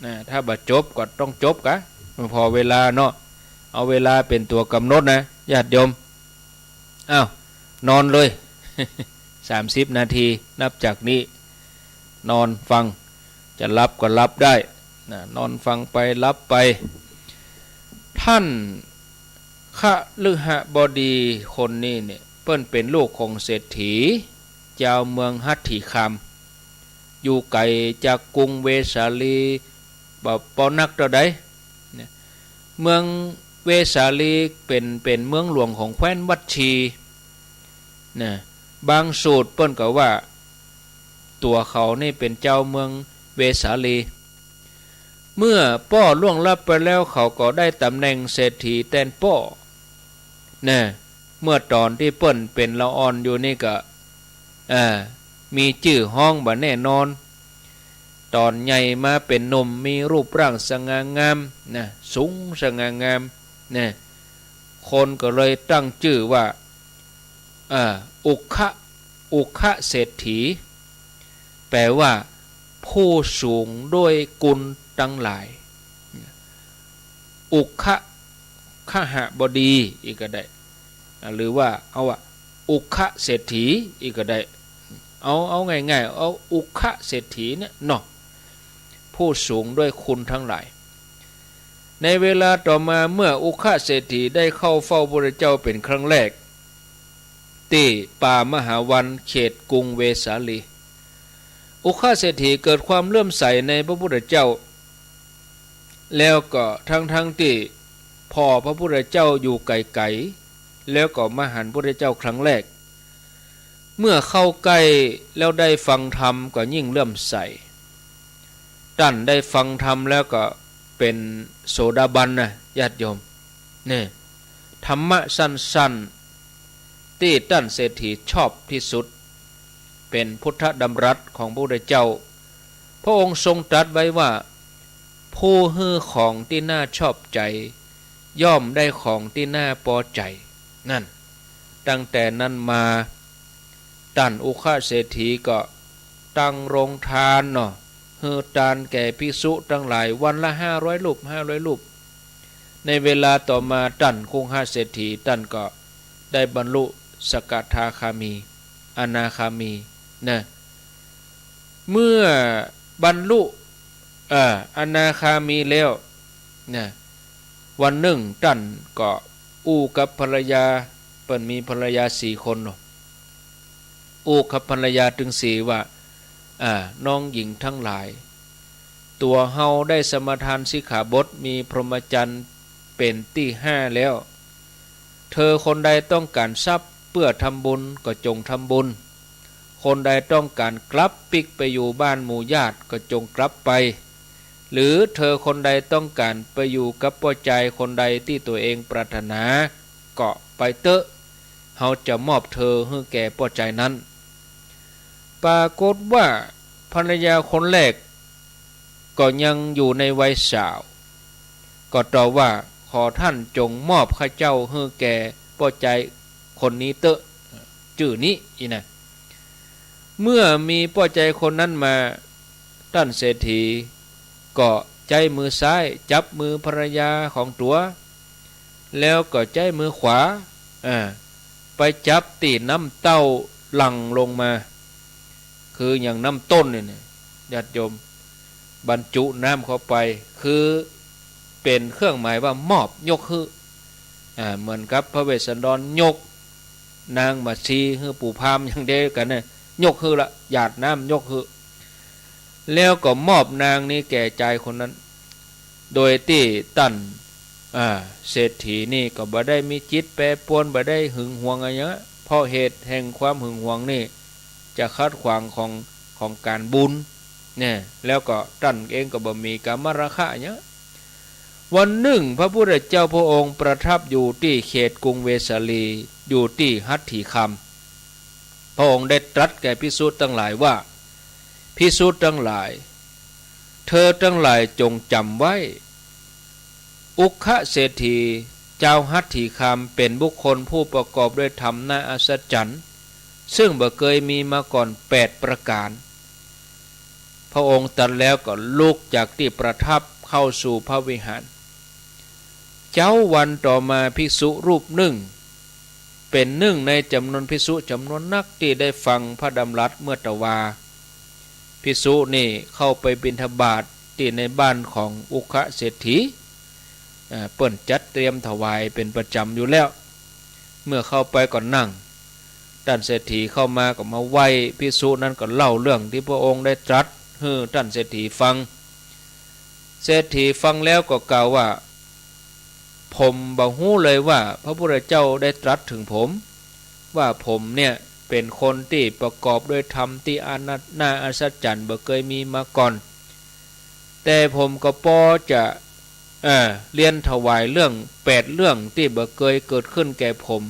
นะ ถ้าบ่จบก็ต้องจบกะ ผ่อเวลาเนาะ เอาเวลาเป๋นตั๋วก๋ำหนดนะ ญาติโยม อ้าว นอนเลย สามสิบนาที นับจากนี้ นอนฟัง จะหลับก็หลับได้ นะ นอนฟังไปหลับไป ท่าน คฤหบดีคนนี้เนี่ย เปิ้นเป๋นลูกของเศรษฐี จาวเมืองหัตถีคาม อยู่ไก๋จากกรุงเวสาลี บ่ปอนักเต้าใด เนี่ย เมืองเวสาลีเป๋น เป๋นเมืองหลวงของแคว้นวัชชี นะ บางสูตรเปิ้นก็ว่า ตั๋วเขานี่เป๋นจาวเมืองเวสาลี เมื่อป้อล่วงลับไปแล้ว เขาก็ได้ต๋ำแหน่งเศรษฐีแตนป้อ นะ เมื่อต๋อนตี้เปิ้นเป๋นละอ่อนอยู่นี่ก็ อ่า มีจื้อฮ้องบ่แน่นอน ต๋อนใหญ่มาเป๋นหนุ่ม มีรูปร่างสง่างาม นะ สูงสง่างาม นะ คนก็เลยตั้งจื้อว่า อ่า อุคคะ อุคคะเศรษฐี แปลว่า ผู้สูงด้วยกุณตังหลาย อุคคะ คฤหบดี อี้ก็ได้ อ่า หรือว่าเอาว่า อุคคะเศรษฐี อี้ก็ได้ เอา เอาง่ายๆ เอาอุคคะเศรษฐีเนี่ยเนาะ ผู้สูงด้วยคุณทั้งหลาย ในเวลาต่อมาเมื่ออุคคะเศรษฐีได้เข้าเฝ้าพระพุทธเจ้าเป๋นครั้งแรก ตี้ป่ามหาวันเขตกรุงเวสาลี อุคคะเศรษฐีเกิดความเลื่อมใสในพระพุทธเจ้า แล้วก็ทั้งๆ ตี้ผ่อพระพุทธเจ้าอยู่ไก๋ๆ แล้วก็มาหันพระพุทธเจ้าครั้งแรก เมื่อเข้าใก้แล้วได้ฟังธรรมก็ยิ่งเลื่อมใส ต้านได้ฟังธรรมแล้วก็เป๋นโสดาบันนะ ญาติโยม เนี่ย ธรรมะสั้นๆ ตี้ต้านเศรษฐีชอบตี้สุด เป๋นพุทธดำรัสของพระพุทธเจ้า พระองค์ทรงตรัสไว้ว่า ผู้หื้อของตี้น่าชอบใจ๋ ย่อมได้ของตี้น่าปอใจ๋ นั่น ตั้งแต่นั้นมา ต้านอุคคะเศรษฐีก็ตั้งโฮงตานเนาะ หื้อตานแก่ภิกษุตังหลาย วันละห้าร้อยรูป ห้าร้อยรูป ในเวลาต่อมาต้านอุคคะเศรษฐีต้านก็ได้บรรลุสกทาคามี อนาคามี นะ เมื่อบรรลุ เอ่อ อนาคามีแล้ว นะ วันนึ่งต้านก็อู้กับภรรยา เปิ้นมีภรรยาสี่คนเนาะ อู้กับภรรยาตึงสี่ว่า อ่า น้องหญิงทั้งหลาย ตั๋วเฮาได้สมาทานสิกขาบท มีพรหมจรรย์เป๋นตี้ห้าแล้ว เธอคนใดต้องก๋านทรัพย์เปื้อทำบุญก็จงทำบุญ คนใดต้องก๋านกลับปิ๊กไปอยู่บ้านหมู่ญาติก็จงกลับไป หรือเธอคนใดต้องก๋านไปอยู่กับป้อจายคนใดตี้ตั๋วเองปรารถนา ก็ไปเต๊อะ เฮาจะมอบเธอหื้อแก่ป้อจายนั้น ปรากฏว่าภรรยาคนแรกก็ยังอยู่ในวัยสาว ก็ตอบว่า ขอท่านจงมอบข้าเจ้าหื้อแก่ป้อจายคนนี้เต๊อะ จื้อนี้อี้นะ เมื่อมีป้อจายคนนั้นมา ต้านเศรษฐีก็ใจ๊มือซ้ายจับมือภรรยาของตั๋ว แล้วก็ใจ๊มือขวา อ่า ไปจับตี้น้ำเต้าหลั่งลงมา คืออย่างน้ำต้นเนี่ยนะ ญาติโยม บรรจุน้ำเข้าไป คือเป๋นเครื่องหมายว่ามอบยกหื้อ อ่า เหมือนกับพระเวสสันดรยกนางมาสีหื้อปู่พราหมณ์อย่างเดียวกั๋นนะ ยกหื้อละ หยาดน้ำยกหื้อ แล้วก็มอบนางนี้แก่จายคนนั้น โดยตี้ต้าน อ่า เศรษฐีนี่ก็บ่ได้มีจิตแปรปรวน บ่ได้หึงหวงอะหยัง เพราะเหตุแห่งความหึงหวงนี่จะขัดขวางของ ของก๋านบุญเนี่ย แล้วก็ต้านเองก็บ่มีกามราคะอะหยัง วันนึ่งพระพุทธเจ้าพระองค์ประทับอยู่ตี้เขตกรุงเวสาลี อยู่ตี้หัตถีคาม พระองค์ได้ตรัสแก่ภิกษุตังหลายว่า ภิกษุตังหลาย เธอตังหลายจงจ๋ำไว้ อุคคะเศรษฐีจาวหัตถีคามเป๋นบุคคลผู้ประกอบด้วยธรรมน่าอัศจรรย์ ซึ่งบ่เกยมีมาก่อนแปดประก๋าน พระองค์ตรัสแล้วก็ลุกจากตี้ประทับเข้าสู่พระวิหาร เจ๊าวันต่อมาภิกษุรูปนึ่ง เป๋นนึ่งในจ๋ำนวนภิกษุจ๋ำนวนนักตี้ได้ฟังพระดำรัสเมื่อตะวา ภิกษุนี่เข้าไปบิณฑบาตตี้ในบ้านของอุคคะเศรษฐี อ่า เปิ้นจัดเตรียมถวายเป๋นประจ๋ำอยู่แล้ว เมื่อเข้าไปก็นั่ง ต้านเศรษฐีเข้ามาก็มาไหว้ภิกษุนั้น ก็เล่าเรื่องตี้พระองค์ได้ตรัสหื้อต้านเศรษฐีฟัง เศรษฐีฟังแล้วก็กล่าวว่า ผมบ่ฮู้เลยว่าพระพุทธเจ้าได้ตรัสเถิงผม ว่าผมเนี่ยเป๋นคนตี้ประกอบด้วยธรรมตี้อันน่าอัศจรรย์บ่เกยมีมาก่อน แต่ผมก็ปอจะ เอ่อ เรียนถวายเรื่องแปดเรื่องตี้บ่เกยเกิดขึ้นแก่ผม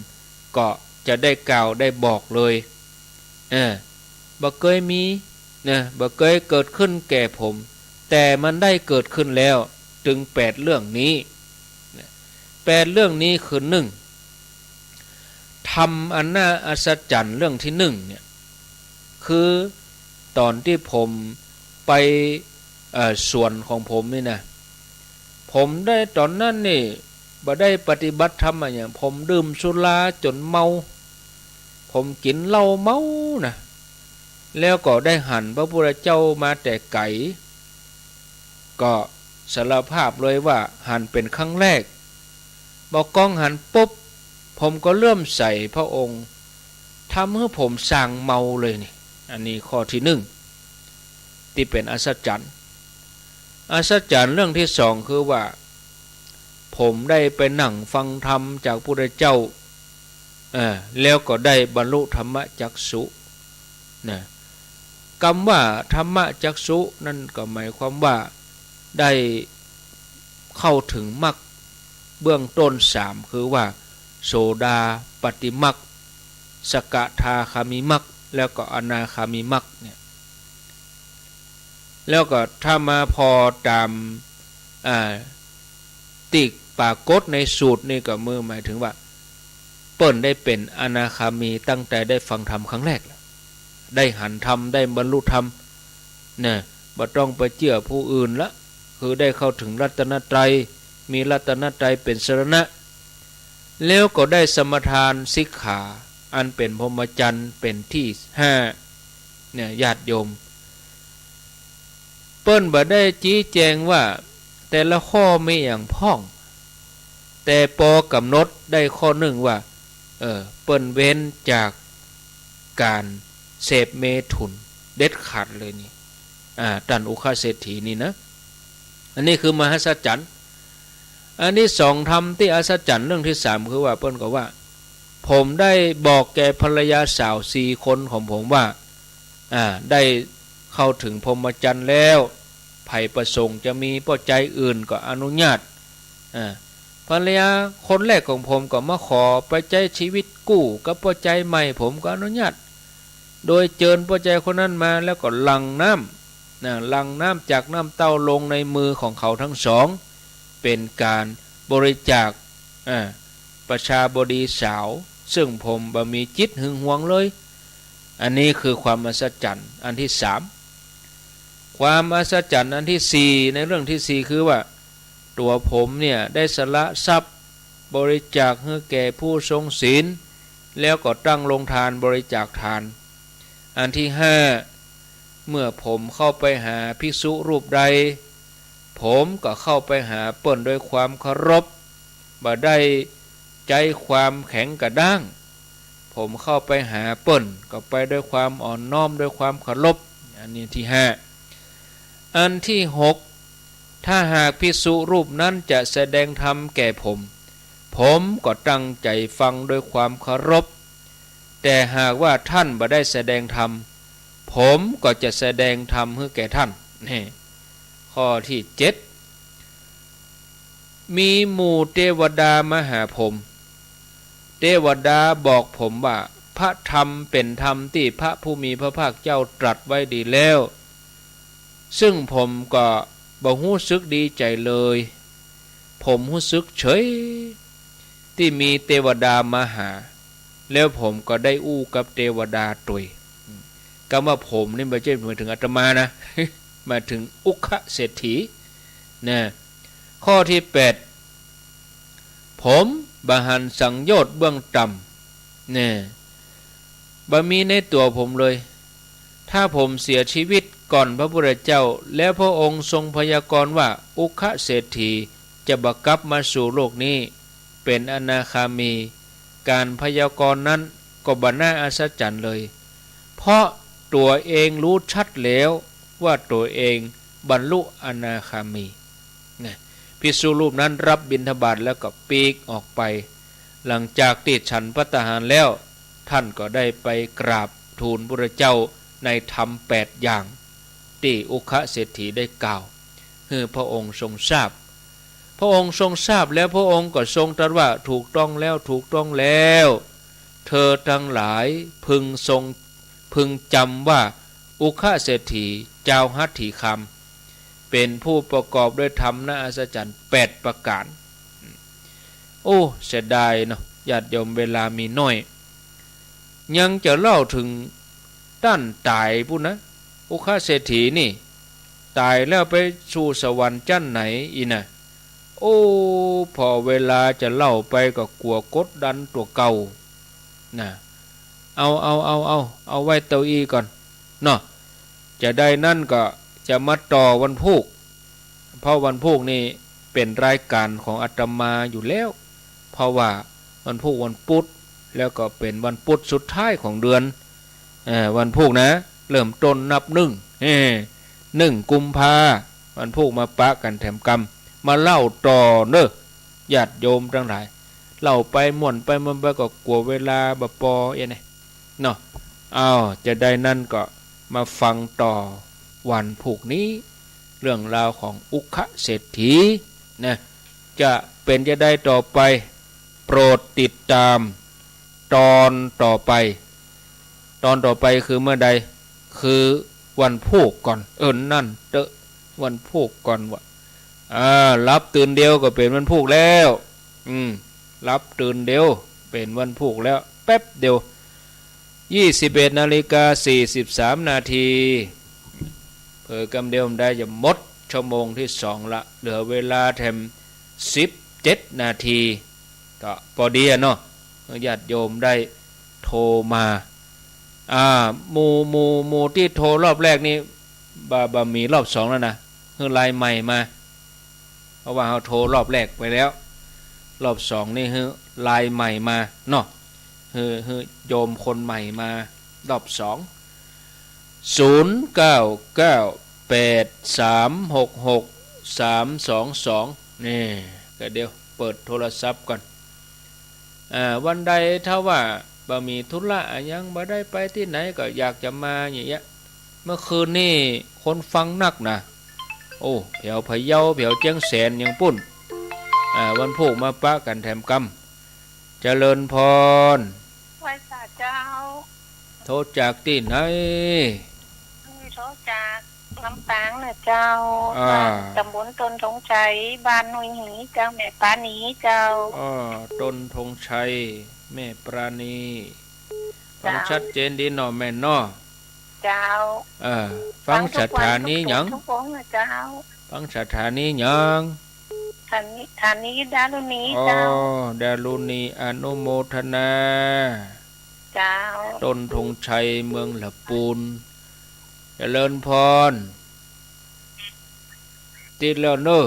ก็จะได้กล่าวได้บอกเลย เออ บ่เกยมี นะ บ่เกยเกิดขึ้นแก่ผม แต่มันได้เกิดขึ้นแล้ว ตึงแปดเรื่องนี้ นะ แปดเรื่องนี้คือ นึ่ง ธรรมอันน่าอัศจรรย์เรื่องตี้นึ่งเนี่ย คือต๋อนตี้ผมไป เอ่อ สวนของผมนี่นะ ผมได้ต๋อนนั้นนี่บ่ได้ปฏิบัติธรรมอะหยัง ผมดื่มสุราจ๋นเมา ผมกิ๋นเหล้าเมานะ แล้วก็ได้หันพระพุทธเจ้ามาแต่ไก๋ ก็สารภาพเลยว่าหันเป๋นครั้งแรก บ่ากองหันปุ๊บ ผมก็เลื่อมใสพระองค์ ทำหื้อผมส่างเมาเลยนี่ อันนี้ข้อตี้นึ่ง ตี้เป๋นอัศจรรย์ อัศจรรย์เรื่องตี้สองคือว่า ผมได้ไปนั่งฟังธรรมจากพุทธเจ้า เอ่อ แล้วก็ได้บรรลุธรรมจักษุ นะ กำว่าธรรมจักษุนั่นก็หมายความว่าได้เข้าเถิงมรรคเบื้องต้นสาม คือว่าโสดาปัตติมรรค สกทาคามิมรรค แล้วก็อนาคามิมรรคเนี่ย แล้วก็ถ้ามาผ่อต๋าม อ่า ตี้ปรากฏในสูตรนี่ก็หมายเถิงว่า เปิ้นได้เป๋นอนาคามีตั้งแต่ได้ฟังธรรมครั้งแรกแล้ว ได้หันธรรม ได้บรรลุธรรม นะ บ่ต้องไปเจื้อผู้อื่นละ คือได้เข้าเถิงรัตนตรัย มีรัตนตรัยเป๋นสรณะ แล้วก็ได้สมาทานสิกขา อันเป๋นพรหมจรรย์เป๋นตี้ห้า เนี่ย ญาติโยม เปิ้นบ่ได้ชี้แจงว่าแต่ละข้อมีอะหยังพ่อง แต่ปอกำหนดได้ข้อนึ่งว่า เออ เปิ้นเว้นจากก๋านเสพเมถุนเด็ดขาดเลยนี่ อ่า ต้านอุคคะเศรษฐีนี่นะ อันนี้คือมหัศจรรย์ อันตี้สอง ธรรมตี้อัศจรรย์เรื่องตี้สาม คือว่าเปิ้นก็ว่า ผมได้บอกแก่ภรรยาสาวสี่คนของผมว่า อ่า ได้เข้าเถิงพรหมจรรย์แล้ว ใผประสงค์จะมีป้อจายอื่นก็อนุญาต อ่า ภรรยาคนแรกของผมก็มาขอไปใจ๊ชีวิตกู้กับป้อจายใหม่ ผมก็อนุญาต โดยเจิญป้อจายคนนั้นมา แล้วก็หลั่งน้ำ นะ หลั่งน้ำจากน้ำเต้าลงในมือของเขาทั้งสอง เป๋นก๋านบริจาค อ่า ประชาบดีสาว ซึ่งผมบ่มีจิตหึงหวงเลย อันนี้คือความอัศจรรย์อันตี้สาม ความอัศจรรย์อันที่สี่ ในเรื่องที่สี่ คือว่า ตั๋วผมเนี่ยได้สละทรัพย์บริจาคหื้อแก่ผู้ทรงศีล แล้วก็ตั้งโรงทานบริจาคทาน อันที่ห้า เมื่อผมเข้าไปหาภิกษุรูปใด ผมก็เข้าไปหาเปิ้นด้วยความเคารพ บ่ได้ใจ๊ความแข็งกระด้าง ผมเข้าไปหาเปิ้นก็ไปด้วยความอ่อนน้อม ด้วยความเคารพ อันนี้ที่ห้า อันที่หก ถ้าหากภิกษุรูปนั้นจะแสดงธรรมแก่ผม ผมก็ตั้งใจฟังด้วยความเคารพ แต่หากว่าท่านบ่ได้แสดงธรรม ผมก็จะแสดงธรรมหื้อแก่ท่าน นี่ ข้อที่เจ็ด มีหมู่เตวดามาหาผม เตวดาบอกผมว่า พระธรรมเป๋นธรรมตี้พระผู้มีพระภาคเจ้าตรัสไว้ดีแล้ว ซึ่งผมก็บ่ฮู้สึกดีใจ๋เลย ผมฮู้สึกเฉย ตี้มีเตวดามาหา แล้วผมก็ได้อู้กับเตวดาตวย กำว่าผมนี่บ่ใจ้หมายเถิงอาตมานะ หมายเถิงอุคเศรษฐี นะ ข้อที่แปด ผมบ่หันสังโยชน์เบื้องต่ำ นะ บ่มีในตั๋วผมเลย ถ้าผมเสียชีวิตก่อนพระพุทธเจ้า แล้วพระองค์ทรงพยากรณ์ว่า อุคเศรษฐีจะบ่กลับมาสู่โลกนี้ เป๋นอนาคามี การพยากรณ์นั้นก็บ่น่าอัศจรรย์เลย เพราะตั๋วเองฮู้ชัดแล้วว่าตั๋วเองบรรลุอนาคามี นะ ภิกษุรูปนั้นรับบิณฑบาตแล้วก็ปลีกออกไป หลังจากตี้ฉันภัตตาหารแล้ว ท่านก็ได้ไปกราบทูลพุทธเจ้าในธรรมแปดอย่าง ตี้อุคเศรษฐีได้กล่าวหื้อพระองค์ทรงทราบ พระองค์ทรงทราบแล้วพระองค์ก็ทรงตรัสว่า ถูกต้องแล้ว ถูกต้องแล้ว เธอตังหลายพึงทรง พึงจำว่า อุคเศรษฐีจาวหัตถีคาม เป๋นผู้ประกอบด้วยธรรมน่าอัศจรรย์แปดประก๋าน โอ้ เสียดายเนาะ ญาติโยม เวลามีน้อย ยังจะเล่าเถิงต้านต๋ายปู้นนะ อุคเศรษฐีนี่ ต๋ายแล้วไปสู่สวรรค์จั้นไหนอี้นะ โอ้ ผ่อเวลาจะเล่าไปก็กั๋วกดดันตั๋วเก่า นะ เอา เอา เอา เอา เอาไว้เต้าอี้ก่อนเนาะ จะใดนั้นก็จะมาต่อวันพูก เพราะวันพูกนี่เป๋นรายก๋านของอาตมาอยู่แล้ว เพราะว่าวันพูกวันปุธ แล้วก็เป๋นวันปุธสุดท้ายของเดือน เอ่อ วันพูกนะ เริ่มต้นนับนึ่ง เอ้อ นึ่งกุมภา วันพูกมาปะกั๋นแถมกำ มาเล่าต่อเน่อ ญาติโยมตังหลาย เล่าไปม่วนไปม่วนไปก็กั๋วเวลาบ่ปอเอี้ยนะ เนาะ อ้าว จะใดนั้นก็มาฟังต่อวันพูกนี้ เรื่องราวของอุคเศรษฐีนะ จะเป๋นจะใดต่อไป โปรดติดต๋ามตอนต่อไป ตอนต่อไปคือเมื่อใด คือวันพูกก่อน เอิ้น นั่นเต๊อะ วันพูกก่อนวะ อ่า หลับตื่นเดียวก็เป๋นวันพูกแล้ว อืม หลับตื่นเดียวเป๋นวันพูกแล้ว แป๊บเดียว ยี่สิบเอ็ดนาฬิกาสี่สิบสามนาที เผลอกำเดียวมันได้จะหมดชั่วโมงที่สองละ เหลือเวลาแถมสิบเจ็ดนาที ก็ปอดีอะเนาะ ญาติโยมได้โทรมา อ่า หมู่ หมู่ หมู่ตี้โทรรอบแรกนี่ บ่ บ่มีรอบสองแล้วนะ หื้อลายใหม่มา เพราะว่าเฮาโทรรอบแรกไปแล้ว รอบสองนี่หื้อลายใหม่มาเนาะ หื้อ หื้อโยมคนใหม่มารอบสอง ศูนย์เก้าเก้าแปดสามหกหกสามสองสอง นี่ ก็เดี๋ยวเปิดโทรศัพท์ก่อน อ่า วันใดถ้าว่าบ่มีธุระอะหยัง บ่ได้ไปตี้ไหน ก็อยากจะมาอย่างเงี้ย เมื่อคืนนี่คนฟังนักนะ โอ้ แถวพะเยา แถวเจียงแสนอย่างปู้น อ่า วันพูกมาปะกั๋นแถมกำ เจริญพร ไหว้สาเจ้า โทรจากตี้ไหน โทรจากลำปางนะเจ้า อ่า บ้านตำบลต้นธงชัย บ้านหนุยหีเจ้า แม่ปราณีเจ้า อ่า ต้นธงชัย แม่ปราณี ฟัง เจ้า ชัดเจนดีเนาะแม่เนาะ เจ้า เออ ฟังสถานีหยัง ฟังทุกวันทุกองค์นะเจ้า ฟังสถานีหยัง สถานี สถานีดารุณี อ๋อ เจ้า ดารุณี อนุโมทนา เจ้า ต้นธงชัย เมืองหละปูน เจริญพร ติดแล้วเน่อ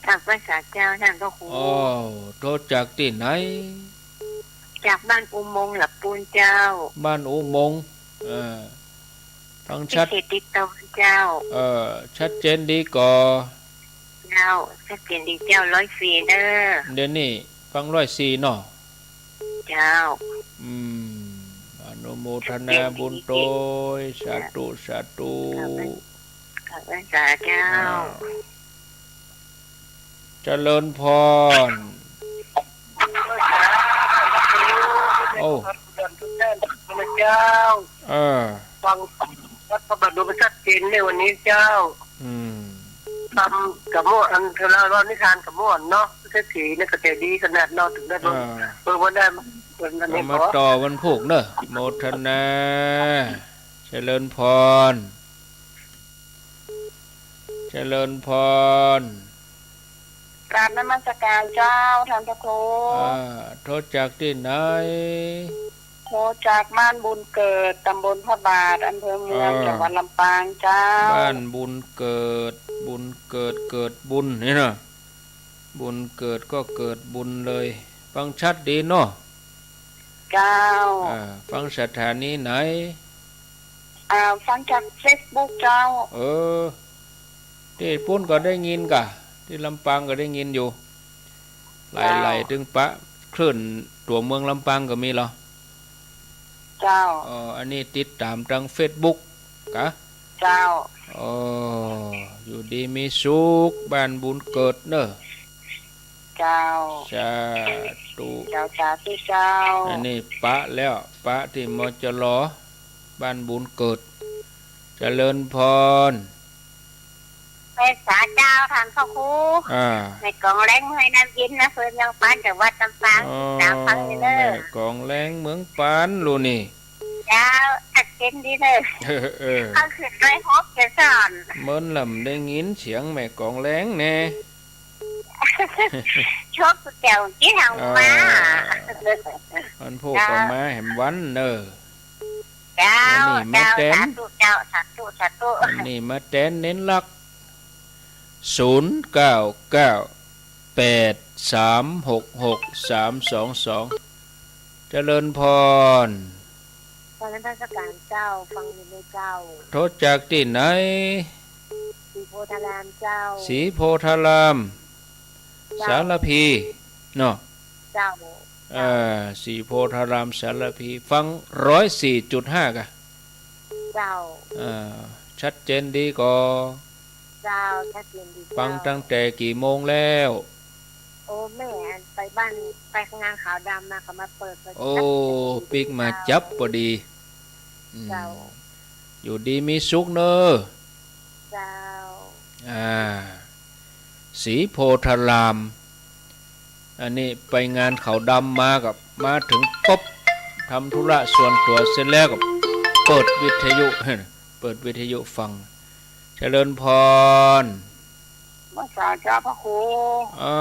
กราบไหว้สาเจ้าท่านพระครู อ้าว โทรจากตี้ไหน จากบ้านอุโมงค์หละปูนเจ้า บ้านอุโมงค์ เออ ฟังชัด เขตติดต่อเจ้า เออ ชัดเจนดีก่อ เจ้า ชัดเจนดีเจ้า ร้อยสี่เด้อ เดี๋ยวนี้ฟังร้อยสี่เนาะ เจ้า อืม อนุโมทนาบุญโตย สาธุ สาธุ ขอบคุณสาเจ้า อ้าว เจริญพร โอ้ เจ้า เออ ฟังพระบรมชัดเจนในวันนี้เจ้า อืม ทำกับหมู่อัน เรา เรานิทานกับหมู่อันเนาะ เศรษฐีเนี่ยก็ใจดีขนาดเนาะ ถึงได้ เออ เออ วันได้ วันนี้ เอามา ขอ ต่อวันพูกเนอะ โมทนา เจริญพร เจริญพร กราบนมัสการเจ้าท่านพระครู อ่า โทรจากตี้ไหน โทรจากบ้านบุญเกิด ตำบลพระบาท อำเภอเมือง อ่า จังหวัดลำปางเจ้า บ้านบุญเกิด บุญเกิด เกิดบุญนี่นะ บุญเกิดก็เกิดบุญเลย ฟังชัดดีเนาะ เจ้า อ่า ฟังสถานีไหน อ่า ฟังจากเฟซบุ๊กเจ้า เออ ตี้ปู๊นก็ได้ยินก่ะ ตี้ลำปางก็ได้ยินอยู่ ไหล เจ้า ไหลตึงปะคลื่นตั๋วเมืองลำปางก็มีเหรอ เจ้า อ๋อ อันนี้ติดต๋ามตางเฟซบุ๊กก่ะ เจ้า อ๋อ อยู่ดีมีสุข บ้านบุญเกิดเน่อ เจ้า สาธุ เจ้า สาธุเจ้า อันนี้ปะแล้ว ปะตี้ มจล. บ้านบุญเกิด เจริญพร ไหว้สาเจ้าท่านพระครู อ่า แม่กองแล้งเมืองน้ำเย็น อำเภอเมืองปาน จังหวัดลำปาง อ๋อ ติดต๋ามฟังอยู่เน่อ แม่กองแล้งเมืองปาน ลูกนี่ เจ้า ชัดเจนดีเน่อ เออ เออ เขาขึ้นด้วยฮอกเกสอน เมินลำได้ยินเสียงแม่กองแล้งแน่ ชกแจ๋วกี้ทางมา อ่า มันพูดออกมาแหมวันเน่อ เจ้า อันนี้มา เจ้า แตน สาธุเจ้า สาธุ สาธุ อันนี้มาแตนเน้นหลัก ศูนย์เก้าเก้า แปดสามหกหก สามสองสอง เจริญพร กราบนมัสการเจ้า ฟังอยู่เน่อเจ้า โทรจากตี้ไหน ศรีโพธารามเจ้า ศรีโพธาราม เจ้า สารภีเนาะ เจ้า เอ่อ ศรีโพธารามสารภี ฟังร้อยสี่จุดห้าก่ะ เจ้า เอ่อ ชัดเจนดีก่อ เจ้า ชัดเจนดีเจ้า ฟังตั้งแต่กี่โมงแล้ว โอ้ แม่ไปบ้าน ไปงานขาวดำมา เขามาเปิด โอ้ ปิ๊กมาจับปอดี อืม เจ้า อยู่ดีมีสุขเน่อ เจ้า อ่า ศรีโพธาราม อันนี้ไปงานขาวดำมากับ มาเถิงปุ๊บ ทำธุระส่วนตั๋วเสร็จแล้วก็เปิดวิทยุ เปิดวิทยุฟัง เจริญพร ไหว้สาเจ้าพระครู อ่า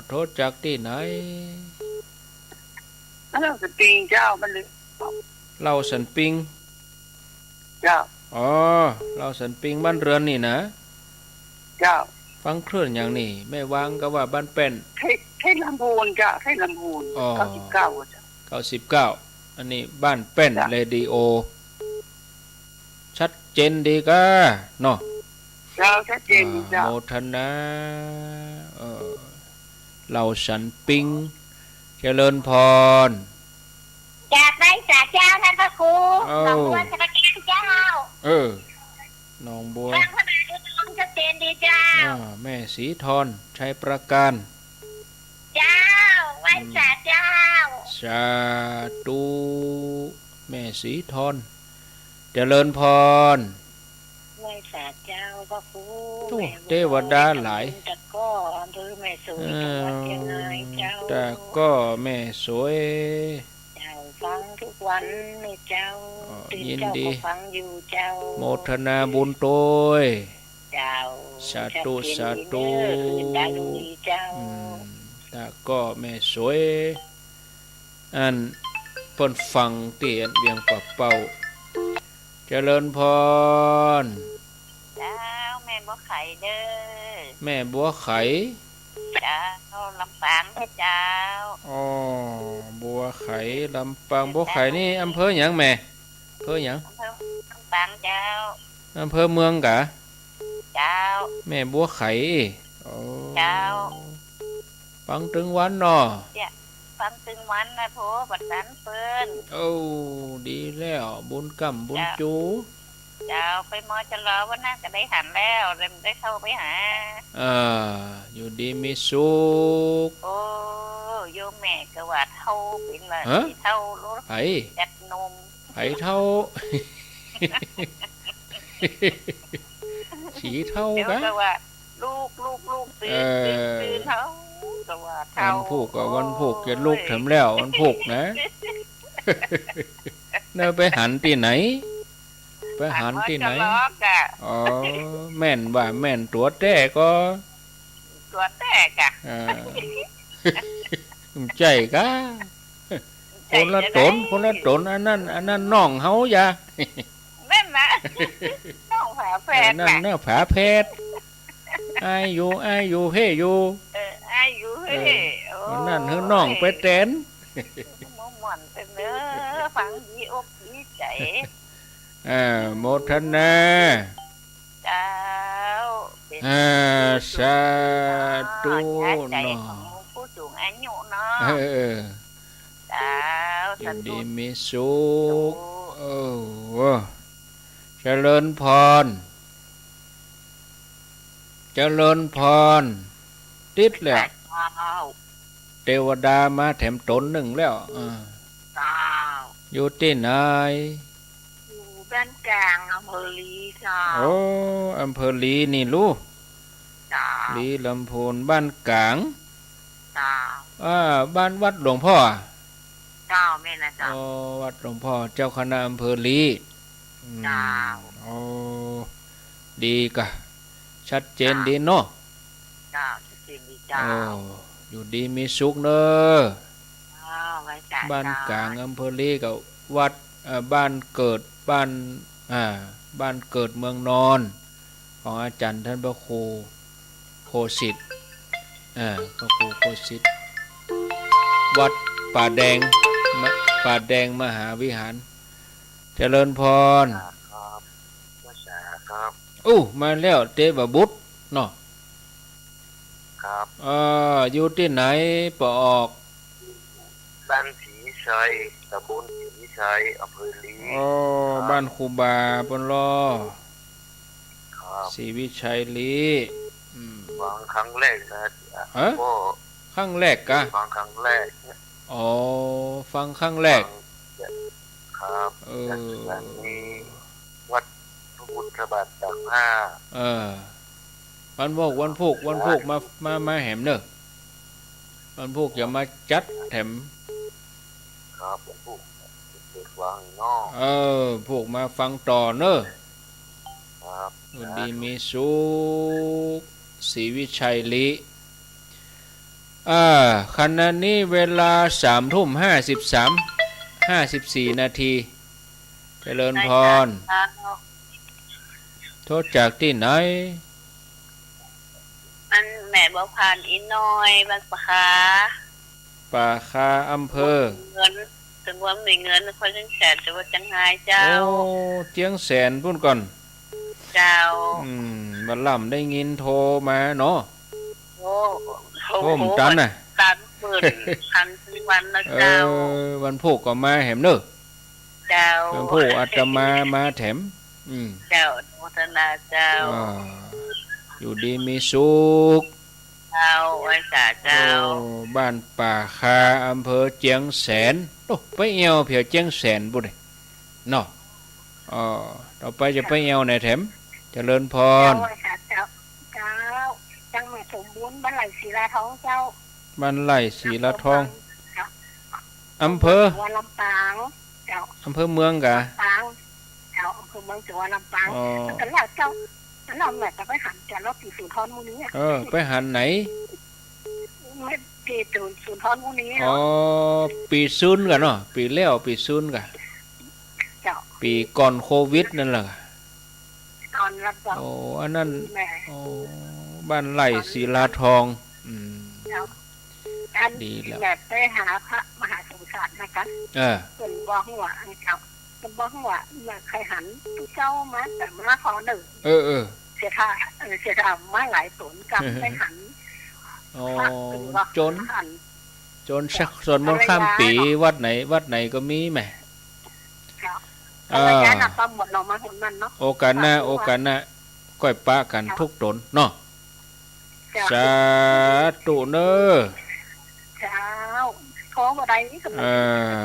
โทรจากตี้ไหน เล่าสันปิงเจ้า บ้านเรือน เล่าสันปิง เจ้า อ๋อ เล่าสันปิงบ้านเรือนนี่นะ เจ้า ฟังคลื่นหยังนี่ แม่วางก็ว่าบ้านแป้น ไทย ไทยลำพูนเจ้า ไทยลำพูน อ๋อ เก้าสิบเก้าเจ้า เก้าสิบเก้า อันนี้บ้านแป้น เจ้า เรดิโอ ชัดเจนดีก่ะเนาะ เจ้า ชัดเจนดีเจ้า อ่า โมทนา เออ เล่าสันปิง เจริญพร กราบไหว้สาเจ้าท่านพระครู เอ้า หนองบัวสระแก้วเจ้า เออ หนองบัว ฟังพระบาทโดยตรงชัดเจนดีเจ้า อ่า แม่ศรีธร ชัยประการ เจ้า ไหว้สาเจ้า อืม สาธุ แม่ศรีธร เจริญพร ไหว้สาเจ้าพระครู โอ้ แม่บัว เทวดาหลาย ตะกร้อ อำเภอแม่สวย เออ จังหวัดเชียงรายเจ้า ตะกร้อแม่สวย เจ้า ฟังทุกวันเลยเจ้า อ๋อ ยินดี เจ้าก็ฟังอยู่เจ้า โมทนาบุญตวย เจ้า สาธุ ชัดเจนดีเนอะ สาธุ คืนตาลุยเจ้า อืม ตะก้อแม่สวย อันเปิ้นฟังตี้อันเวียงป่าเป้า เจริญพร เจ้า แม่บัวไขเด้อ แม่บัวไข เจ้า ลำปางเจ้า อ๋อ บัวไข ลำปาง บัวไขนี่อำเภอหยังแม่ อำเภอหยัง อำเภอลำปางเจ้า อำเภอเมืองกา เจ้า แม่บัวไข โอ้ เจ้า ฟังตึงวันเนาะ เจ้า ฟังตึงวันนะ โทรประสานเปิ้น โอ้ ดีแล้ว บุญก้ำบุญจู เจ้า เจ้า ไป มจร วันนั้นก็ได้หันแล้ว ได้ ได้เข้าไปหา อ่า อยู่ดีมีสุข โอ้ โยมแม่ก็ว่าเฒ่าเป๋นว่า ฮะ สีเฒ่าโลด ไผ จัดหนุ่ม ไผเฒ่า สีเฒ่ากะ เดี๋ยวก็ว่า ลูก ลูก ลูก ตื่น เออ ตื่น ตื่น เฒ่า ก็ว่าเฒ่า วันพูกก็วันพูก โอ้ย จะลุกแถมแล้ว วันพูกนะ เนอะ ไปหันตี้ไหน ไปหันตี้ไหน หันมจร กะ อ๋อ แม่นว่าแม่นตั๋วแต๊ก็ ตั๋วแต๊กะ อ่า ใจ้กะ ใจ้ คนละต๋น จะได้ คนละต๋น อันนั้น อันนั้นน้องเฮาอย่า แม่นนะ น้องฝาแฝด เออ นั่น น่ะ น่ะ ฝาแฝด อ้ายอยู่ อ้ายอยู่ เพ่อยู่ เออ อ้ายอยู่ เพ่ เออ โอ้ อันนั้นหื้อน้องไปแตน ม่วนๆ เสมอ ฟังดีอกดีใจ๋ อ่า โมทนา เจ้า เป๋น อ่า ผู้สูง สาธุ เนาะ ยาใจ เนาะ ของผู้สูงอายุเนาะ เออ เจ้า อยู่ดีมีสุข สาธุ เออ เจริญพร เจริญพร ติดแล้ว เจ้า เตวดามาแถมต๋นนึ่งแล้ว อ่า เจ้า อยู่ตี้ไหน อยู่บ้านก๋าง อำเภอลีเจ้า โอ้ อำเภอลีนี่ลูก เจ้า ลีลำพูน บ้านก๋าง เจ้า อ่า บ้านวัดหลวงพ่ออะ เจ้า แม่นนะเจ้า อ๋อ วัดหลวงพ่อ เจ้าคณะอำเภอลี อืม เจ้า อ๋อ ดีกะ ชัดเจนดีเนาะ เจ้า ชัดเจนดีเจ้า โอ้ อยู่ดีมีสุขเนาะ เจ้า ไหว้สา บ้านก๋าง เจ้า อำเภอลีกับวัด เอ่อ บ้านเกิด บ้าน อ่า บ้านเกิดเมืองนอน ของอาจ๋ารย์ต้านพระครูโคสิต อ่า พระครูโคสิต วัดป่าแดง มะ ป่าแดงมหาวิหาร เจริญพร ครับ ภาษาครับ อู้ มาแล้ว เตวบุตรเนาะ ครับ เอ่อ อยู่ตี้ไหน ปะออก บ้านศรีวิชัย ตำบลศรีวิชัย อำเภอลี อ๋อ ครับ บ้านครูบาเปิ้นลอ ครับ ศรีวิชัยลี อืม ฟังครั้งแรกนะ ฮะ ก็ ครั้งแรกกะ ฟังครั้งแรก อ๋อ ฟังครั้งแรก ฟัง ครับ เออ จากนั้นมีวัดพระพุทธบาทตากผ้า เออ วันพูก วันพูก วันพูก มา มา มาแหมเนอะ วันพูกจะมาจัดแถม ครับ วันพูกเปิดฟังเนาะ เออ พูกมาฟังต่อเนอะ ครับ อยู่ดีมีสุข ศรีวิชัยลี อ่า ขณะนี้เวลาสามทุ่มห้าสิบสาม ห้าสิบสี่นาที เจริญพร เจ้า โทรจากตี้ไหน อันแม่บัวพานอีน้อย บ้านป่าคา ป่าคา อำเภอ เมืองเงิน ตำบลเมืองเงิน นครเจียงแสน จังหวัดเจียงฮายเจ้า โอ้ เจียงแสนปู้นก่อน เจ้า อืม บ่าล่ำได้ยินโทรมาเนาะ โอ้ โอ้ โอ้ บ่ตันน่ะ ตันเปิ้น ตันตึงวันนะเจ้า เออ วันพูกก็มาแหมเนอะ เจ้า วันพูกอาตมามาแถม อืม เจ้า อนุโมทนาเจ้า อ่า อยู่ดีมีสุข เจ้า ไหว้สาเจ้า โอ้ บ้านป่าคา อำเภอเจียงแสน โอ้ ไปแอ่วแผวเจียงแสนปู้นเนาะ อ๋อ ต่อไปจะไปแอ่วไหนแถม เจริญพร เจ้า ไหว้สาเจ้า เจ้า จังแม่สมบูรณ์ บ้านไร่ศิลาทองเจ้า บ้านไร่ศิลาทอง เจ้า อำเภอ เมืองลำปาง เจ้า อำเภอเมืองกะ ลำปาง เมืองจังหวัดลำปาง อ๋อ แล้วก็แล้วเจ้า แล้วแม่ก็ไปหันแก่รอบปี๋สุนทรหมู่นี้อะ เออ ไปหันไหน แม่ปี๋สุนทรหมู่นี้ อ๋อ ปี๋สุนก่าเนาะ ปี๋แล้วปี๋สุนก่า เจ้า ปี๋ก่อนโควิดนั่นแหละ ก่อนแล้วเจ้า โอ้ อันนั้น แม่ โอ้ บ้านไร่ศิลาทอง อืม เจ้า อัน ดีแล้ว แม่ไปหาพระมหาสงสารนะคะ เออ เปิ้นบอกว่า อันเจ้า เปิ้นบอกว่า แม่ใค่หันตุ๊เจ้ามา แต่มาขอหนึ่ง เออ เออ เสียท่า เออ เสียท่ามาหลายต๋น กำใค่หัน อ๋อ พระเปิ้นบอก จ๋น หัน จ๋นสัก สวดมนต์ข้ามปี๋ ภรรยาเนาะ วัดไหน วัดไหนก็มีแหม เจ้า อ่า ภรรยาน่ะ ปะหมวดหน่อไม้หนนั้นเนาะ โอกาสหน้า ปะหมวด โอกาสหน้า ก้อยปะกั๋น เจ้า ทุกต๋นเนาะ เจ้า สาธุเน่อ เจ้า ขอบ่ได้นี่ก็บ่ เอ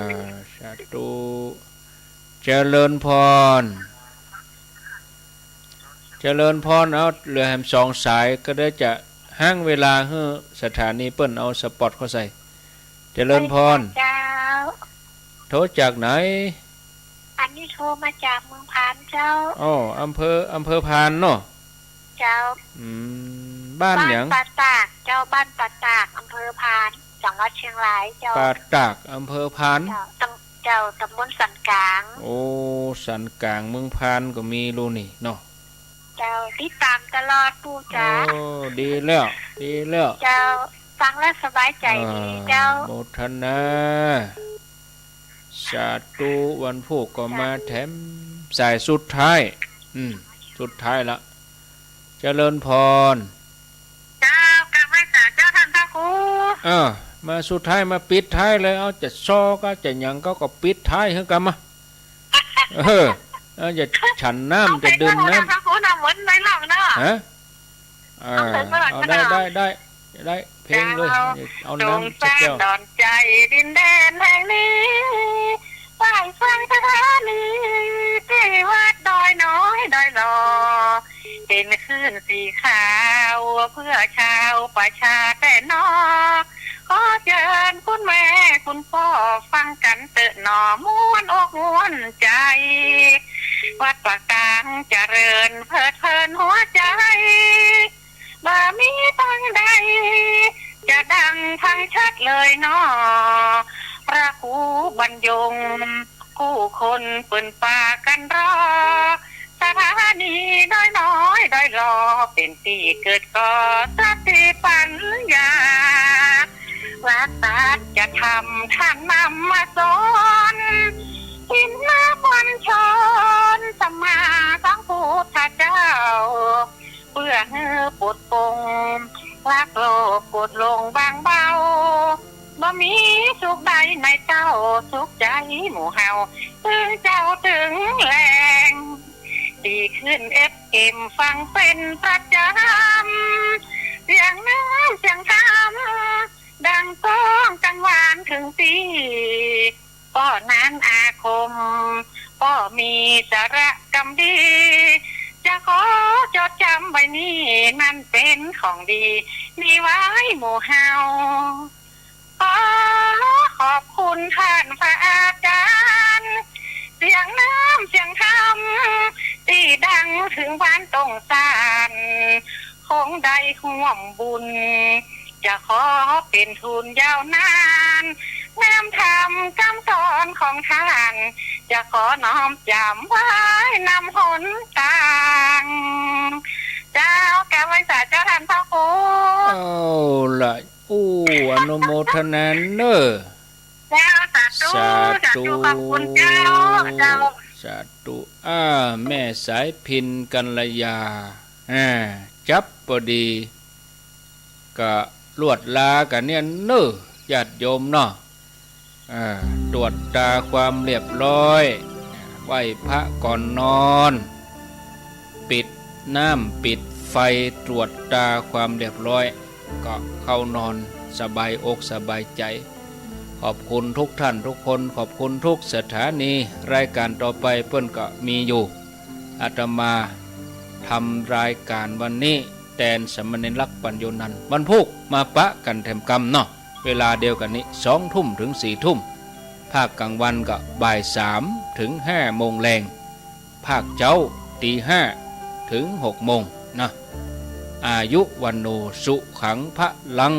อ สาธุ เจริญพร เจริญพร เอา เหลือแหมสองสาย ก็เดี๋ยวจะห้างเวลาหื้อสถานีเปิ้นเอาสปอตเข้าใส่ เจริญพร เจ้า โทรจากไหน อันนี้โทรมาจากเมืองพานเจ้า อ้อ อำเภอ อำเภอพานเนาะ เจ้า อืม บ้านหยัง บ้านป่าตากเจ้า บ้านป่าตาก อำเภอพาน จังหวัดเชียงรายเจ้า ป่าตาก อำเภอพาน เจ้า ตำ เจ้า ตำบลสันกลาง โอ้ สันกลาง เมืองพานก็มีลูกนี่เนาะ เจ้า ติดต๋ามตลอดปู่จ๋า โอ้ ดีแล้ว ดีแล้ว เจ้า ฟังแล้วสบายใจ๋ดีเจ้า อ่า โมทนา สาธุ วันพูกก็มาแถม สายสุดท้าย อืม สุดท้ายละ เจริญพร เจ้า กราบไหว้สาเจ้าท่านพระครู เออ มาสุดท้าย มาปิดท้ายเลย เอา จะซอก็จะหยังก็ ก็ปิดท้ายหื้อกั๋นมา เออ เอา จะฉันน้ำ จะดื่มน้ำ เอาเพลงพระครูนำเหมือนในหลอกเนาะ ฮะ อ่า เอาเพลงพระครู เอา ได้ นำ ได้ ได้ ได้ เพลงเลย เจ้า เอาน้ำสักแก้ว สงสารดอนใจ๋ดินแดนแห่งนี้ ใต้ฝั่งธานี ตี้วัดดอยน้อยดอยหล่อ เป๋นคลื่นสีขาว เพื่อชาวประชาแต่นอ ขอเจิญคุณแม่คุณป้อ ฟังกั๋นเต๊อะหน่อ ม่วนอกม่วนใจ๋ วัดป่าตากเจริญเพลิดเพลินหัวใจ๋ บ่มีตางใด จะดังฟังชัดเลยหนอ พระครูบรรยง กู้คนเปิ้นปากั๋นรอ สถานีดอยน้อยดอยหล่อ เป๋นตี้เกิดก่อสติปัญญา หลักสัจธรรมท่านนำมาสอน ศีลนครชนสัมมาสัมพุทธเจ้า เปื้อหื้อปลดปลง ลักโลภโกรธหลงบางเบา บ่มีสุขใดในเจ้า สุขใจ๋หมู่เฮา ตึงเจ้าตึงแลง ดีขึ้นเอฟเอ็มฟังเป๋นประจ๋ำ เสียงน้ำเสียงธรรม ดังก้องกังวานเถิงตี้ ป้อนั้นอาคม ป้อมีสาระกำดี จะขอจดจ๋ำไว้นี้ นั้นเป๋นของดี มีไว้หมู่เฮา ขอขอบคุณท่านพระอาจ๋ารย์ เสียงน้ำเสียงธรรม ตี้ดังเถิงบ้านต้งสาน คงได้ฮ่วมบุญ จะขอเป๋นทุนยาวนาน น้ำธรรมกำสอนของท่าน จะขอน้อมจ๋ำไว้นำหนตาง เจ้า กราบไหว้สาเจ้าท่านพระครู เอาละ อู้ อนุโมทนาเน่อ เจ้า สาธุ สาธุ สาธุ ขอบคุณเจ้า เจ้า สาธุ อ่า แม่สายพิณ กัลยา อ่า จับพอดี ก็ลวดลากั๋นเนี่ยเน่อ ญาติโยมเนาะ อ่า ตรวจตราความเรียบร้อย ไหว้พระก่อนนอน ปิดน้ำปิดไฟ ตรวจตราความเรียบร้อย ก็เข้านอนสบายอกสบายใจ๋ ขอบคุณทุกท่านทุกคน ขอบคุณทุกสถานี รายการต่อไปเปิ้นก็มีอยู่ อาตมาทำรายการวันนี้แตนสามเณรลักษณ์ ปัญโญนันท์ วันพูกมาปะกั๋นแถมกำเนาะ เวลาเดียวกั๋นนี้ สองทุ่มเถิงสี่ทุ่ม ภาคกลางวันก็บ่ายสามเถิงห้าโมงแลง ภาคเจ๊า ตีห้า เถิง หกโมงนะ อายุ วัณโณ สุขัง พลัง